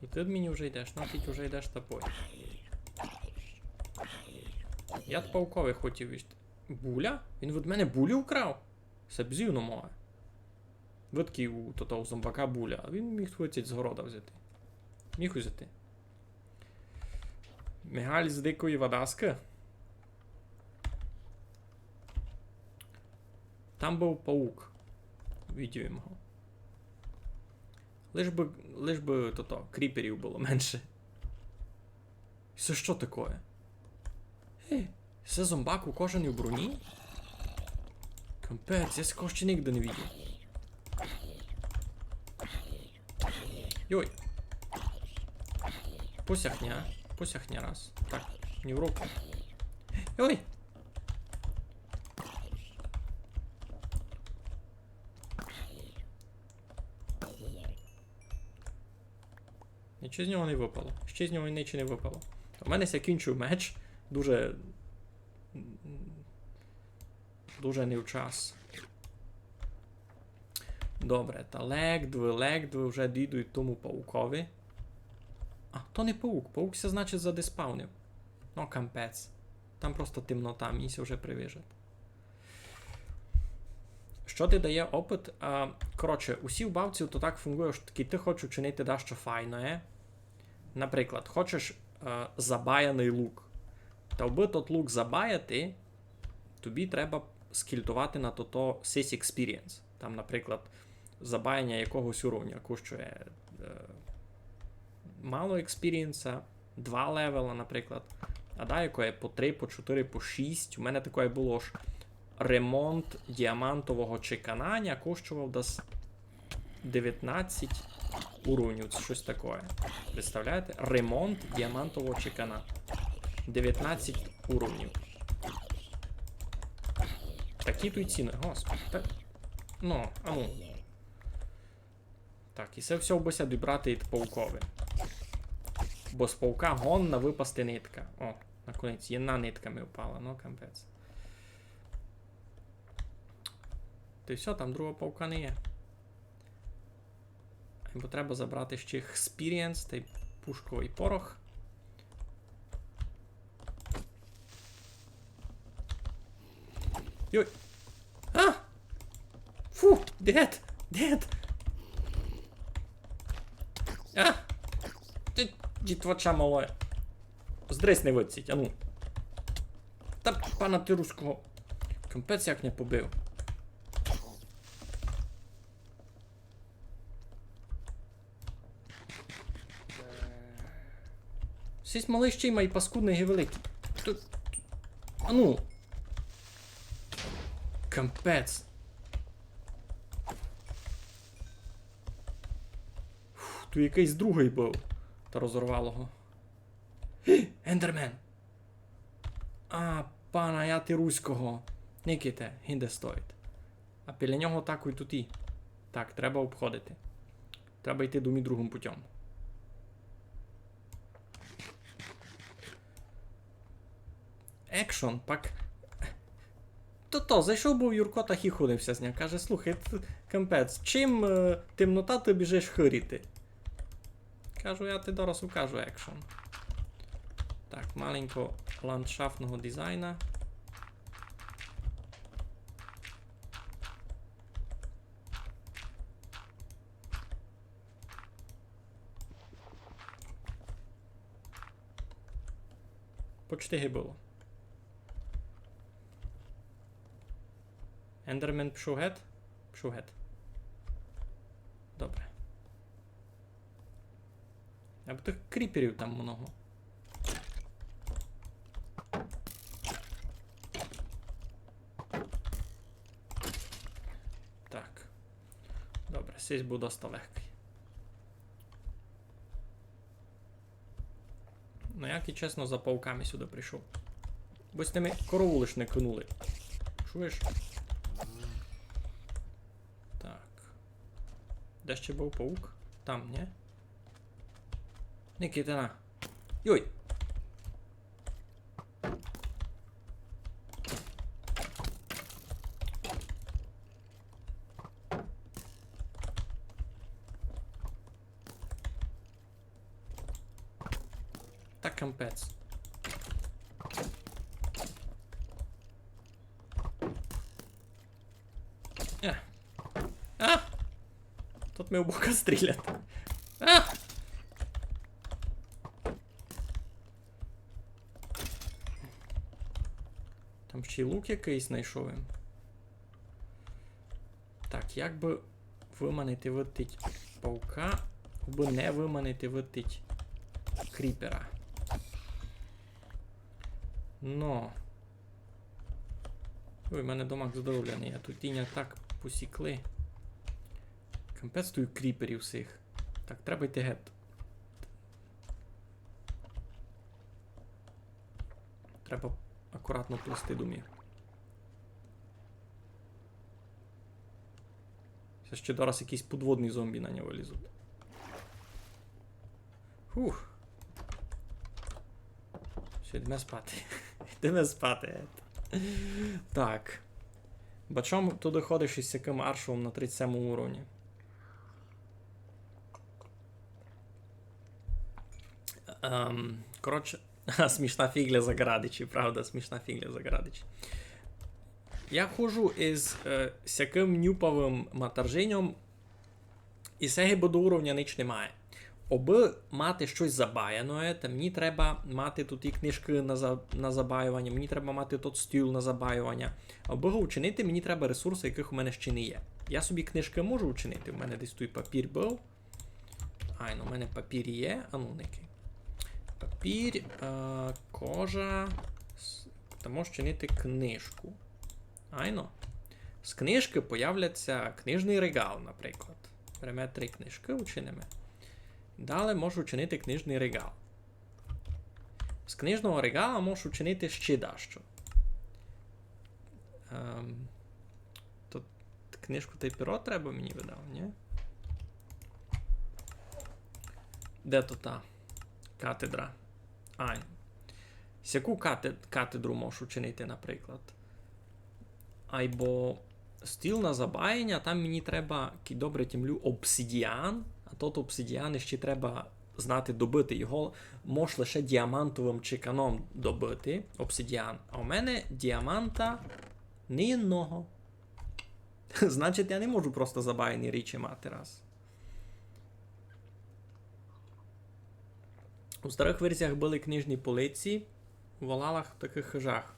І ты мені вже йдеш, ну, кідь уже йдеш, та пой. Я т паукови хотів іщ-, буля? Він від мене булю вкрав? Се бзівно моє. Видкый у тото, у зомбака буля, а він міг хотіть з города взяти. Міг узяти. Мигаль з дикої Вадаскы. Там быв паук. Видів його. Лиш бы, лиш бы тото, кріперів было менше. Се што такоє? Е, се зомбак у кожаній броні? Капець, я сякого ще нигде не видів. Йой. Посягня, посягня раз. Так, не в руку. Йой! Нічого з нього не выпало. Ще з нього нічого не выпало. У мене ся кінчив меч. Дуже, м, Дуже не в час. Добре, та ледве, ледве вже дійду й тому паукови. А, то не паук. Паук ся, значить, задеспавнив. Ну, капець. Там просто темнота, мені ся вже привижать. Што ти дає опыт? А, коротше, усі в бавці то так фунґує, што таки ти хочеш учинити дашто файноє. Наприклад, хочеш, е, забаяний лук. Та аби тот лук забаяти, тобі треба скільтовати на тото сись experience. Там, наприклад, забаяння якогось уровня коштує, е, мало експірієнса, два левела, наприклад. А декоє по три, по чотири, по шість. У мене такоє было, ож ремонт діамантового чекананя коштував десь девятнадцять уровнів, це щось таке. Представляєте? Ремонт діамантового чекана. Девятнадцять уровнів. Такі туй ціны, господи. Та... Ну, а ну. Так, і се всьо бы ся добрати ид паукови. Бо з паука годна выпасти нитка. О, наконець, єдна нитка ми впала, ну, капець. Та й всьо, там другого паука не є. Бо треба забрати ще експірієнс та й пушковый порох. Йой! А! Фу! Дед! Дед! А! Ти дітвача малоє. Здрись не выціть, ану. Та пана ти руського. Капець як не побив. Сись малый ще й май паскудный і великый. Ту... Ану. Капець. Фу, ту якыйсь другый быв. Та розорвало го. Ендермен! А, пана, я ти руського. Никайте, гинде стоїть. А біля нього так і туті. Так, треба обходити. Треба йти домі другым путём. Екшон, пак. То, то, зайшов быв Юрко та хіхонив ся з ним. Каже: «Слухай, т-, капець, чим, е, темнота, ти біжиш хиріти?» Кажу: «Я ти дораз укажу екшон». Так, маленько ландшафтного дизайна. Почти ги было. Ендермен пішов гет? Пішов гет. Добре. Або тых кріперів там много. Так. Добре, сись быв доста легкый. Ну, як і чесно, за пауками сюды прийшов. Бо з тыми корову лиш не кинули. Чуєш? Так. Де ще быв паук? Там, ні? Никайте на. Йой! Та капець. Е. А! Тут ми в бока стрілять. А! Там ще й лук якыйсь знайшов им. Так, як бы выманити выдтить паука, бы не выманити выдтить кріпера. Но. Ой, в мене домак здоровля не є. Тут тіня так посікли. Капець, туй кріперів всіх. Так, треба йти гет. Треба акуратно плисти домів. Се ще дораз якісь подводні зомбі на нього вилізуть. Фух. Всьо, йдеме спати. Йдеме спати. Так. Ба чом туды ходиш из сякым аршовом на тридцять семому уровні? Ем, коротше, смішна фіґля за ґрадичі, правда, смішна фіґля за ґрадичі. Я ходжу из, е, сякым нюпавым матаржиньом, и се гибы до уровня нич не має. Обы мати штось забаяноє, та мені треба мати туй и книжкы на за-, на забайованя, мені треба мати тот стіл на забайованя. Обы го учинити, мені треба ресурсы, якых у мене ще не є. Я собі книжкы можу учинити, у мене десь туй папір быв. Айно, у мене папір є, ану, никай. Папір, е, кожа, с-, та можеш чинити книжку. Айно. З книжкы появляться книжный реґал, наприклад. Береме три книжкы, учиниме. Далі можу чинити книжный реґал. З книжного реґала можу чинити ще дашто. Ем, то книжку тай перо треба мені, видав, ні? Де то та катедра? Ай. Сяку кате-, катедру можу чинити, наприклад. Айбо стіл на забаяня, там мені треба, кідь добре тямлю, обсидіан, а тот обсидіан іщи треба знати добыти. Його мож лише діамантовым чеканом добыти, обсидіан. А у мене діаманта ні єдного. Значить, я не можу просто забаяні річі мати раз. У старых верзіях были книжні полиці, у валалах в такых хыжах.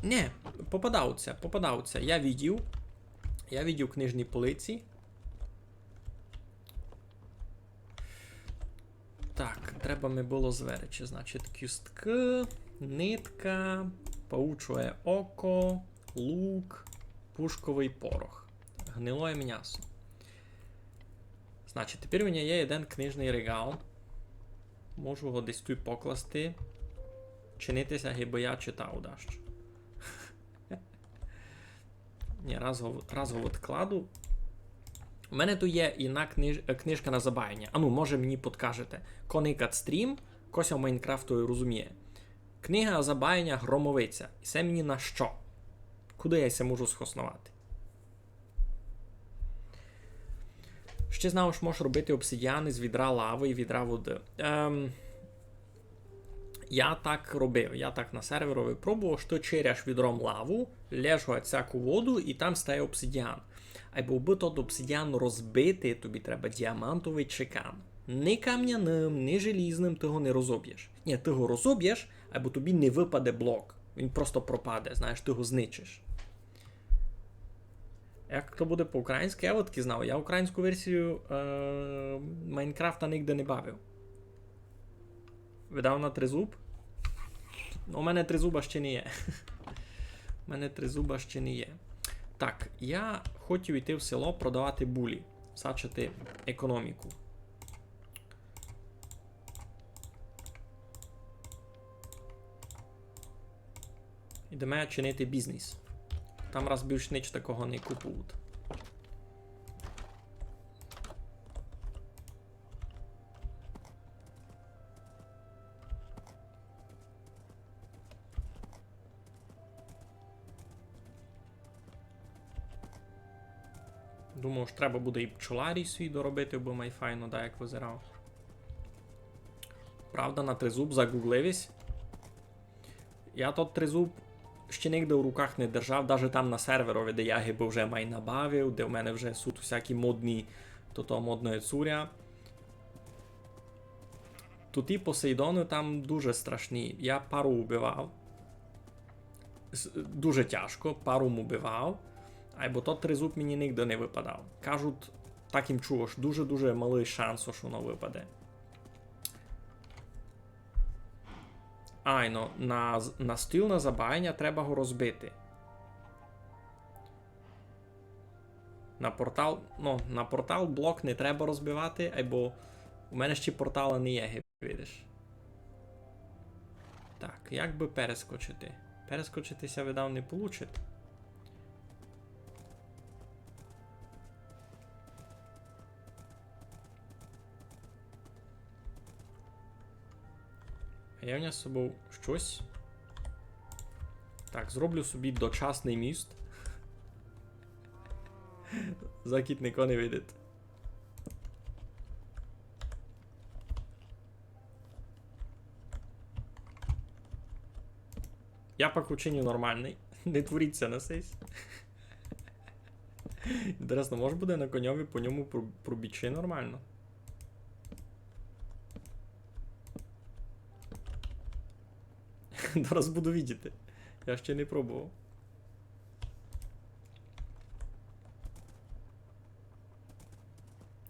Не, попадавуть ся, попадавуть ся. Я видів. Я видів книжні полиці. Так, треба ми было зверечи, значить, кісткы, нитка, паучоє око, лук, пушковый порох. Гнилоє мнясо. Значить, тепер у мене є єден книжный реґал. Можу го десь туй покласти. Чинити ся, гибы я читав дашто. Ні, раз го, раз го відкладу. У мене туй є єдна книж-, е, книжка на забаяня. Ану, може мені підкажете. Ко никать стрім, ко ся в Майнкрафту розуміє. Книга забаяня Громовиця. И се мені на што? Куды я се можу схосновати? Ще знав, што можеш робити обсидіан из відра лавы и відра воды. Ем, я так робив, я так на серверови пробовав, што ты чиряш відром лаву, лєш го об сяку воду и там стає обсидіан. Айбо обы тот обсидіан розбити, тобі треба діамантовый чекан. Ни камняным, ни желізным ты го не розобєш. Ні, ты го розобєш, айбо тобі не выпаде блок. Він просто пропаде, знаєш, ты го зничиш. Як то буде по-українськы, я водкы знав. Я українську верзію, е, Майнкрафта нигде не бавив. Видав на тризуб? Ну, у мене тризуба ще не є. У мене тризуба ще не є. Так, я хотів іти в село продавати булі, сачати економіку. Ідеме чинити бізнес. Там раз більш нич такого не купують. Думав, што треба буде и пчоларій свій доробити, бо май файно, да, як визирав. Правда, на тризуб загуглив ись. Я тот тризуб ще нигде у руках не держав, даже там на серверови, де я гибы вже май набавив, де в мене вже суть усякі модні, то, то модноє цуря. Туй и Посейдоны там дуже страшні. Я пару убивав. С-, дуже тяжко, пару м убивав. Айбо тот тризуб мені нигде не выпадав. Кажуть, так им чув, ож дуже-дуже малый шанс, ож воно выпаде. Айно, на з-, на стіл на забаяня треба го розбити. На портал, ну, на портал блок не треба розбивати, айбо у мене ще портала не є, ги видиш. Так, як бы перескочити? Перескочити ся, видав, не получить. А є в нас з собов штось? Так, зроблю собі дочасный міст. Закіт нико не видить. Я пак учиню нормалный. Не творіться на сись. Інтересно, мож буде на коньови по ньому про-, пробічи нормално? Зараз буду видіти. Я ще не пробовав.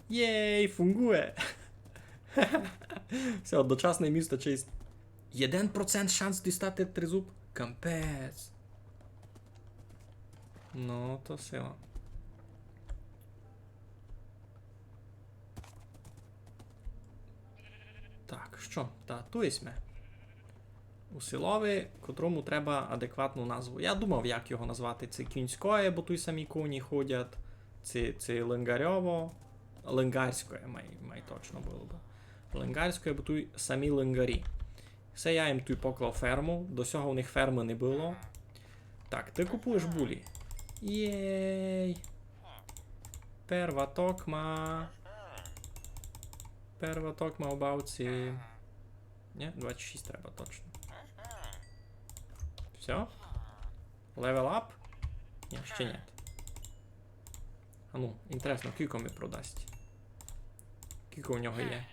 Єй, фунґує! Всьо, дочасный місточист. Єден процент шанс дістати тризуб. Капець. Ну, то сила. Так, што? Та, туй сьме. У селови, котрому треба адекватну назву. Я думав, як його назвати. Ци Кінськоє, бо туй самі коні ходять, ци, ци Лингарьово. Лингарськоє май, май точно было бы. Лингарськоє, бо туй самі лингарі. Се я їм туй поклав ферму. До сього у них фермы не было. Так, ты купуєш булі. Єй. Перва токма. Перва токма у бавці. Ні, двадцять шість треба точно. Всьо? Level up? Ні, ще ні. А ну, інтересно, кілько ми продасть? Кілько у нього є?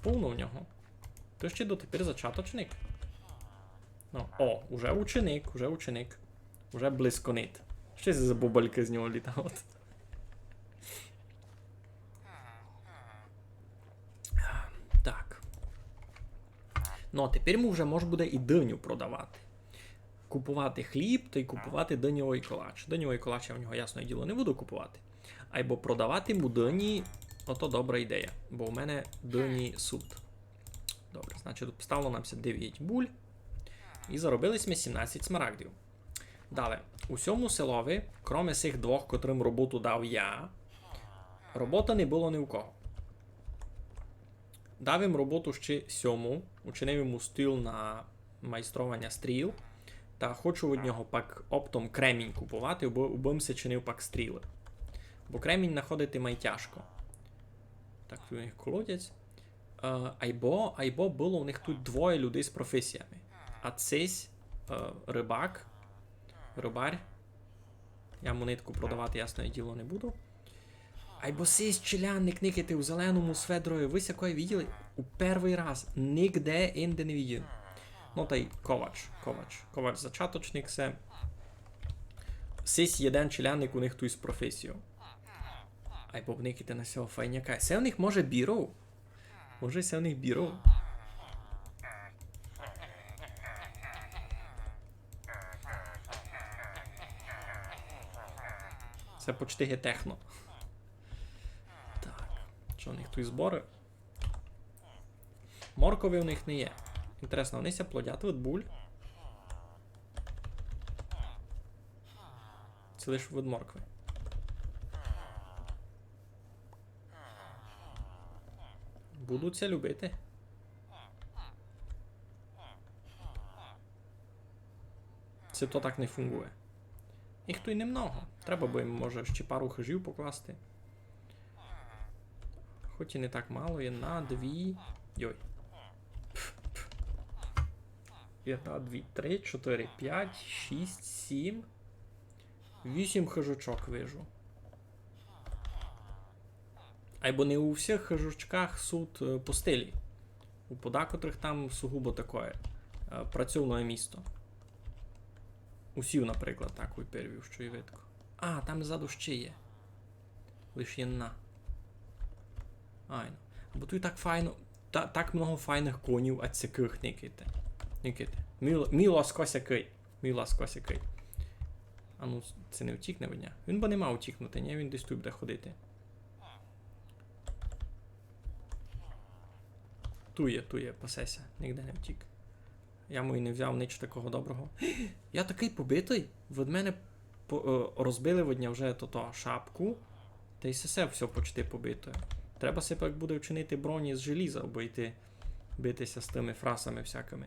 Повно у нього. То ще дотепер зачаточник. Ну, о, уже ученик, уже ученик. Уже блисконит. Ще з бубалькы з нього літають. Так. Ну, а тепер йому вже мож буде і дыню продавати. Купувати хліб та й купувати дыньовый колач. Дыньовый колач я в нього, ясне діло, не буду купувати. Айбо продавати йому дыні, ото добра ідея, бо у мене дыні сут. Добре, значить, тут стало нам ся девять буль. І заробили сьме сімнадцять смарагдів. Дале, у сьому селови, кроме сих двох, котрым роботу дав я, роботы не было ні у кого. Дав їм роботу ще сьому, учинив йому стіл на майстрованя стріл, та хочу від нього пак оптом кремінь куповати, убы, убым ся чинив пак стрілы. Бо кремінь находити май тяжко. Так, туй у них колодязь. Е, айбо, айбо было у них туй двоє людей з професіями. А цись, е, рыбак, рыбарь. Я му нитку продавати, ясне діло, не буду. Айбо сись челядник, никайте, у зеленому сведрови. Вы сякоє виділи? У первый раз. Нигде инде не видів. Ну, тай ковач, ковач. Ковач зачаточник, се. Сись єден челядник у них туй з професійов. Айбо никайте на сього файняка. Се у них може біров? Може, се у них біров? Се почти геть техно. Так, што у них туй зборы? Моркови у них не є. Інтересно, они ся плодять від буль? Ци лиш від моркви. Будуть ся любити. Ци то так не фунґує. Їх туй немного. Треба бы їм, може, ще пару хижів покласти. Хоть і не так мало, єдна, дві. Йой. Пф, пф. Єдна, дві, три, чотири, пять, шість, сім. Вісім хижочок вижу. Айбо не у всіх хижочках сут, е, постелі. У подакотрых там сугубо такоє, е, працьовне місто. Усі, наприклад, так, у перві, што й видко. А, там ззаду ще є. Лиш єдна. Айно. Бо туй так файно, та-, так много файных конів, а сякых, никайте. Никайте. Мій л-, мій ласко сякый. Мій ласко сякый. А ну, се не втікне від ня. Він бы не мав утікнути, ні? Він десь туй буде ходити. Туй є, туй є, пасе ся. Нигде не втік. Я му й не взяв нич такого доброго. Я такый побитый. Від мене по-, е, розбили від ня вже тото шапку. Тай сесе всьо почти побите. Треба ся пак буде вчинити броні з желіза, абы йти бити ся з тыми фрасами всякыми.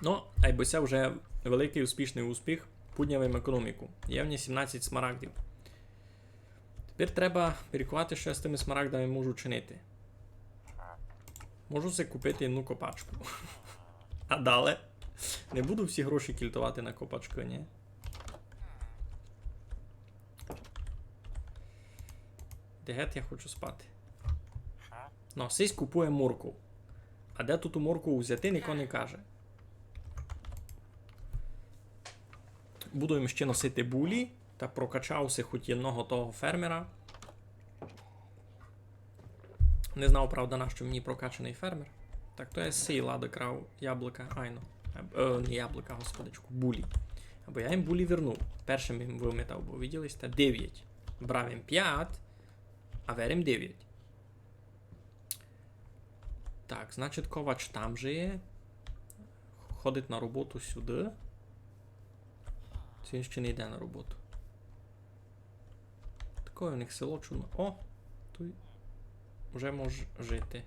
Ну, айбо се вже великый успішный успіх. Пудняв им економіку. Є в ній сімнадцять смарагдів. Тепер треба міркувати, што я з тыма смарагдами можу чинити. Можу си купити одну копачку. А дале? Не буду всі гроші кільтовати на копачкы, ні? Де гет, я хочу спати. Ну, сись купує моркву. А де ту моркву взяти, нико не каже. Буду им ще носити булі, та прокачав си хоть одного того фермера. Не знав, правда, нащо мені прокачаный фермер. Так, то я з сей лады крав яблука, айно. Е, не яблука, господичку, булі. Або я їм булі вернув. Першым їм выметав, бо виділи сьте, девять. Брав їм пять, а вер їм девять. Так, значить, ковач там же є. Ходить на роботу сюды. Ци він ще не йде на роботу? Такоє у них село чудно. О, туй уже мож жити.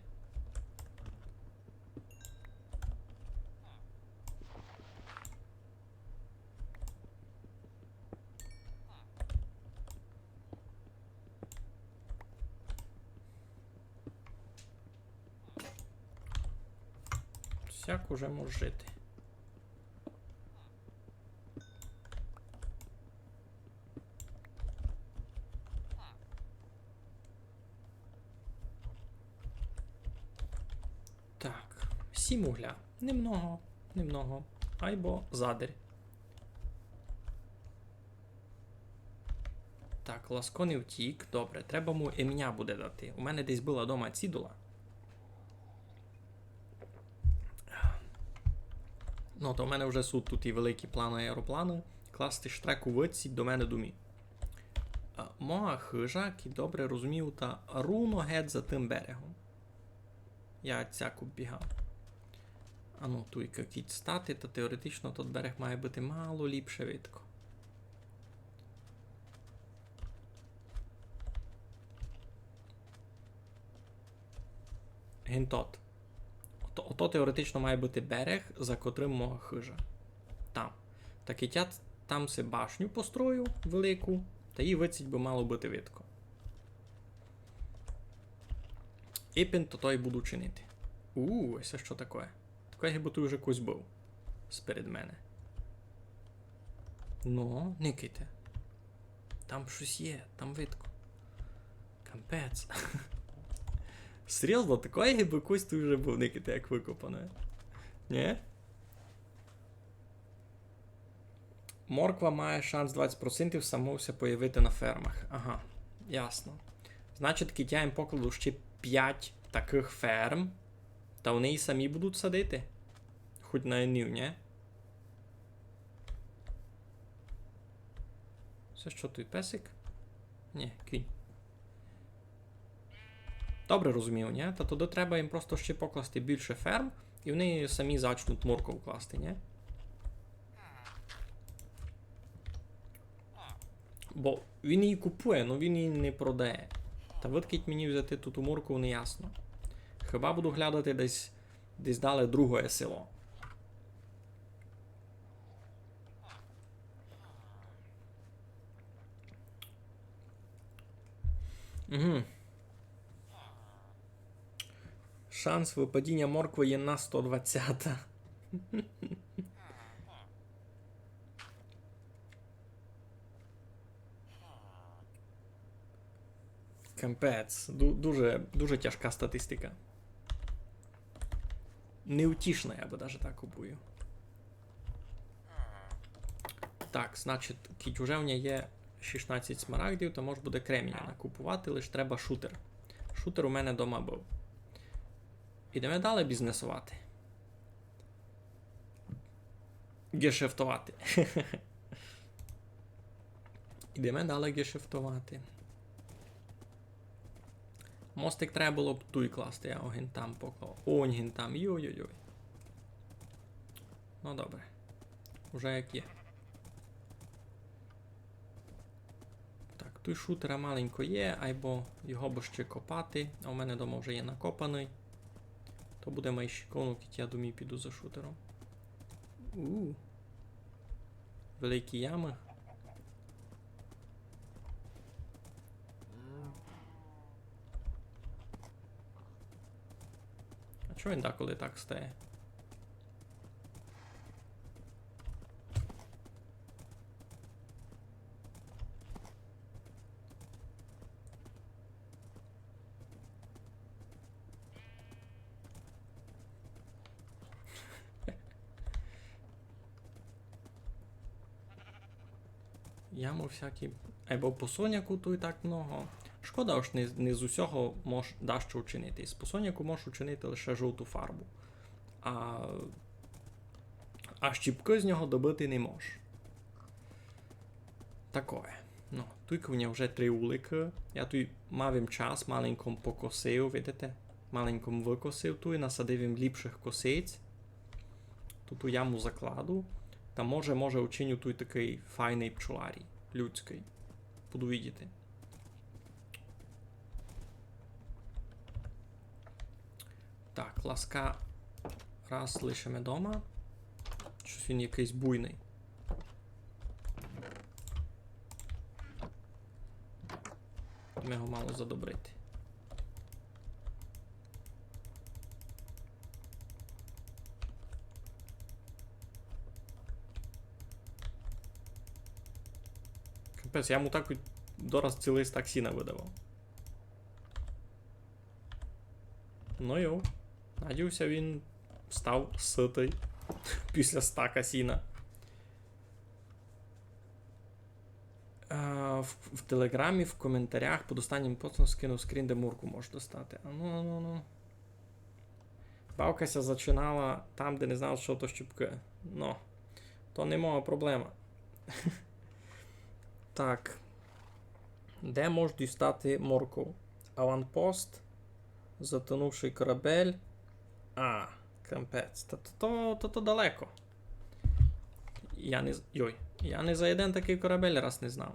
Всяк уже мож жити. Так, сім угля. Немного, немного. Айбо задарь. Так, Ласко не втік. Добре, треба му имня буде дати. У мене десь была дома цідула. Ну, то в мене вже суть туй і великі планы, аеропланы. Класти штреку выдсіть до мене домі. А, моя хыжа, кідь добре розумію, та руно гет за тым берегом. Я цяк оббігав. А ну, туйка кідь стати, та теоретично тот берег має быти мало ліпше видко. Гентот. Ото, ото теоретично має быти берег, за котрым моя хыжа. Там. Так і тя там си башню построю велику, та її выдсіть бы мало быти видко. Ипен то той буду чинити. У, се што такоє? Такоє, гибы туй уже кось быв сперед мене. Ну, никайте. Там штось є, там видко. Капець. Серйозно, такоє, гибы кось туй уже быв, никайте, як выкопане. Нї? Морква має шанс двадцять процентів саму ся появити на фермах. Ага, ясно. Значить, кідь я їм покладу ще пять такых ферм, та вони й самі будуть садити. Хоть на єдній, нї? Се што, туй песик? Нї, кінь. Добре розумію, нї? Та туды треба їм просто ще покласти більше ферм, і вони самі зачнуть моркву класти, нї? Бо він її купує, но він її не продає. Та выдкіть мені взяти туй ту моркву, не ясно. Хіба буду глядати десь, десь дале другоє село. Угу. Шанс выпадіня морквы є на сто двадцята. Капець. Ду-, дуже, дуже тяжка статистика. Невтішна, я бы даже так обую. Так, значить, кідь уже в ня є шістнадцять смарагдів, то мож буде кремня накупувати, лиш треба шутер. Шутер у мене дома быв. Ідеме дале бізнесовати. Гешефтовати. Ідеме дале гешефтовати. Мостик треба было б туй класти, я огін там поклав. Огін там, йой-йой-йой. Ну добре. Уже як є. Так, туй шутера маленько є, айбо його бы ще копати, а у мене дома вже є накопаный. То буде май шиковно, кідь я домі піду за шутером. У. Великі ямы. А чого він деколи так стає? Ямы всякі. Айбо по соняку туй так много. Шкода, ож не, не з усього мож дашто учинити. З по соняку мож учинити лише жовту фарбу. А, а щіпкы з нього добыти не мож. Такоє. Ну, туйка у мене вже три уликы. Я туй мав им час, маленьком покосив, видите? Маленьком выкосив туй, насадив им ліпшых косиць. Ту, ту яму закладу. Та може, може, учиню туй такый файный пчоларій, людськый. Буду видіти. Так, ласка раз лишиме дома. Штось він якыйсь буйный. Ми його мало задобрити. Капець, я йому так дораз цілый стак сіна выдавав. Ну йо, надію ся, він став сытый після стака сіна. А, в, в Телеграмі, в коментарях під останнім постом скинув скрін, де морку можеш достати. А ну, ну, ну. Бавка ся зачинала там, де не знав, што то щіпкы. Но, то не моя проблема. Так. Де мож дістати морков? Аванпост, затонувший корабель. А, капець. Та то, то, то, то далеко. Я не з-, йой, я не за єден такый корабель раз не знав.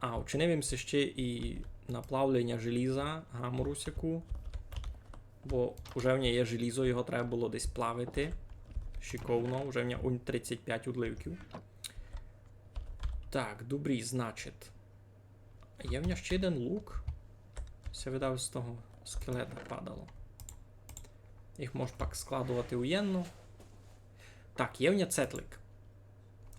А, учинив им си ще і наплавлення желіза, гамору сяку. Бо уже в мене є желізо, його треба было десь плавити. Шиковно, уже в мене унь тридцять пять удливків. Так, добрі, значить. Є в мене ще єден лук. Ся видав з того скелета падало. Їх мож пак складовати уєдно. Так, є в мене цетлик.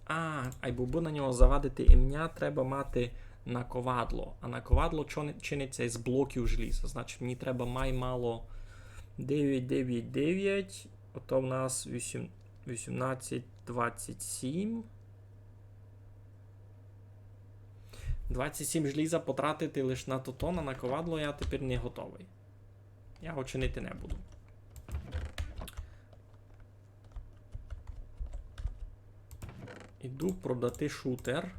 А, айбо бы на нього завадити імня, треба мати наковадло. А наковадло чо-, чинить ся із блоків желіза. Значить, мені треба май мало девять, девять, девять. Ото в нас вісім, вісімнадцять, двадцять сім. Двадцять сім желіза потратити лиш на тото, на наковадло, я тепер не готовый. Я його чинити не буду. Іду продати шутер.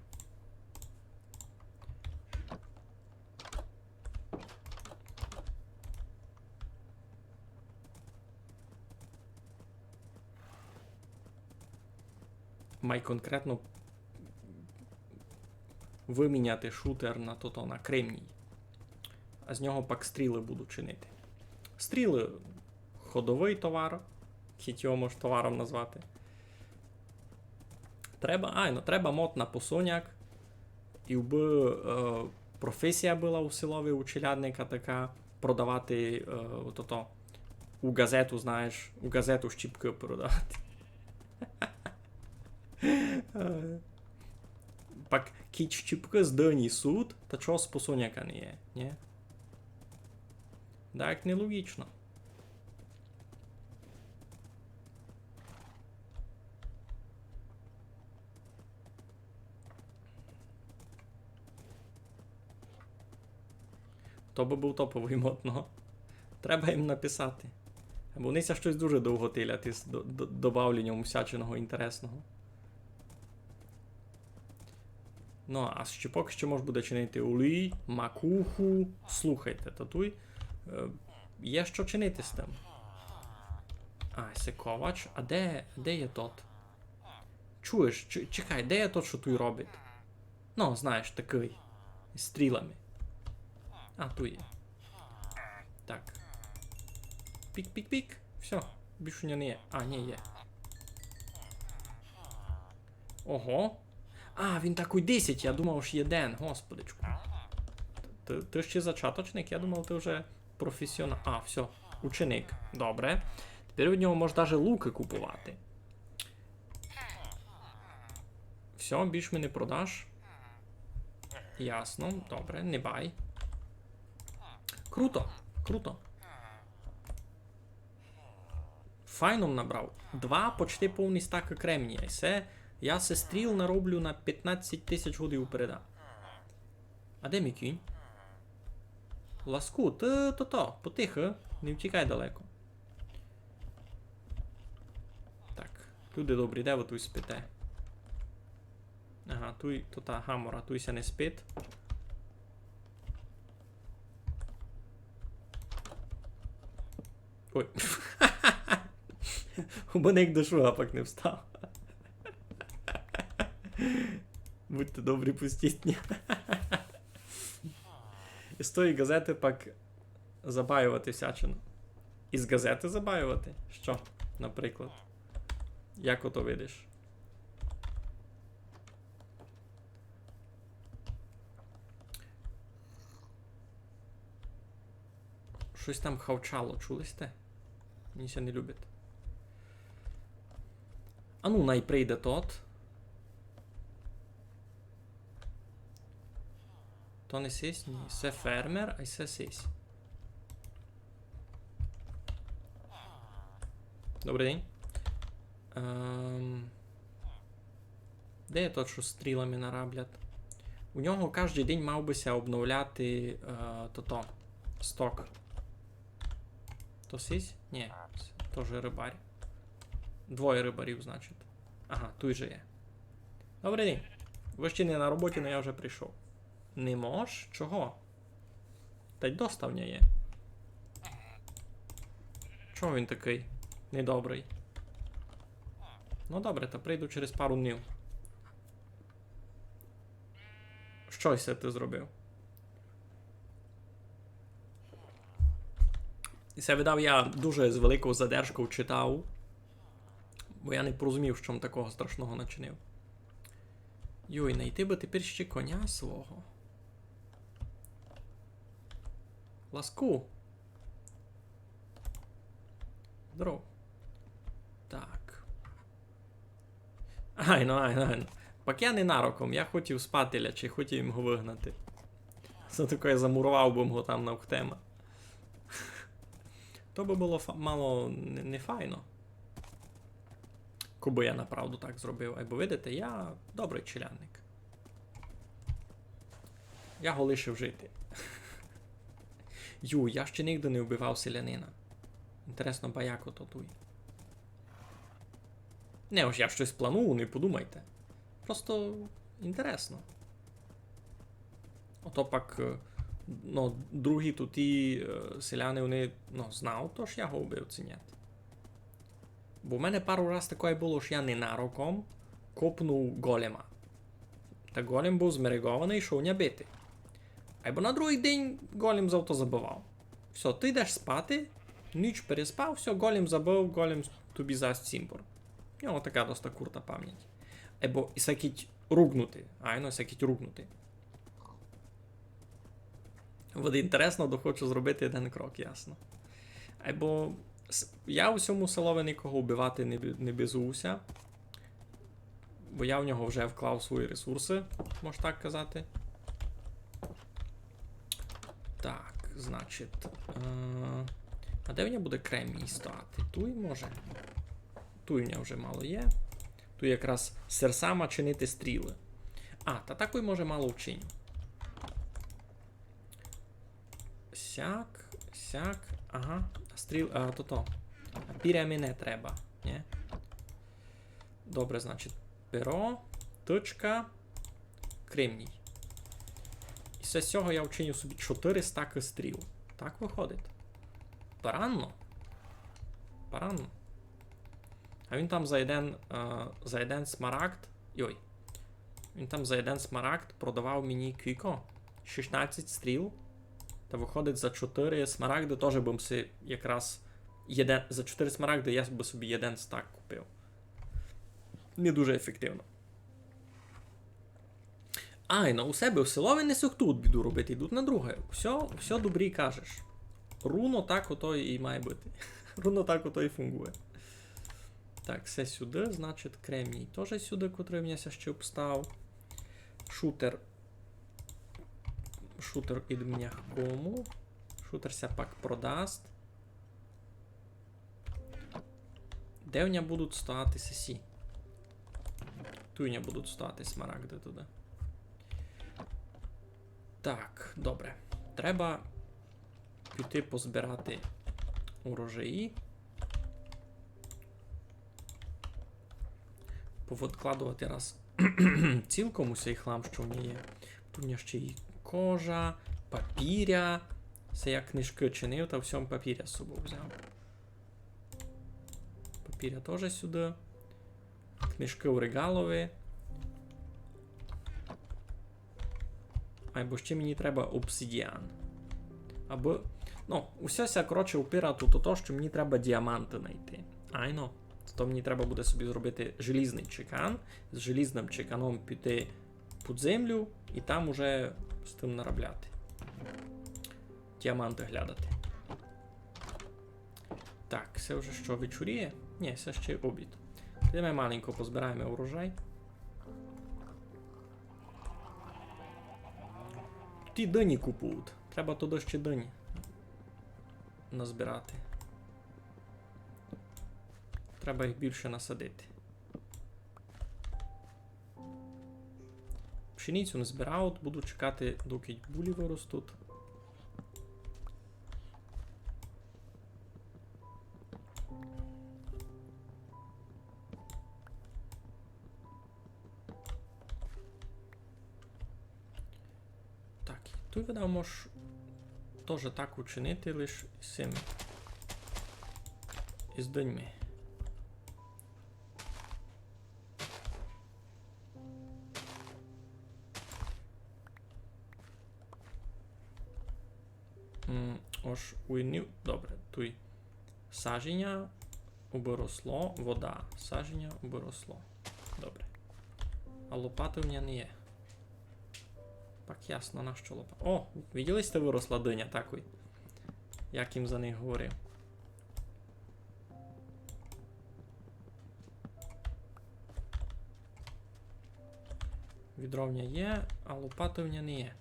Май конкретно выміняти шутер на тото, на кремній. А з нього пак стрілы буду чинити. Стрілы — ходовый товар, кідь його мож товаром назвати. Треба, айно, треба мод на посоняк, і вбы, е, професія была у селови у челядника така, продавати, е, тото, у газету, знаєш, у газету щіпкы продавати. Е, пак, кідь щіпкы з дыні суть, та чого з посоняка не є, ні? Так нелогічно. То бы быв топовый мод, но. Треба їм написати. Бо вони ся штось дуже довго тилять із до-, до-, добавленням усячиного інтересного. Ну, а ще поки що мож буде чинити улій, макуху. Слухайте, та туй, е, є што чинити з тым. А, се ковач. А де, де є тот? Чуєш, ч-, чекай, де є тот, што туй робить? Ну, знаєш, такый. З стрілами. А, туй є. Так. Пік-пік-пік. Всьо, більше у нього не є. А, ні, є. Ого. А, він такый десять, я думав, што єден, господичку. Ты, ты ще зачаточник, я думав, ты вже професіонал. А, всьо, ученик. Добре. Тепер у нього можеш даже лукы купувати. Всьо, більш ми не продаш. Ясно, добре, не бай. Круто, круто. Файно м набрав. Два почти повні стакы кремнія. І се, я се стріл нароблю на пятнадцять тисяч годів упереда. А де мій кінь? Ласку, ты то-то, потихы, не втікай далеко. Так, люди добрі, де вы туй спите? Ага, туй, то та гамора, туй ся не спить. Ой. Убо ник до шуга пак не встав. Будьте добрі, пустіть мене. Із тої газеты пак забаювати всячину. Із газеты забаювати? Што, наприклад? Як ото видиш? Штось там хавчало, чули сьте? Мені ся не любить. А ну, най прийде тот. То не сись? Ні, се фермер, а се сись. Добрый день. Ем, де є тот, што стрілами нараблять? У нього каждый день мав бы ся обновляти, е, тото, сток. То сись? Ні, тоже рыбарь. Двоє рыбарів, значить. Ага, туй же є. Добрый день. Вы ще не на роботі, но я вже прийшов. Не мож? Чого? Та й доста в ня є. Чого він такый недобрый? Ну добре, та прийду через пару днів. Што се ты зробив? І се видав, я дуже з великов задержков читав, бо я не порозумів, што м такого страшного начинив. Йой, найти бы тепер ще коня свого. Ласку. Здоров. Так. Айно, айно, айно. Пак я ненароком, я хотів спати лячи, хотів им го выгнати. Се таке, замуровав бы м го там навхтема. То бы было фа-, мало не, не файно. Кобы я направду так зробив. Айбо, видите, я добрый челядник. Я го лишив жити. Ю, я ще нигде не вбивав селянина. Інтересно, ба як ото туй. Не, ож я штось планую, не подумайте. Просто інтересно. Ото пак, е, ну, другі туті, е, селяни, они, ну, знав, то, ож я го вбив, ци нєт. Бо в мене пару раз такоє было, ож я ненароком копнув голема. Та голем быв змерегованый, йшов ня бити. Айбо на другый день голем зато забывав. Всьо, ты йдеш спати, ніч переспав, всьо, голем забыв, голем тобі зась цімбор. У нього така доста курта память. Айбо і сякіть ругнути, айно, сякіть ругнути. Буде інтересно, дохочу зробити єден крок, ясно. Айбо с-, я у сьому селови никого вбивати не бі-, не бізую ся. Бо я в нього вже вклав свої ресурсы, мож так казати. Так, значить, е, а де в нього буде кремній стояти? Туй може? Туй у нього вже мало є. Туй якраз серсама чинити стрілы. А, та такой може мало вчиню. Сяк, сяк, ага. Стріл, а, то то. А піря ми не треба, нє? Добре, значить, перо, точка, кремній. І з сього я вчиню собі чотыри стакы стріл. Так выходить. Паранно. Паранно. А він там за єден, е, за єден смарагд. Йой. Він там за єден смарагд продавав мені кілько? Шістнадцять стріл. Та выходить, за чотыри смарагды тоже бы м си якраз єден, за чотири смарагды я бы собі єден стак купив. Не дуже ефективно. Айно, у себе в селови не сохту біду робити, йдуть на друге. Всьо, всьо добрі кажеш. Руно так ото і має быти. Руно так ото і фунґує. Так, се сюды, значить, кремній тоже сюды, котрый в мене ся ще обстав. Шутер. Шутер ид мене кому. Шутер ся пак продаст. Де в ня будуть стояти сесі? Туй в ня будуть стояти смарагды туды. Так, добре. Треба піти позбирати урожаї. Повыдкладовати раз цілком усей хлам, што в ній є. Тут у мене ще й кожа, папіря. Се я книжкы чинив, та всьо папіря з собою взяв. Папіря тоже сюды. Книжкы у реґалови. Айбо ще мені треба обсидіан. Або, ну, усьо ся, коротше, упира тут у то, што мені треба діаманты найти. Айно. То мені треба буде собі зробити желізный чекан, з желізным чеканом піти під землю і там уже з тым наробляти. Діаманты глядати. Так, се вже што, вечоріє? Ні, се ще обід. Підеме маленько позбираєме урожай. Ті дыні купують. Треба туды ще дыні назбирати. Треба їх більше насадити. Пшеницю не збирав, буду чекати, доки булі выростуть. Так, і туй, видав, мож тоже так учинити, лиш із сими. Із дыньми. М, ож уйнив, добре, туй саженя убы росло, вода, саженя убы росло. Добре. А лопаты у мене не є. Так ясно, нащо лопа-? О, виділи сьте, выросла дыня такой. Як їм за них говорив. Відро в мене є, а лопаты в мене не є.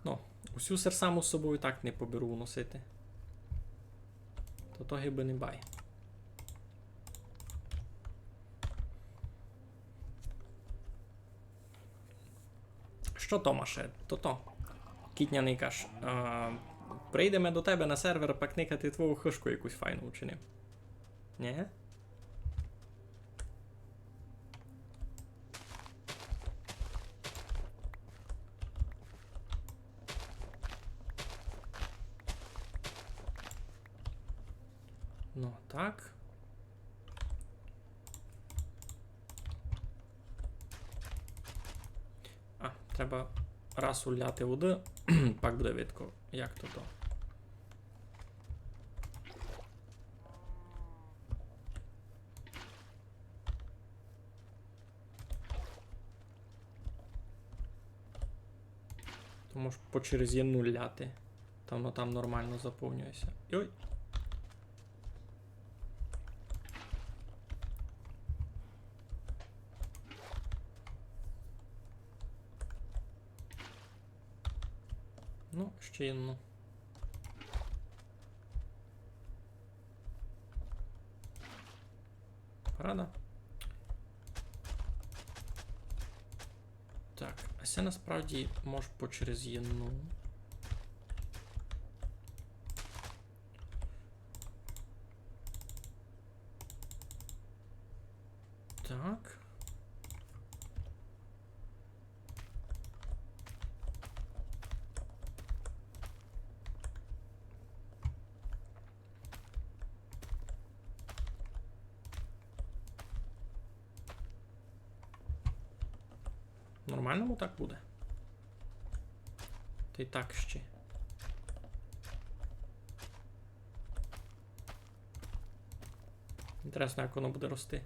Ну, усю серсаму з собою так не поберу уносити. То то гибы не бай. Што, Томаше, тото? Кіть ня никаш. А, прийдеме до тебе на сервер, пак никати твою хыжку якусь файну учинив. Нє? Ну, так. А, треба раз уляти воды, пак буде видко, як то то. То мож по через єдну ляти. Та воно там нормално заповнює ся. Йой. Ну, ще єдну. Парада. Так, а се насправді мож по через єдну. Так. Нормално му так буде. І так ще. Інтересно, як воно буде рости.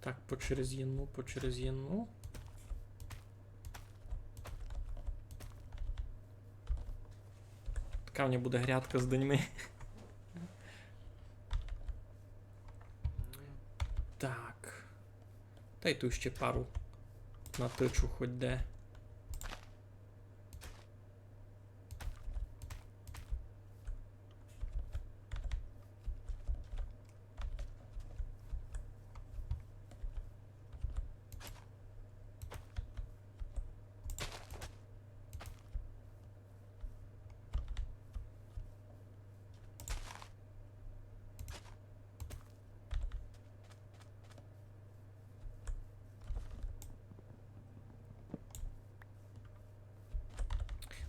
Так, по через єдну, по через єдну. Така в мене буде грядка з диньми. Так. Та й ту ще пару натычу хоть де.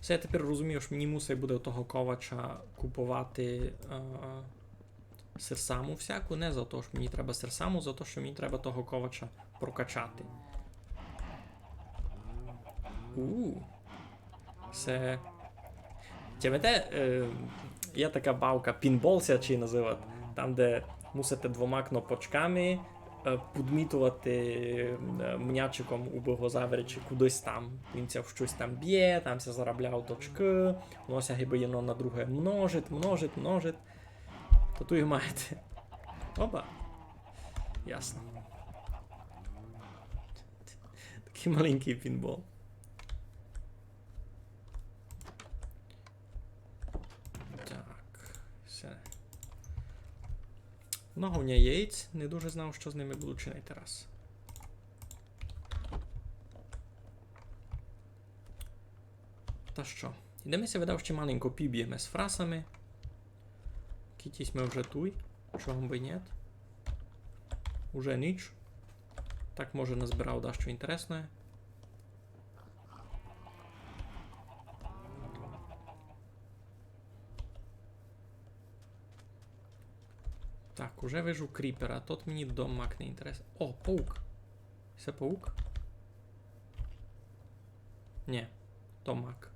Все, я тепер розумію, що мені мусить буде у того ковача купувати, е, серсаму всяку. Не за те, що мені треба серсаму, за те, що мені треба того ковача прокачати. У. Се. Тямите, е, є така бавка, пінбол ся чи називат, там, де мусите двома кнопочками, е, подмітовати, е, мнячиком, убы го заверечи кудись там. Він ся в штось там бє, там ся заробляють очкы, воно ся гибы єдно на друге множить, множить, множить. То туй маєте. Оба. Ясно. Такый маленькый пінбол. Так, все. Много в мене яєць, не дуже знав, що з ними буду чинити раз. Та що? Ідеме ся, видав, ще маленько пібєме з фрасами. Кіть сьме вже туй. Чого бы ні? Уже ніч. Так, може, назбирав дещо інтересне. Так, уже вижу кріпера. Тот мені домак не інтересный. О, паук. Се паук? Нє, то мак.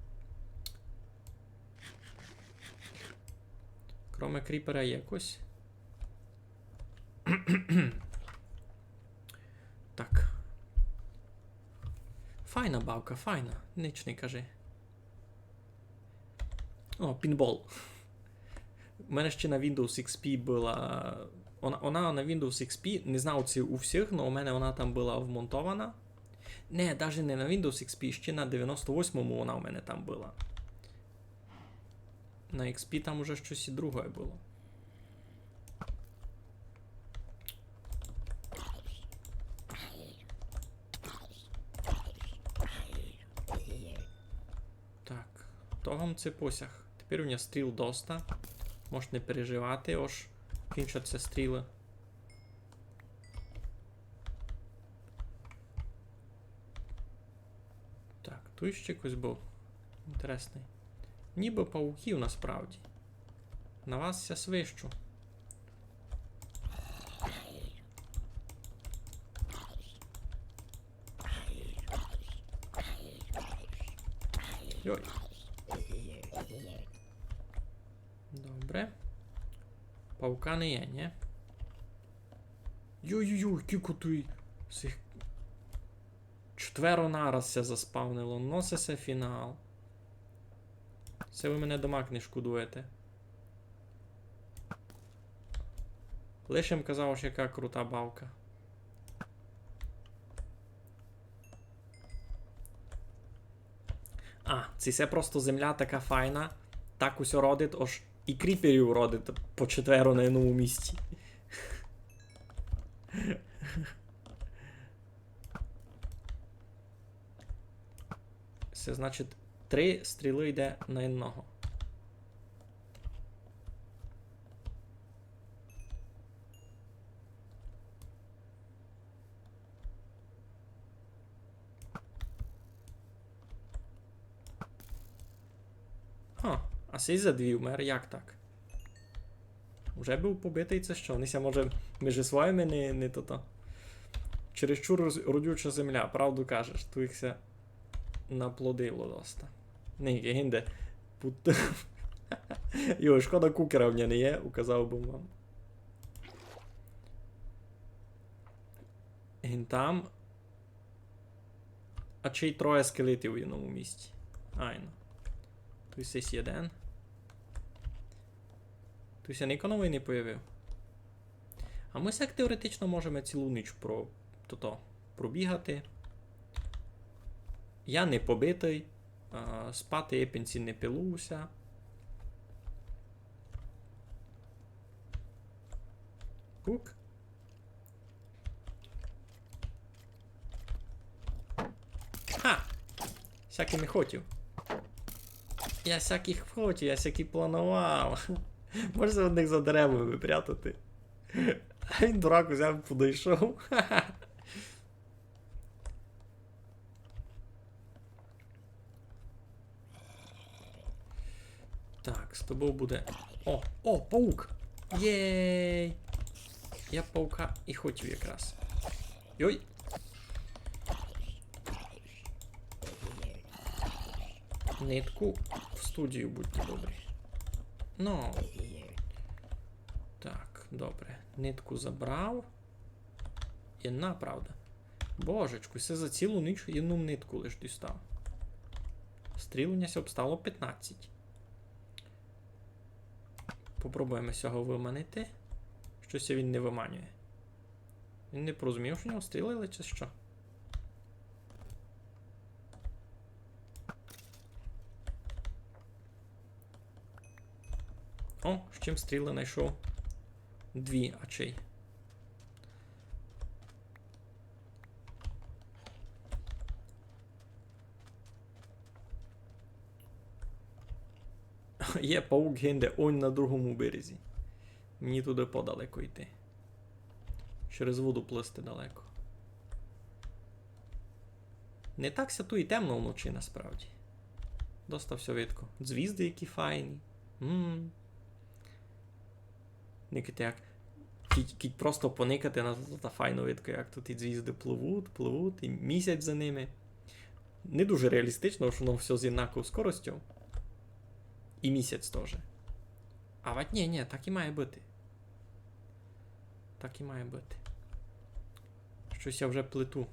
Кроме кріпера якось. Так. Файна бавка, файна. Ніч не кажи. О, пінбол. У мене ще на Windows X P была. Она, она на Windows X P, не знав, ци у всіх, но у мене она там была вмонтована. Не, даже не на Windows X P, ще на девяносто восьмому она у мене там была. На X P там уже штось і другоє было. Так, того м ци посяг. Тепер у мене стріл доста. Можеш не переживати, ож кінчать ся стрілы. Так, туй ще якыйсь быв інтересный. Нібы пауків насправді. На вас ся свищу. Йой. Добре. Паука не є, нї? Йой-йой-йой, кілько туй сих. Четверо нараз ся заспавнило. Но се, се фінал. Се вы мене домак не шкодуєте. Лиш им казав, ож яка крута бавка. А, ци се просто земля така файна, так усьо родить, ож і кріперів родить по четверо на єдному місці. Се значить, три стрілы йде на єдного. Ха, а сей за дві вмер, як так? Уже быв побитый, ци што? Они ся, може, межи своїми не, не тото. Чересчур роз-, родюча земля, правду кажеш, туй їх ся наплодило доста. Не, гинде. Пут-, йой, шкода, кукера в мене не є, указав бы вам. Гин там. А ще й троє скелетів у єдному місці. Айно. Туй сись єден. Туй ся нико новый не появив. А мы сяк теоретично можеме цілу ніч про-, тото, пробігати. Я не побитый, а, спати я пенсі не пилую ся. Пук. Ха! Сяк им і хотів. Я сяк і хотів, я сяк і планував. Може ся од них за деревами прятати. А він, дурак, узяв, подойшов. Так, з тобов буде. О, о, паук! Єй! Я паука і хотів якраз. Йой! Нитку в студію, будьте добрі. Ну. Так, добре. Нитку забрав. Єдна, правда. Божечку, се за цілу ніч єдну нитку лиш дістав. Стріл у ня ся обстало пятнадцять. Попробуєме сього выманити. Штось він не выманює. Він не порозумів, што в нього стрілили, чи што? О, з чим стріли знайшов. Дві, а чий. Є паук гинде, он на другому березі. Мені туды подалеко йти. Через воду плисти далеко. Не так ся туй і темно вночі насправді. Доста всьо видко. Звізды які файні. М. Никайте, як кідь, кідь просто поникати на то, та файно видко, як тут і звізды пливуть, пливуть, і місяць за ними. Не дуже реалістично, што воно всьо з єднаков скоростю. І місяць тоже. А вать ні, ні, так і має быти. Так і має быти. Штось я вже плету.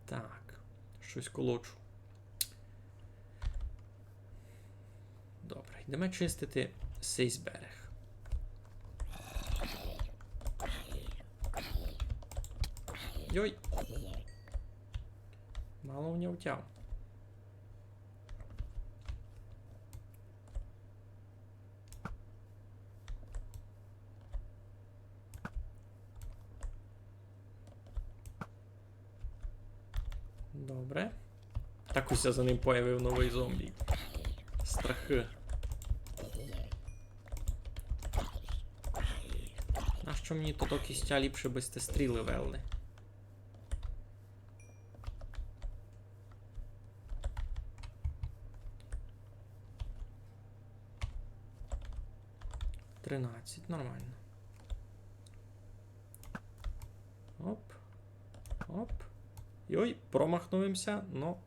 Так, штось колочу. Добре, йдеме чистити сись берег. Йой! Мало в нього втяв. Добре. Так ось за ним появив новый зомбі. Страхы. Нащо мені тото кістя, ліпше бы сьте стріли вели. Тринадцять, нормално. Оп. Оп. Йой, промахнув им ся, но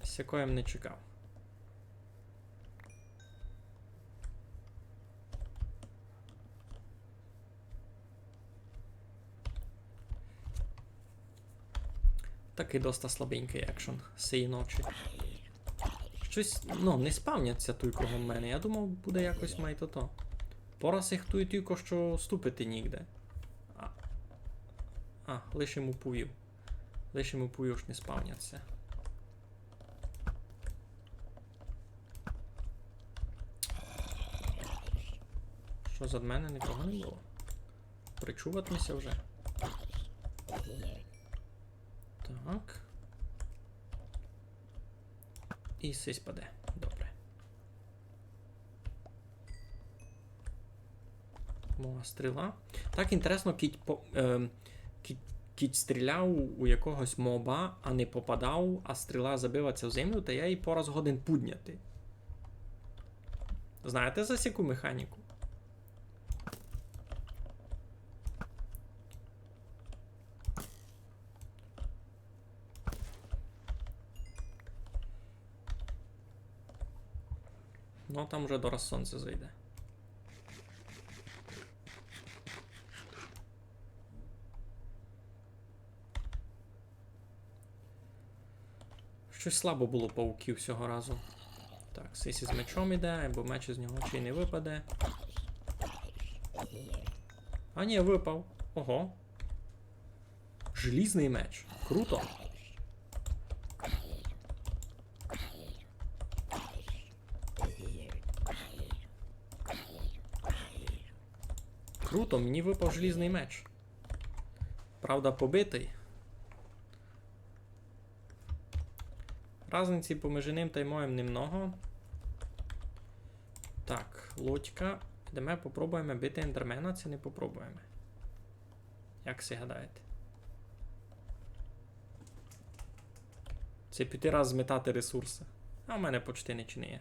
сякоє м не чекав. Такый доста слабенькый екшн сеї ночі. Штось, ну, не спавняться туй кругом мене. Я думав, буде якось май тото. Пораз їх туй тілько што ступити нігде. А, а, лиш им уповів. Лиш им уповів, што не спавняться. Што, зад мене никого не было? Причуват ми ся вже. Так. І сись паде. Добре. Моя стріла. Так інтересно, кідь по-, ем, кідь, кідь стріляв у, у якогось моба, а не попадав, а стріла забиваться в землю, та я її пораз годен пудняти. Знаєте за сяку механіку? Ну, а там вже дораз сонце зайде. Штось слабо было пауків сього разу. Так, сись із мечом іде, бо меч із нього ще й не выпаде. А ні, выпав. Ого. Желізный меч. Круто. Круто, мені выпав желізный меч. Правда, побитый. Разниці поміж ним тай моїм немного. Так, лодька. Йдеме, попробуєме бити ендермена, ци не попробуєме? Як си гадаєте? Ци піти раз зметати ресурсы. А в мене почти нич не є.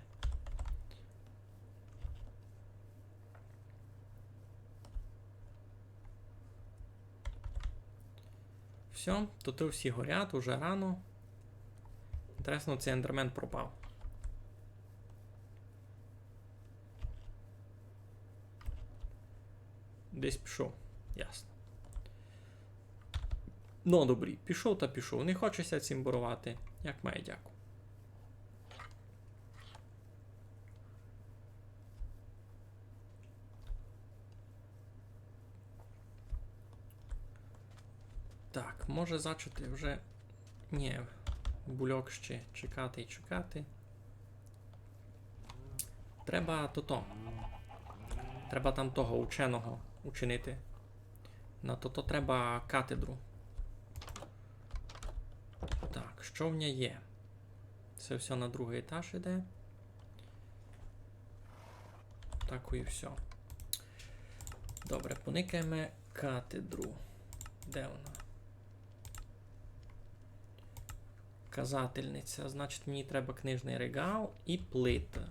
Всьо, то, то всі горять, уже рано. Інтересно, ци ендермен пропав. Десь пішов. Ясно. Ну, добрі, пішов та пішов. Не хоче ся цімборувати. Як має дяку. Так, може зачати вже. Ні, бульок ще чекати і чекати. Треба тото. Треба там того ученого учинити. На тото треба катедру. Так, што в ня є? Се всьо на другый етаж іде. Так і всьо. Добре, поникаєме катедру. Де вона? Казательниця. Значить, мені треба книжный реґал і плиты.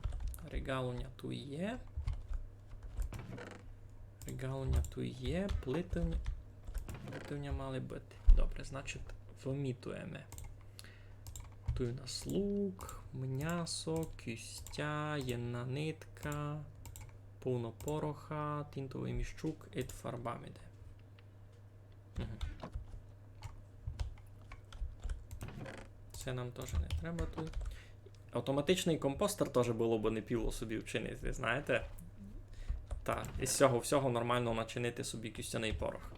Реґал у ня туй є. Реґал у ня туй є. Плиты у ня, плиты у ня мали быти. Добре, значить, вымітуєме. Туй у нас лук, мнясо, кістя, єдна нитка, повно пороха, тінтовый мішчук ид фарбами йде. Мгм. Се нам тоже не треба туй. Автоматичный компостер тоже было бы не піло собі вчинити, знаєте? Та, із сього всього нормално начинити собі кістяный порох.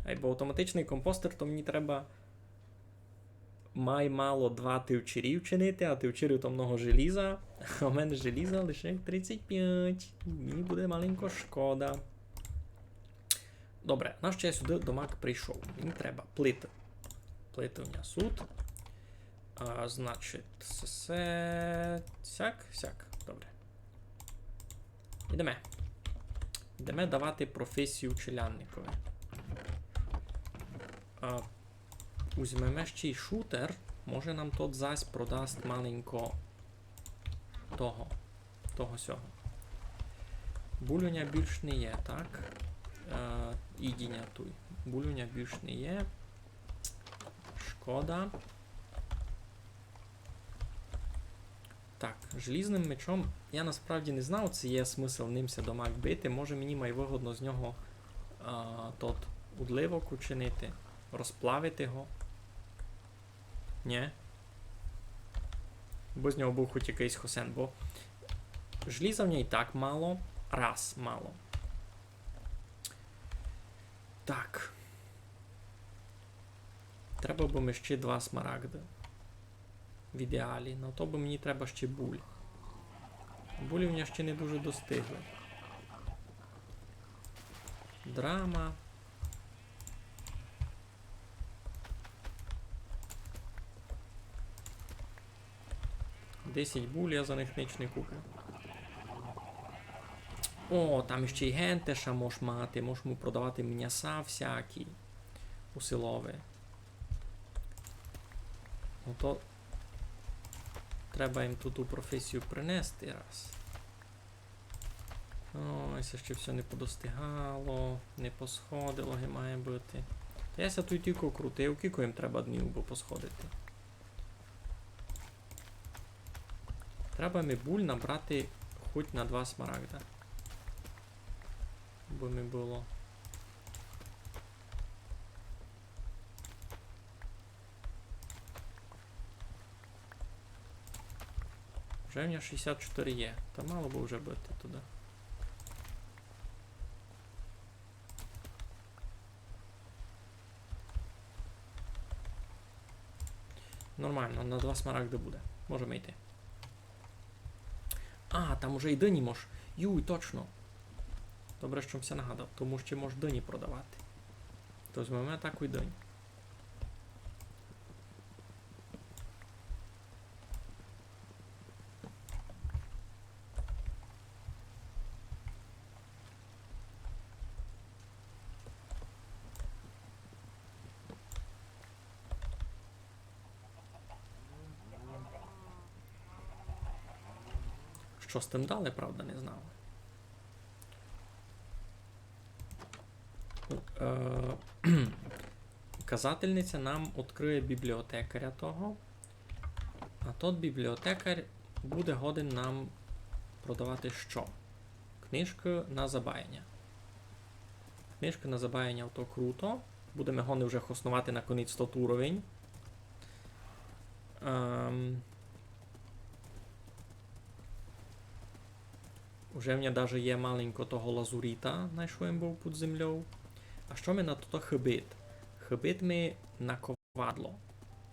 Айбо автоматичный компостер, то мені треба май мало два тивчирі вчинити, а тивчирів то много желіза, а в мене желіза лише тридцять пять. Мені буде маленько шкода. Добре, нащо я сюды домак прийшов? Мені треба плиты. Плиты у мене сут. А, значить, се, се, сяк, сяк. Добре. Ідеме. Ідеме давати професію челядникови. А, узьмеме ще й шутер. Може, нам тот зась продасть маленько того. Того сього. Буль у ня більш не є, так? Е, їдіня туй. Буль у ня більш не є. Шкода. Так, желізным мечом я насправді не знав, ци є смысл ним ся домак бити. Може, мені май выгодно з нього, а, тот удливок учинити, розплавити го. Нє? Бо з нього быв хоть якыйсь хосен, бо желіза в ній і так мало, раз мало. Так. Треба бы ми ще два смарагды. В ідеалі. На то бы мені треба ще буль. Булі в мене ще не дуже достигли. Драма. Десять буль, я за них нич не куплю. О, там іщи й гентеша мож мати, мож му продавати мняса всякі у селови. Ну то треба їм ту, ту професію принести раз. Ой, се ще всьо не подостигало, не посходило, ги має быти. Та я ся туй тілько крутив, кілько їм треба днів, бо посходити. Треба ми буль набрати Хоть на два смарагда. Бо ми было. Вже в мене шістдесят чотири є. Та мало бы вже быти туды. Нормално, на два смарагды буде. Можеме йти. А, там уже й дыні мож. Юй, точно. Добре, што м ся нагадав, тому што мож дыні продавати. То возьмеме таку й дынь. Што з тым далі, правда, не знав. Е, казательниця нам открыє бібліотекаря того. А тот бібліотекар буде годен нам продавати што? Книжкы на забаяня. Книжкы на забаяня, то круто. Будеме гони вже хосновати наконець тот уровень. Ем, Уже в мене даже є маленько того лазуріта, найшов им быв під землёв. А што ми на тото хыбит? Хыбит ми наковадло.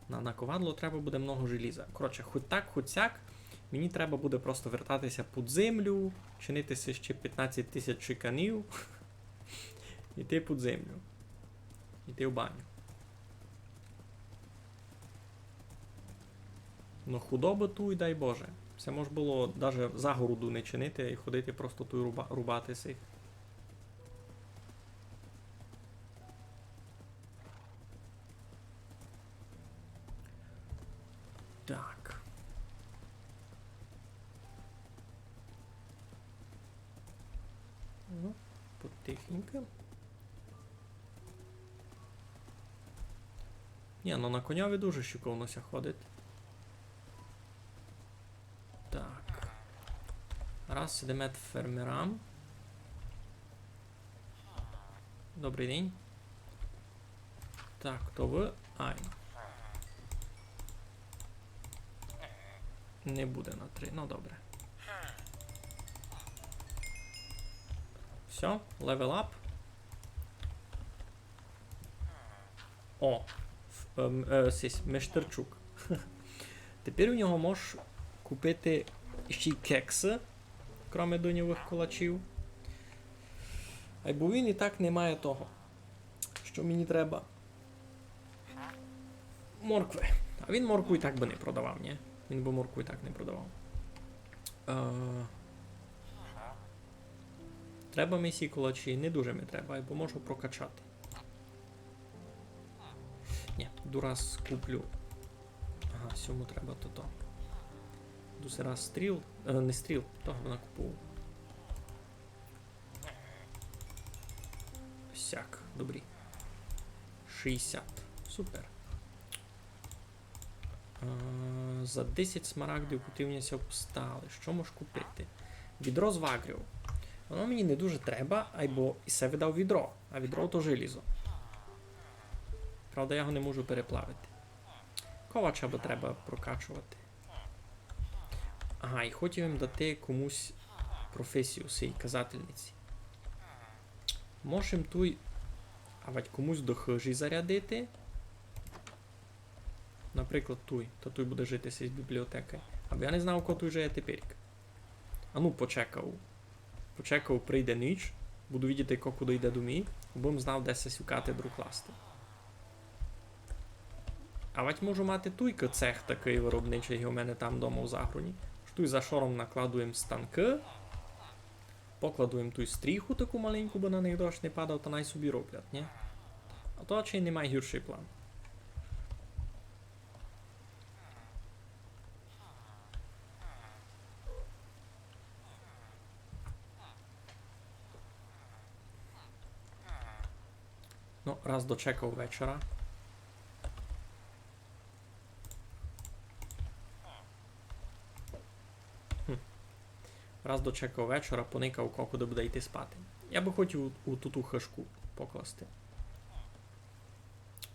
На наковадло треба буде много желіза. Коротше, хоть так, хоть сяк, мені треба буде просто вертати ся під землю, чинити си ще пятнадцять тисяч чеканів, іти під землю. Іти в баню. Но худобы туй, дай Боже. Се мож было даже загороду не чинити і ходити просто туй руба-, рубати сих. Так. Ну, потихеньку. Ні, ну на коньови дуже шиковно ся ходить. Так. Раз, ідеме фермерам. Добрый день. Так, то вы? Ай. Не буде на три, ну добре. Всьо, level up. О, ф-, ем, е, сись, мештерчук. Тепер у нього можеш купити ще й кексы, кроме дыньовых колачів. Айбо він і так не має того, што мені треба. Моркви. А він моркву і так бы не продавав, ні? Він бы моркву і так не продавав. Е, треба ми сі колачі? Не дуже ми треба, бо можу прокачати. Ні, ду раз куплю. Ага, сьому треба тото. Ду се раз стріл. Е, не стріл, того накупив. Сяк, добрі. Шістдесят. Супер. А, за десять смарагдів, котрі в мене ся обстали. Што мож купити? Відро з вагрів. Воно мені не дуже треба, айбо і се видав відро. А відро то желізо. Правда, я його не можу переплавити. Ковача бы треба прокачовати. Ага, і хотів им дати комусь професію сей казательниці. Можем туй, авадь комусь до хыжі зарядити. Наприклад, туй. Та туй буде жити сись бібліотека. Або я не знав, ко туй жиє тепер. А ну, почекав. Почекав, прийде ніч, буду видіти, ко куды йде домі, абы м знав, де се сю катедру класти. Авадь можу мати туйкы цех такый виробничый, як у мене там дома в загруні. Ож туй за шором накладуєм станкы, покладуєм туй стріху таку маленьку, бы на них дощ не падав, та най собі роблять, ні? А то чи не май гіршый план. Ну, раз дочекав вечора. Хм. Раз дочекав вечора, поникав, ко-, куды буде йти спати. Я бы хотів у, у туту хыжку покласти.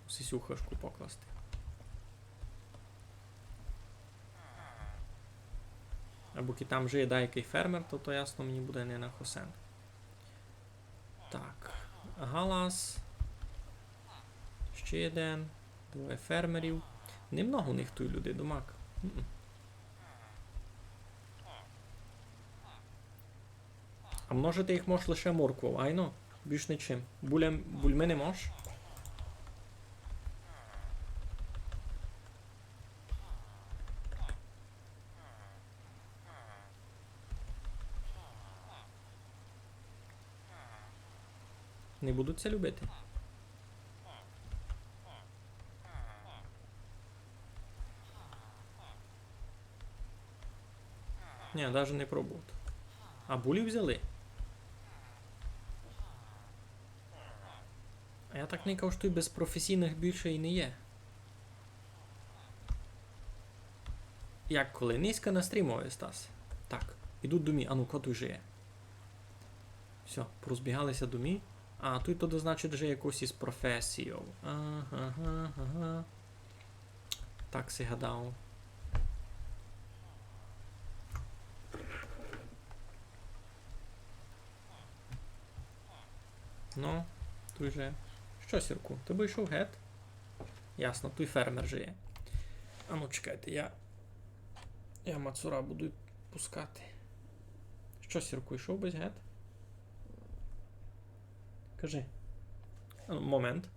У сисю хыжку покласти. Або ки там жиє даякый фермер, то, то ясно мені буде не на хосен. Так. Галас. Ще єден. Двоє фермерів. Немного у них туй людей, думак. М-м. А множити їх мож лише морквов, айно? Більш нічим. Буля-, бульми не мож? Не будуть ся любити. Ні, даже не пробовав. А булі взяли. А я так никав, што й без професійных більше і не є. Як коли? Низько на стрімови, Стас. Так, ідуть домі. Ану, ко туй жиє? Всьо, порозбігали ся домі. А, туй то, значить, жиє якось із професійов. Ага, ага, ага. Так си гадав. Ну, туй же. Што, Сірку, ты бы йшов гет? Ясно, туй фермер жиє. А ну, чекайте, я, я Мацура буду пускати. Што, Сірку, йшов бысь гет? Кажи. А ну, момент.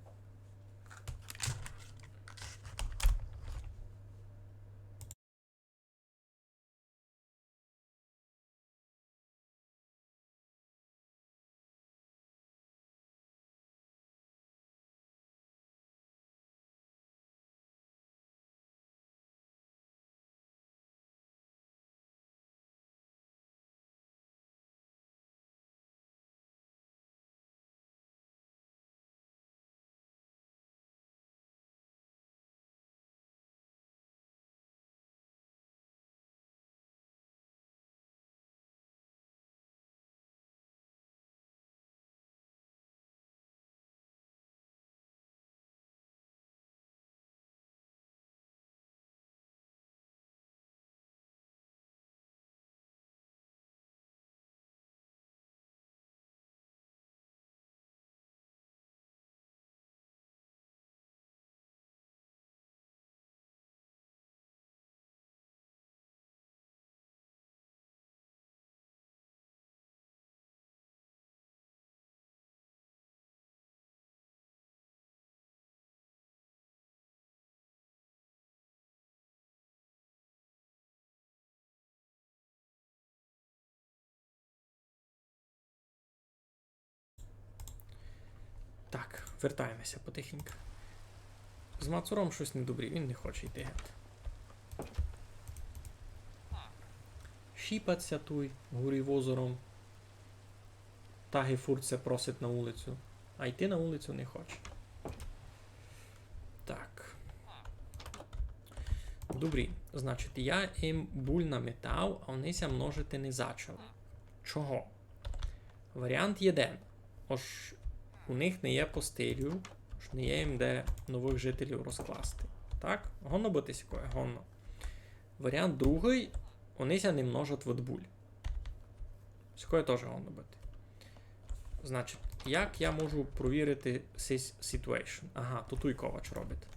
Так, вертаєме ся потихеньку. З Мацуром штось недобрі, він не хоче йти гет. Щіпать ся туй, гурі возором. Та ги фурт ся просить на улицю. А йти на улицю не хоче. Так. Добрі, значить, я їм буль наметав, а они ся множити не зачали. Чого? Варіант єден. Ож у них не є постелю, ож не є їм де новых жителів розкласти. Так? Годно быти сякоє? Годно. Варіант другый. Они ся не множать від буль. Сякоє тоже годно быти. Значить, як я можу провірити сись situation? Ага, то туй ковач робить.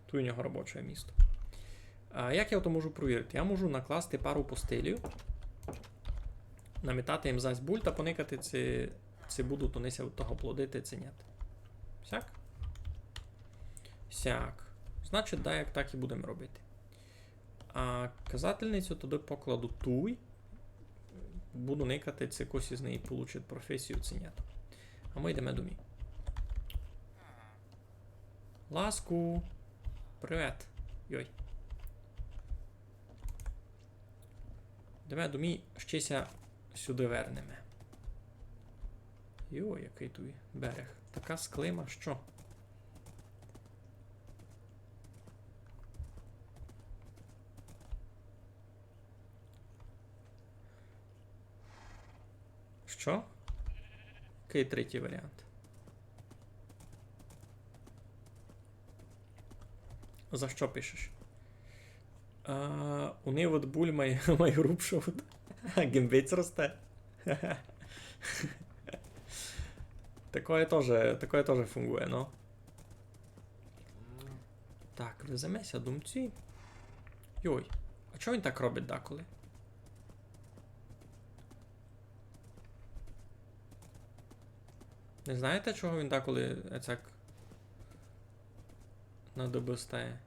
Туй у нього робоче місто. А як я то можу провірити? Я можу накласти пару постелів, наметати їм зась буль та поникати, ци, ци будуть они ся від того плодити, ци ні. Сяк? Сяк. Значить, да, як так і будеме робити. А казательницю тогды покладу туй. Буду никати, ци якось із неї получить професію, ци ні. А мы йдеме домі. Ласку. Привет. Йой. Йдеме домі, ще ся сюды вернеме. Йой, якый туй берег. Така склима, што? Што? Якый третій варіант? За што пишеш? А, у нивот буль май, май грубшовут. Гимбець росте. Такоє тоже, такоє тоже фунґує, но. Так, веземе ся, думці. Йой, а чого він так робить деколи? Не знаєте, чого він деколи ецак на дыбы стає?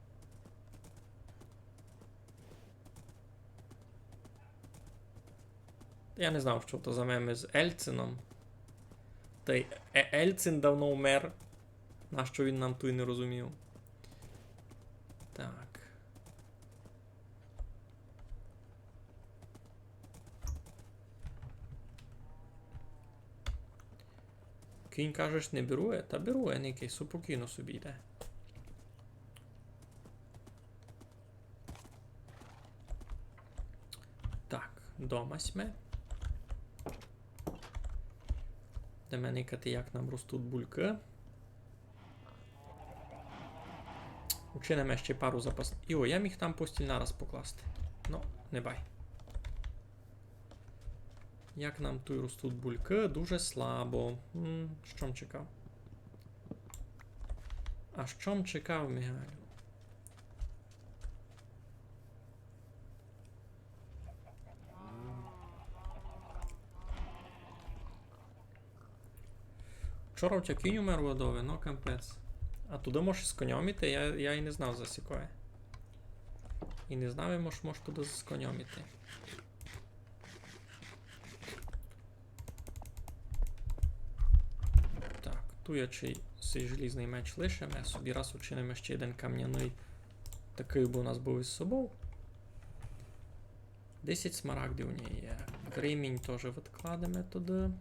Я не знав, што то за мем із Ельцином. Тай Е-, Ельцин давно вмер. Нащо він нам туй, не розумію. Так. Кінь, кажеш, не берує? Та берує, никай, супокійно собі йде. Так, дома сьме. Йдеме никати, як нам ростут булькы. Учиниме ще пару запас. Йо, я міг там постіль нараз покласти. Но, не бай. Як нам туй ростут булькы? Дуже слабо. М, што м чекав? А што м чекав, Мигалю? Вчора у тя кінь умер у ладови, но капець. А туды можеш з коньом іти? Я, я і не знав за сякоє. І не знав, мож, мож туды з коньом іти. Так, туй я чий сей желізный меч лишиме, собі раз учиниме ще єден камняный, такый бы у нас быв із собов. Десять смарагдів у нього є. Кремінь тоже відкладеме туды.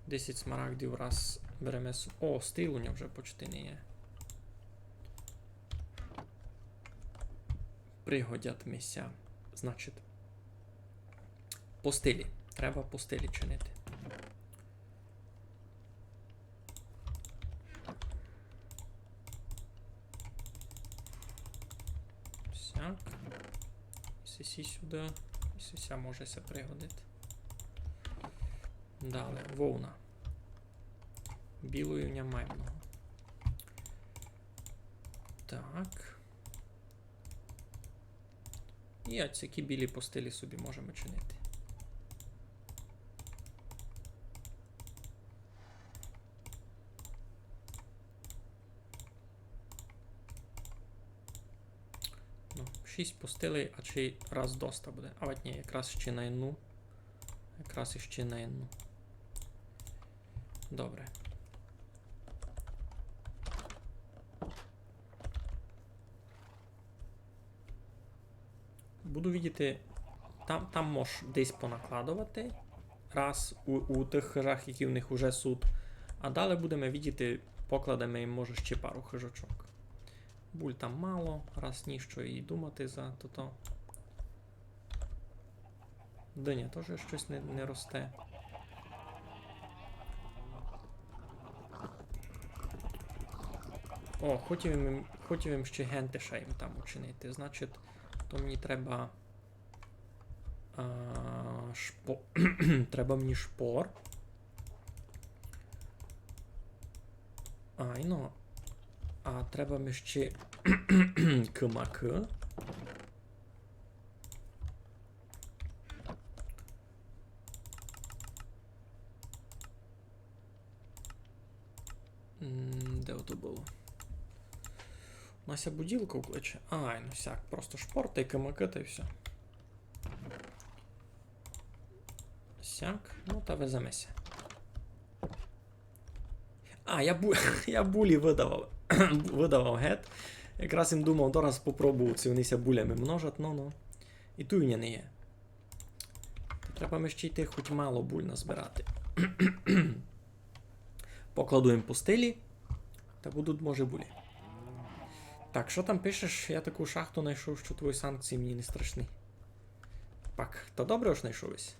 Десять смарагдів раз береме с-, о, стріл у нього вже почти не є. Пригодять ми ся. Значить, постелі. Треба постелі чинити. Сяк. Сесі сюды. Сеся може ся пригодити. Дале, вовна. Білої в ня май много. Так. І оцякі білі постелі собі можеме чинити. Ну, шість постелей, а чи раз доста буде. А от ні, якраз ще на єдну. Якраз іще на єдну. Добре. Буду видіти, там, там мож десь понакладовати. Раз у, у тых хыжах, які в них уже сут. А дале будеме видіти, покладеме їм, може, ще пару хыжочок. Буль там мало, раз ніщо і думати за тото. Диня тоже штось не, не росте. О, хотів им, хотів им ще гентиша им там учинити. Значить, то мені треба, а, шпо-, треба мені шпор. Айно. А треба ми ще кымакы. М, де ото было? У нас ся буділка укличе. Ай, ну сяк, просто шпор тай кымакы, тай всьо. Сяк, ну та веземе ся. А, я бу-, я булі выдавав. Выдавав гет. Якраз им думав, дораз попробую, ци они ся булями множать, но, но. І туй у ня не є. Та треба ми ще йти хоть мало буль назбирати. Покладу им постелі, та будуть, може, булі. Так, што там пишеш? Я таку шахту найшов, што твої санкції мені не страшні. Пак, та добре, ож найшов єсь.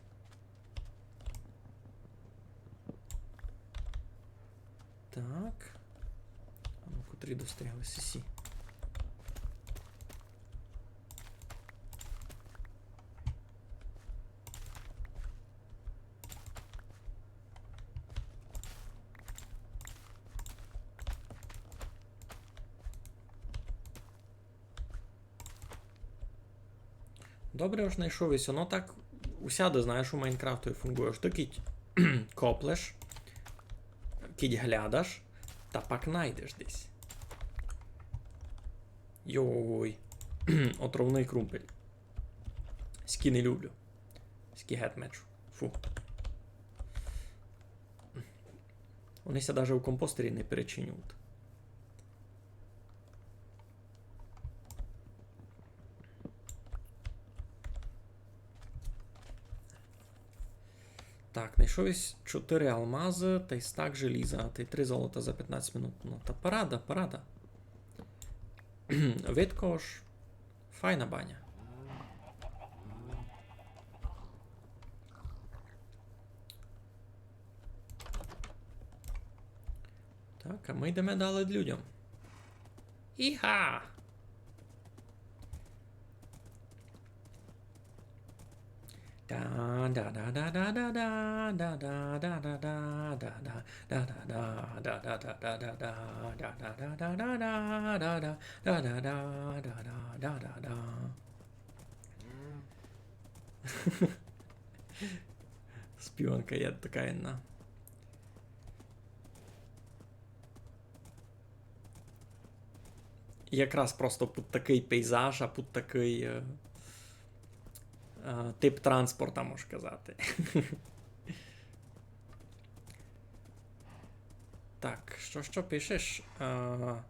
Так. А ну, котрі достигли сесі. Добре, ож знайшов єсь. Оно так усяде, знаєш, у Майнкрафтови фунґує. Ож ты кідь коплеш, кідь глядаш, та пак найдеш десь. Йой. Отровный крумпель. Скі не люблю. Скі гет мечу. Фу. Они ся даже у компостері не перечинюють. Так, знайшов єсь чотыри алмазы, тай стак желіза, тай три золота за пятнадцять минут. Ну, та парада, парада. Видко ож файна баня. Так, а мы йдеме далі людям. Іга! Співанка є така єдна. Якраз просто під такый пейзаж, а під такый, е, е, тип транспорта, мож казати. Так, што, што пишеш? Е,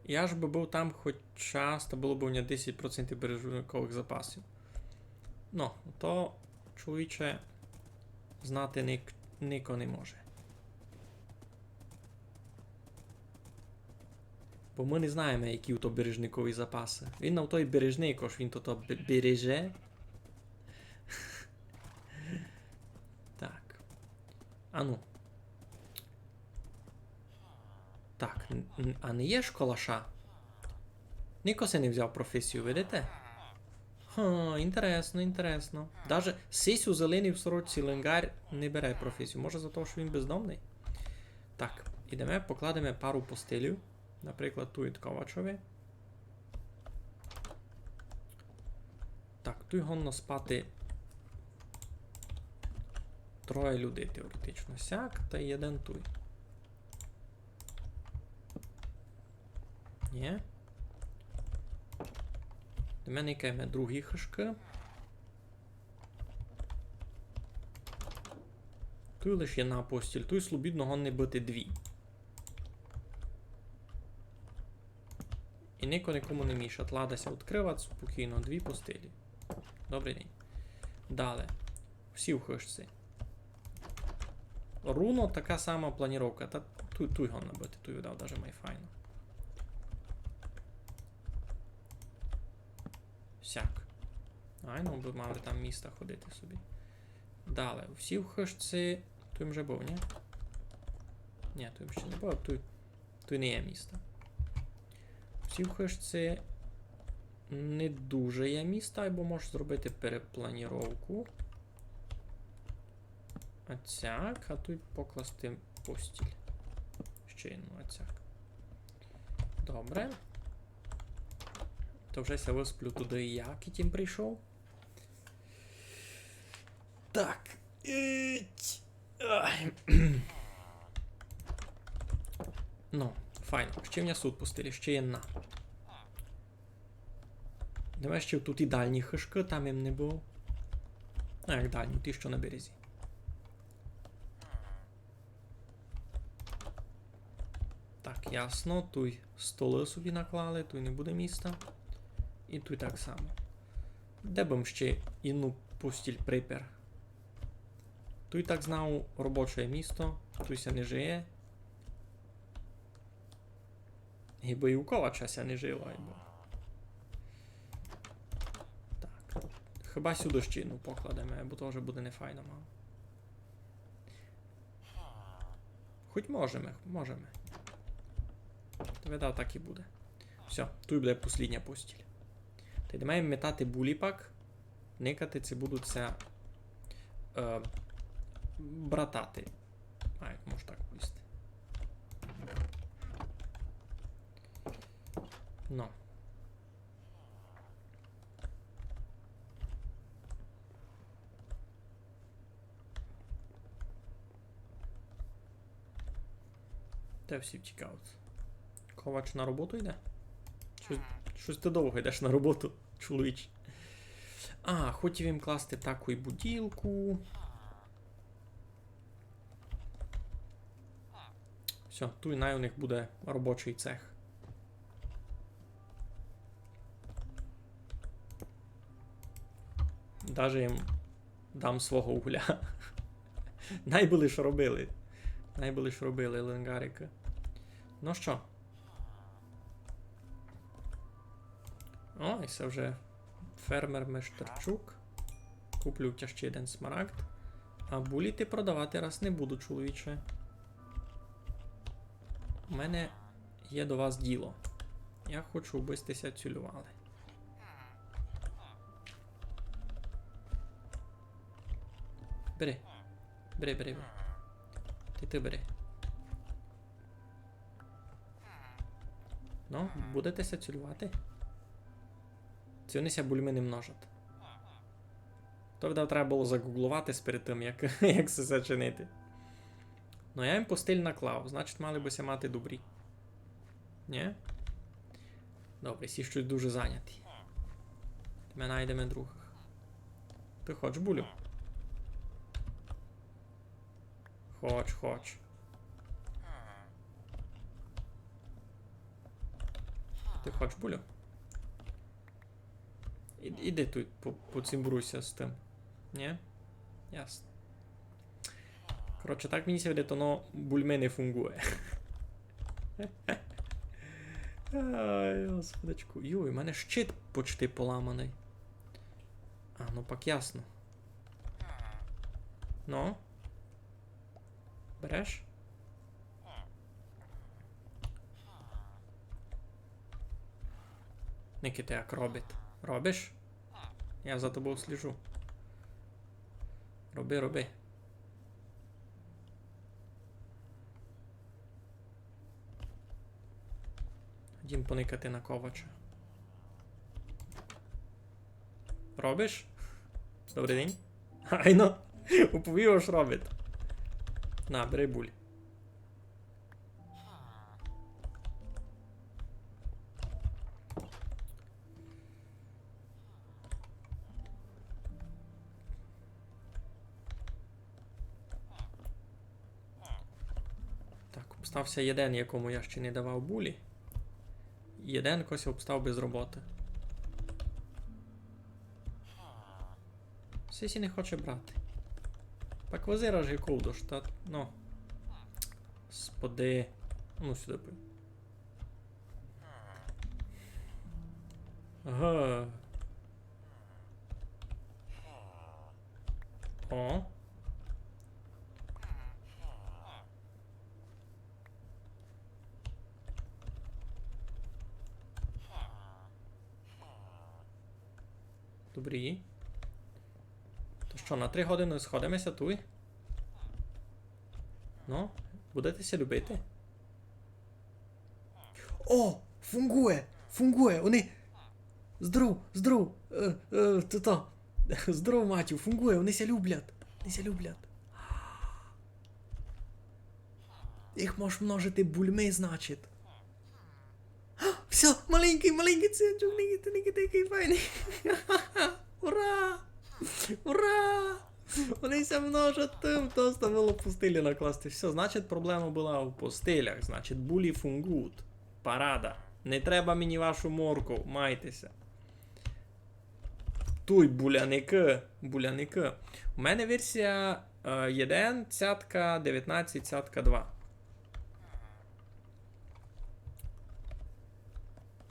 я ж бы быв там хоч час, та было бы у мене десять процентів бережниковых запасів. Ну, то, чоловіче, знати ник-, нико не може. Бо мы не знаєме, які то бережникові запасы. Він нам той бережник, ож він то, то бе-, береже. Так. Ану. Так, н-, н-, а не є ж колаша? Нико си не взяв професію, видите? Ха, інтересно, інтересно. Даже сись у зеленій сорочці лингарь не бере професію. Може, за того, што він бездомный? Так, ідеме, покладеме пару постелів. Наприклад, туй ид Ковачови. Так, туй годно спати троє людей теоретично. Сяк, тай єден туй. Нї. До мене йдеме другі хыжкы. Туй лиш єдна постіль, туй слобідно годни быти дві. І нико никому не мішат. Лада ся відкрыват спокійно, дві постелі. Добрый день. Дале. Всі в хыжці. Руно така сама планіровка. Та туй, туй годно быти, туй видав даже май файно. Сяк. Айно, бы мали там міста ходити собі. Дале. Всі в хыжці. Туй им же быв, нї? Нї, туй им ще не быв, туй, туй не є міста. Всі в хыжці не дуже є міста, айбо можеш зробити перепланіровку. Оцяк, а туй покласти постіль. Ще єдну оцяк. Добре. То вже ся высплю туды, як і тім прийшов. Так. Іть. Ай. Ну, файно. Ще в мене суть постілі, ще єдна. Давай ще туй і дальні хыжкы, там им не быв. А як дальні, ті, што на березі. Так, ясно, туй столы собі наклали, туй не буде міста. І туй так само. Де бы м ще єдну постіль припер? Туй так знав робоче місто, туй ся не жиє. Гибы і у Ковача ся не жило, айбо. Так. Хіба сюды ще єдну покладеме, бо то вже буде нефайно мало. Хоть можеме, можеме. Та видав, так і буде. Всьо, туй буде послїдня постіль. Та йдеме метати булі пак. Никати, ци будуть ся, е, братати. А, як мож так повісти. Но. Де всі втікають? Ковач на роботу йде? Штось, штось ты довго йдеш на роботу, чоловіче. А, хотів им класти таку й буділку. Всьо, туй най у них буде робочый цех. Даже им дам свого угля. Най бы лиш робили. Най бы лиш робили, ленгарикы. Но што? О, і се вже фермер Мештерчук. Куплю в тя ще єден смарагд. А булі ти продавати раз не буду, чоловіче. У мене є до вас діло. Я хочу, убы сьте ся цюлювали. Бери. Бери, бери, бери. Ти, ти бери. Ну, будете ся цюлювати? Ци они ся бульми не множать? То, видав, треба было загугловати перед тым, як, як се зачинити. Ну, я їм постіль наклав, значить, мали бы ся мати добрі. Нї? Добре, сі штось дуже заняті. Ми найдеме другых. Ты хоч, булю? Хоч, хоч. Ты хоч, булю? І-, іди туй по-, поцімбруйся з тым. Нї? Ясно. Коротше, так мені ся видить, оно бульми не фунґує. Ай, господичку. Юй, у мене щит почти поламаный. А, ну пак ясно. Ну? Береш? Никайте, як робить. Робиш? Я за тобов сліжу. Роби, роби. Ходім поникати на ковача. Робиш? Добрый день. Айно. Уповів, ож робить. На, бери буль. Так, обстав ся єден, якому я ще не давав булі. Єден кось обстав без роботы. Сись не хоче брати. Пак возира же ковдош, та, ну. Господи. Ну, сюды пой. Ага. О. Добрі. То што, на три годины сходиме ся туй? Ну, будете ся любити? О, фунґує, фунґує, они... Здоров, здоров, е, е, то, то. Здоров, Матю, фунґує, они ся люблять, они ся люблять. Їх можеш множити бульми, значить. Всьо, маленькый, маленькый цинчок, никайте, никайте, якый файный. Ура! Ура! Они ся множать тым, то ставило постілі накласти. Всьо, значить, проблема была у постілях, значить, булі фунґують. Парада. Не треба мені вашу морку, майте ся. Туй буляникы, буляникы. У мене версія, е, єден, цятка, девятнадцять, цятка два.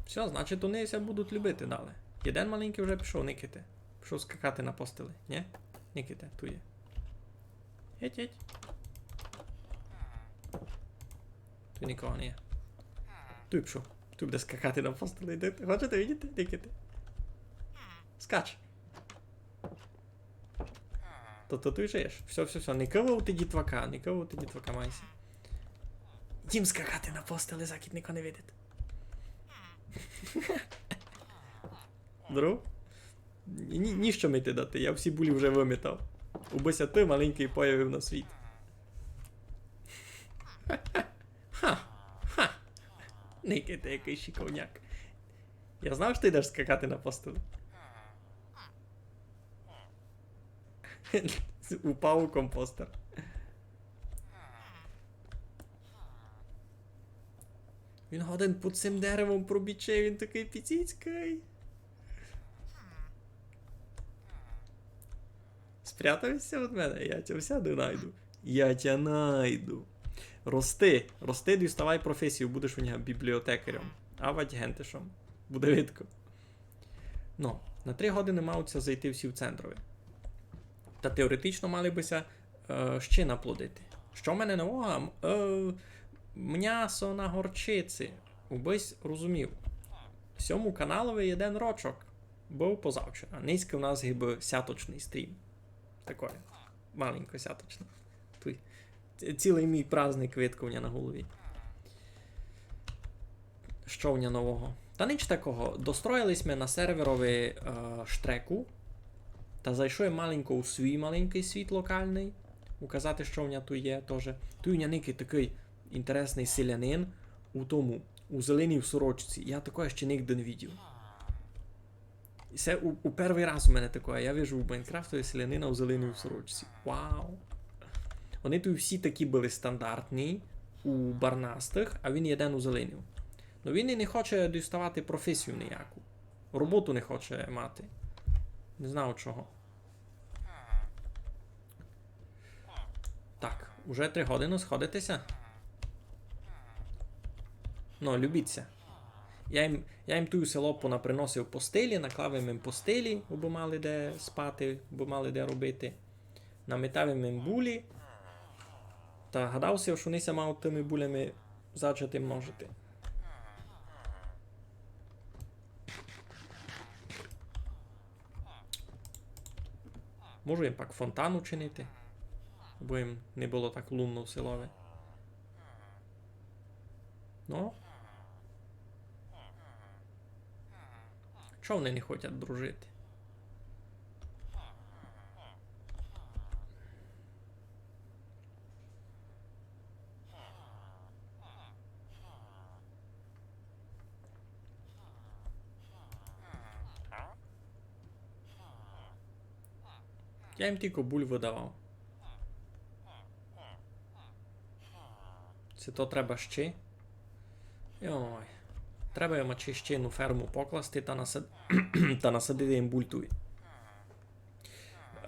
Всьо, значить, они ся будуть любити далі. Єден маленькый вже пішов, никайте. Пішов скакати на постели, нї? Никайте, туй є. Геть, геть. Туй никого не є. Туй пішов. Туй буде скакати на постели. Йди. Хочете видіти? Никайте. Скач. То, то туй же єш. Всьо, всьо, всьо. Не кывав ти дітвака, не кывав ти дітвака, майся. Їм скакати на постели, закіть никого не видить. Здоров. Ні, ніщо ми ти дати, я всі булі вже вымітав. Убы ся ты маленькый появив на світ. Ха, ха. Никайте, якый шиковняк. Я знав, што ти йдеш скакати на постели. Упав у компостер. Він годен під сим деревом пробіче, він такый піціцькый. Спрятався від мене, я тя всяды найду. Я тя найду. Рости, рости, діставай професію, будеш у нього бібліотекарем. Авадь гентешом. Буде видко. Ну, на три годины мавуть ся зайти всі в центрови. Та теоретично мали бы ся, е, ще наплодити. Што в мене нового? М, е, мнясо на горчиці. Убысь розумів. Сьому каналови єден рочок. Быв позавчора. Нынька у нас гибы сяточный стрім. Такой. Маленько сяточный. Туй. Ц-, цілый мій праздник видко в ня на голові. Што в ня нового? Та нич такого. Достроїли сьме на серверови, е, штреку. Та зайшли маленько у свій маленькый світ локалный. Указати, што в ня туй є тоже. Туй у ня никай такый інтересный селянин у тому, у зеленій сорочці. Я такого ще нигде не видів. Се у, у первый раз у мене такое. Я вижу у Майнкрафтови селянина у зеленій сорочці. Вау! Они туй всі такі были стандартні у барнастых, а він єден у зеленій. Ну він і не хоче діставати професію ніяку. Роботу не хоче мати. Не знаю чого. Так, уже три годины сходите ся? Ну, любіть ся. Я їм, я їм туй у село понаприносив постелі, наклав їм постелі, абы мали де спати, абы мали де робити. Наметав їм булі. Та гадав ся, што они ся мають тыми булями зачати множити. Можу їм пак фонтан учинити, бо їм не было так лунно в селови. Ну. Чого они не хочуть дружити? Я їм тілько буль выдавав. Се то треба ще. Йой. Треба йому ще, ще єдну ферму покласти та насад-, та насадити їм буль туй.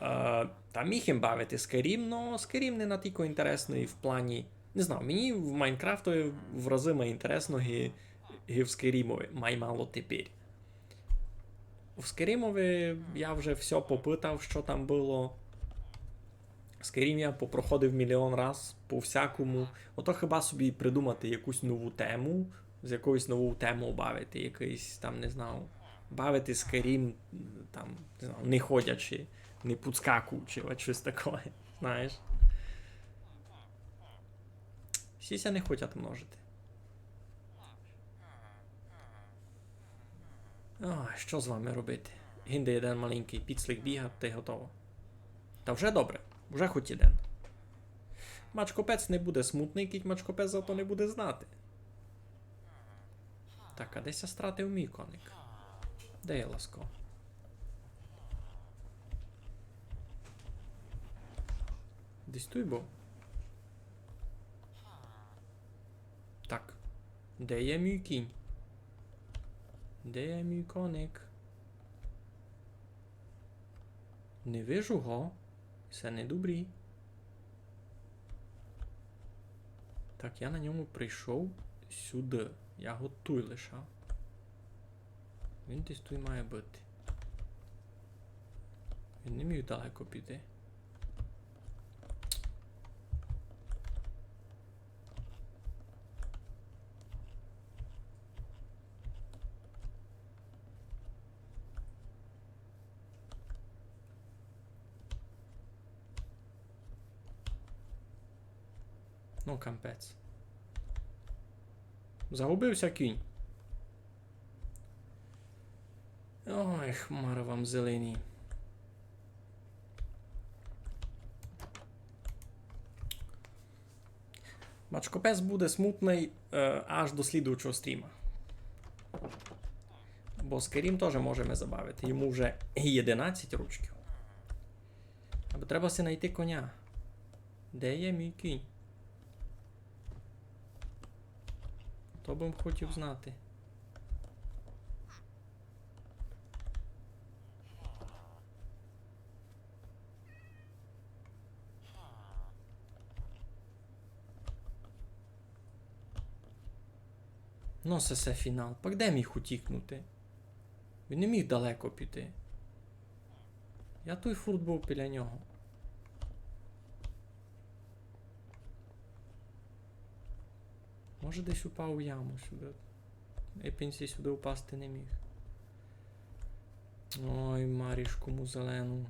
Е, та міг їм бавити Skyrim, но Skyrim не натілько інтересный в плані. Не знаю, мені в Майнкрафтови в разы май інтересно, ги, ги в Скайрімови, май мало тепер. В Скайрімови я вже всьо попытав, што там было. Скайрім я попроходив мільйон раз, по всякому. Ото хіба собі придумати якусь нову тему, з якоюсь новою темою бавити, якыйсь там, не знаю, бавити Скайрім, там, не знаю, не ходячи, не підскакуючи, от штось такоє, знаєш. Всі ся не хочуть множити. Ой, што з вами робити? Гинде єден маленькый піцлик бігать, та й готово. Та вже добре, вже хоть єден. Мачкопець не буде смутный, кідь мачкопець за то не буде знати. Так, а де ся стратив мій коник? Де є ласко? Десь туй быв. Так. Де є мій кінь? Де є мій коник? Не вижу го. Се не добрі. Так, я на ньому прийшов сюды. Я го туй лишав. Він десь туй має быти. Він не міг далеко піти. Ну, капець. Загубив ся кінь. Ой, хмара вам зелені. Мачкопес буде смутный, е, аж до слідуючого стріма. Бо Скайрім тоже можеме забавити. Йому вже єдинадцять рочків. Або треба си найти коня. Де є мій кінь? То бым хотів знати. Ну, се, се фінал. Пак де міг утікнути? Він не міг далеко піти. Я туй фурт быв біля нього. Може, десь упав у яму сюды. Епінь сюды упасти не міг. Ой, марішку му зелену.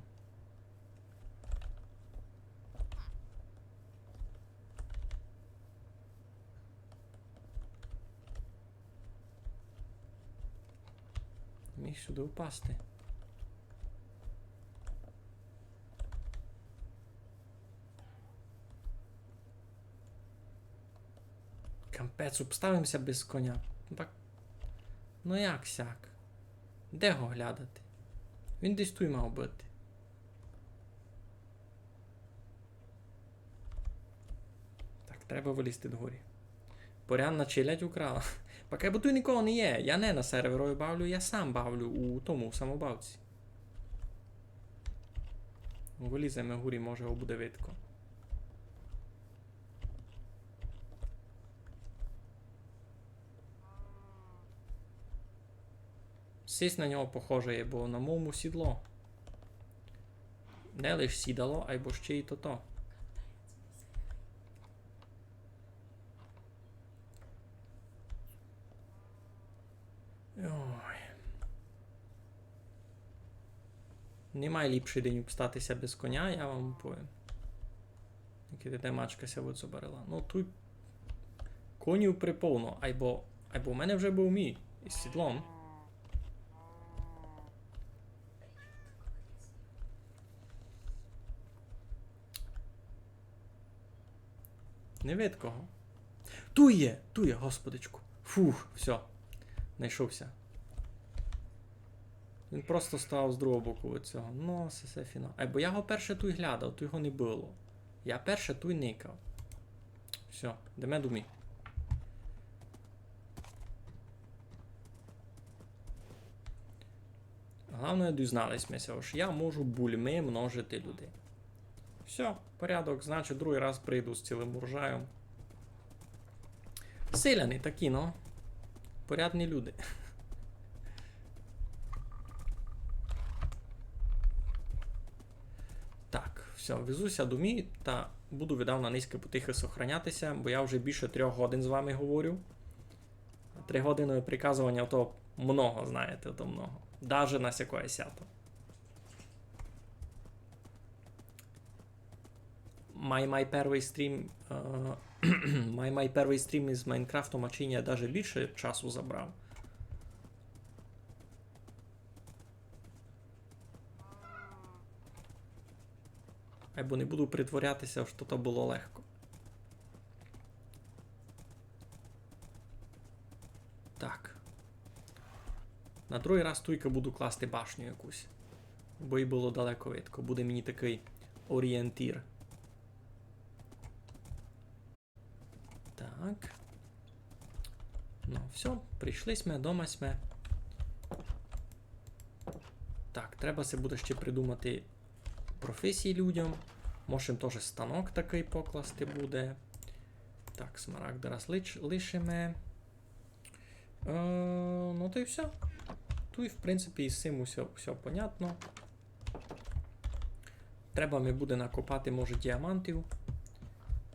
Міг сюды впасти. Капець, обстав им ся без коня. Так. Ну як сяк? Де го глядати? Він десь туй мав быти. Так, треба вылізти догорі. Порядна челядь украла. Пак айбо туй никого не є. Я не на серверови бавлю, я сам бавлю у тому, у самобавці. Выліземе горі, може, го буде видко. Сись на нього похоже є, бо на мому сідло. Не лиш сідало, айбо ще й тото. Ой. Нема ліпшый день обстати ся без коня, я вам повім. Як іде, мачка ся выцубарила. Ну, туй конів приповно, айбо, айбо в мене вже быв мій із сідлом. Не видко го. Туй є, туй є, господичку. Фух, всьо. Найшов ся. Він просто став з другого боку від сього. Ну, се, се фінал. Айбо я го перше туй глядав, туй го не было. Я перше туй никав. Всьо, йдеме домі. Главноє, дізнали сьме ся, ож я можу бульми множити людей. Всьо, порядок, значить, другый раз прийду з цілым урожайом. Селяни такі, ну. Порядні люди. Так, всьо, везу ся домі та буду видав на нынька потихы сохраняти ся, бо я вже більше трьох годин з вами говорю. Три годины приказованя, то много, знаєте, то много. Даже на сякоє сято. Май, май первый стрім, е, май, май первый стрім із Майнкрафтомачіня даже більше часу забрав. Айбо не буду притворяти ся, што то было легко. Так. На другый раз туйка буду класти башню якусь. Бо їй было далеко видко. Буде мені такый орієнтір. Так. Ну, всьо, прийшли сьме, дома сьме. Так, треба си буде ще придумати професії людям. Може, їм тоже станок такый покласти буде. Так, смарагд раз лиш-, лишиме. Е, ну, та й всьо. Туй, в принципі, із сим усьо, усьо понятно. Треба ми буде накопати, може, діамантів.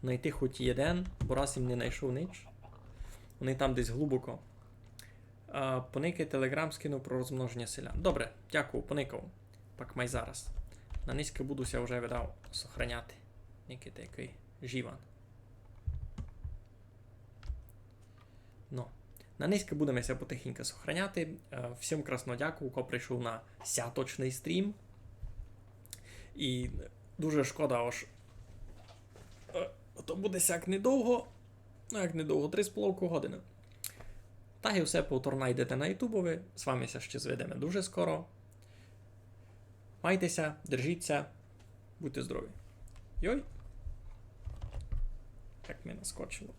Найти хоть єден, бо раз им не найшов нич. Они там десь глубоко. А, поникай, телеграм скинув про розмноженя селян. Добре, дякую, поникав. Пак май зараз. На нынька буду ся вже видав сохраняти. Никайте, якый жіван. На нынька будеме ся потихеньку сохраняти. Е, всім красно дякую, ко прийшов на сяточный стрім. І дуже шкода, ож, е, то буде сяк недовго. Ну, як недовго, три з половков годины. Та й усе повтор найдете на ютубови. З вами ся ще зведеме дуже скоро. Майте ся, держіть ся, будьте здорові. Йой. Як ми наскочило.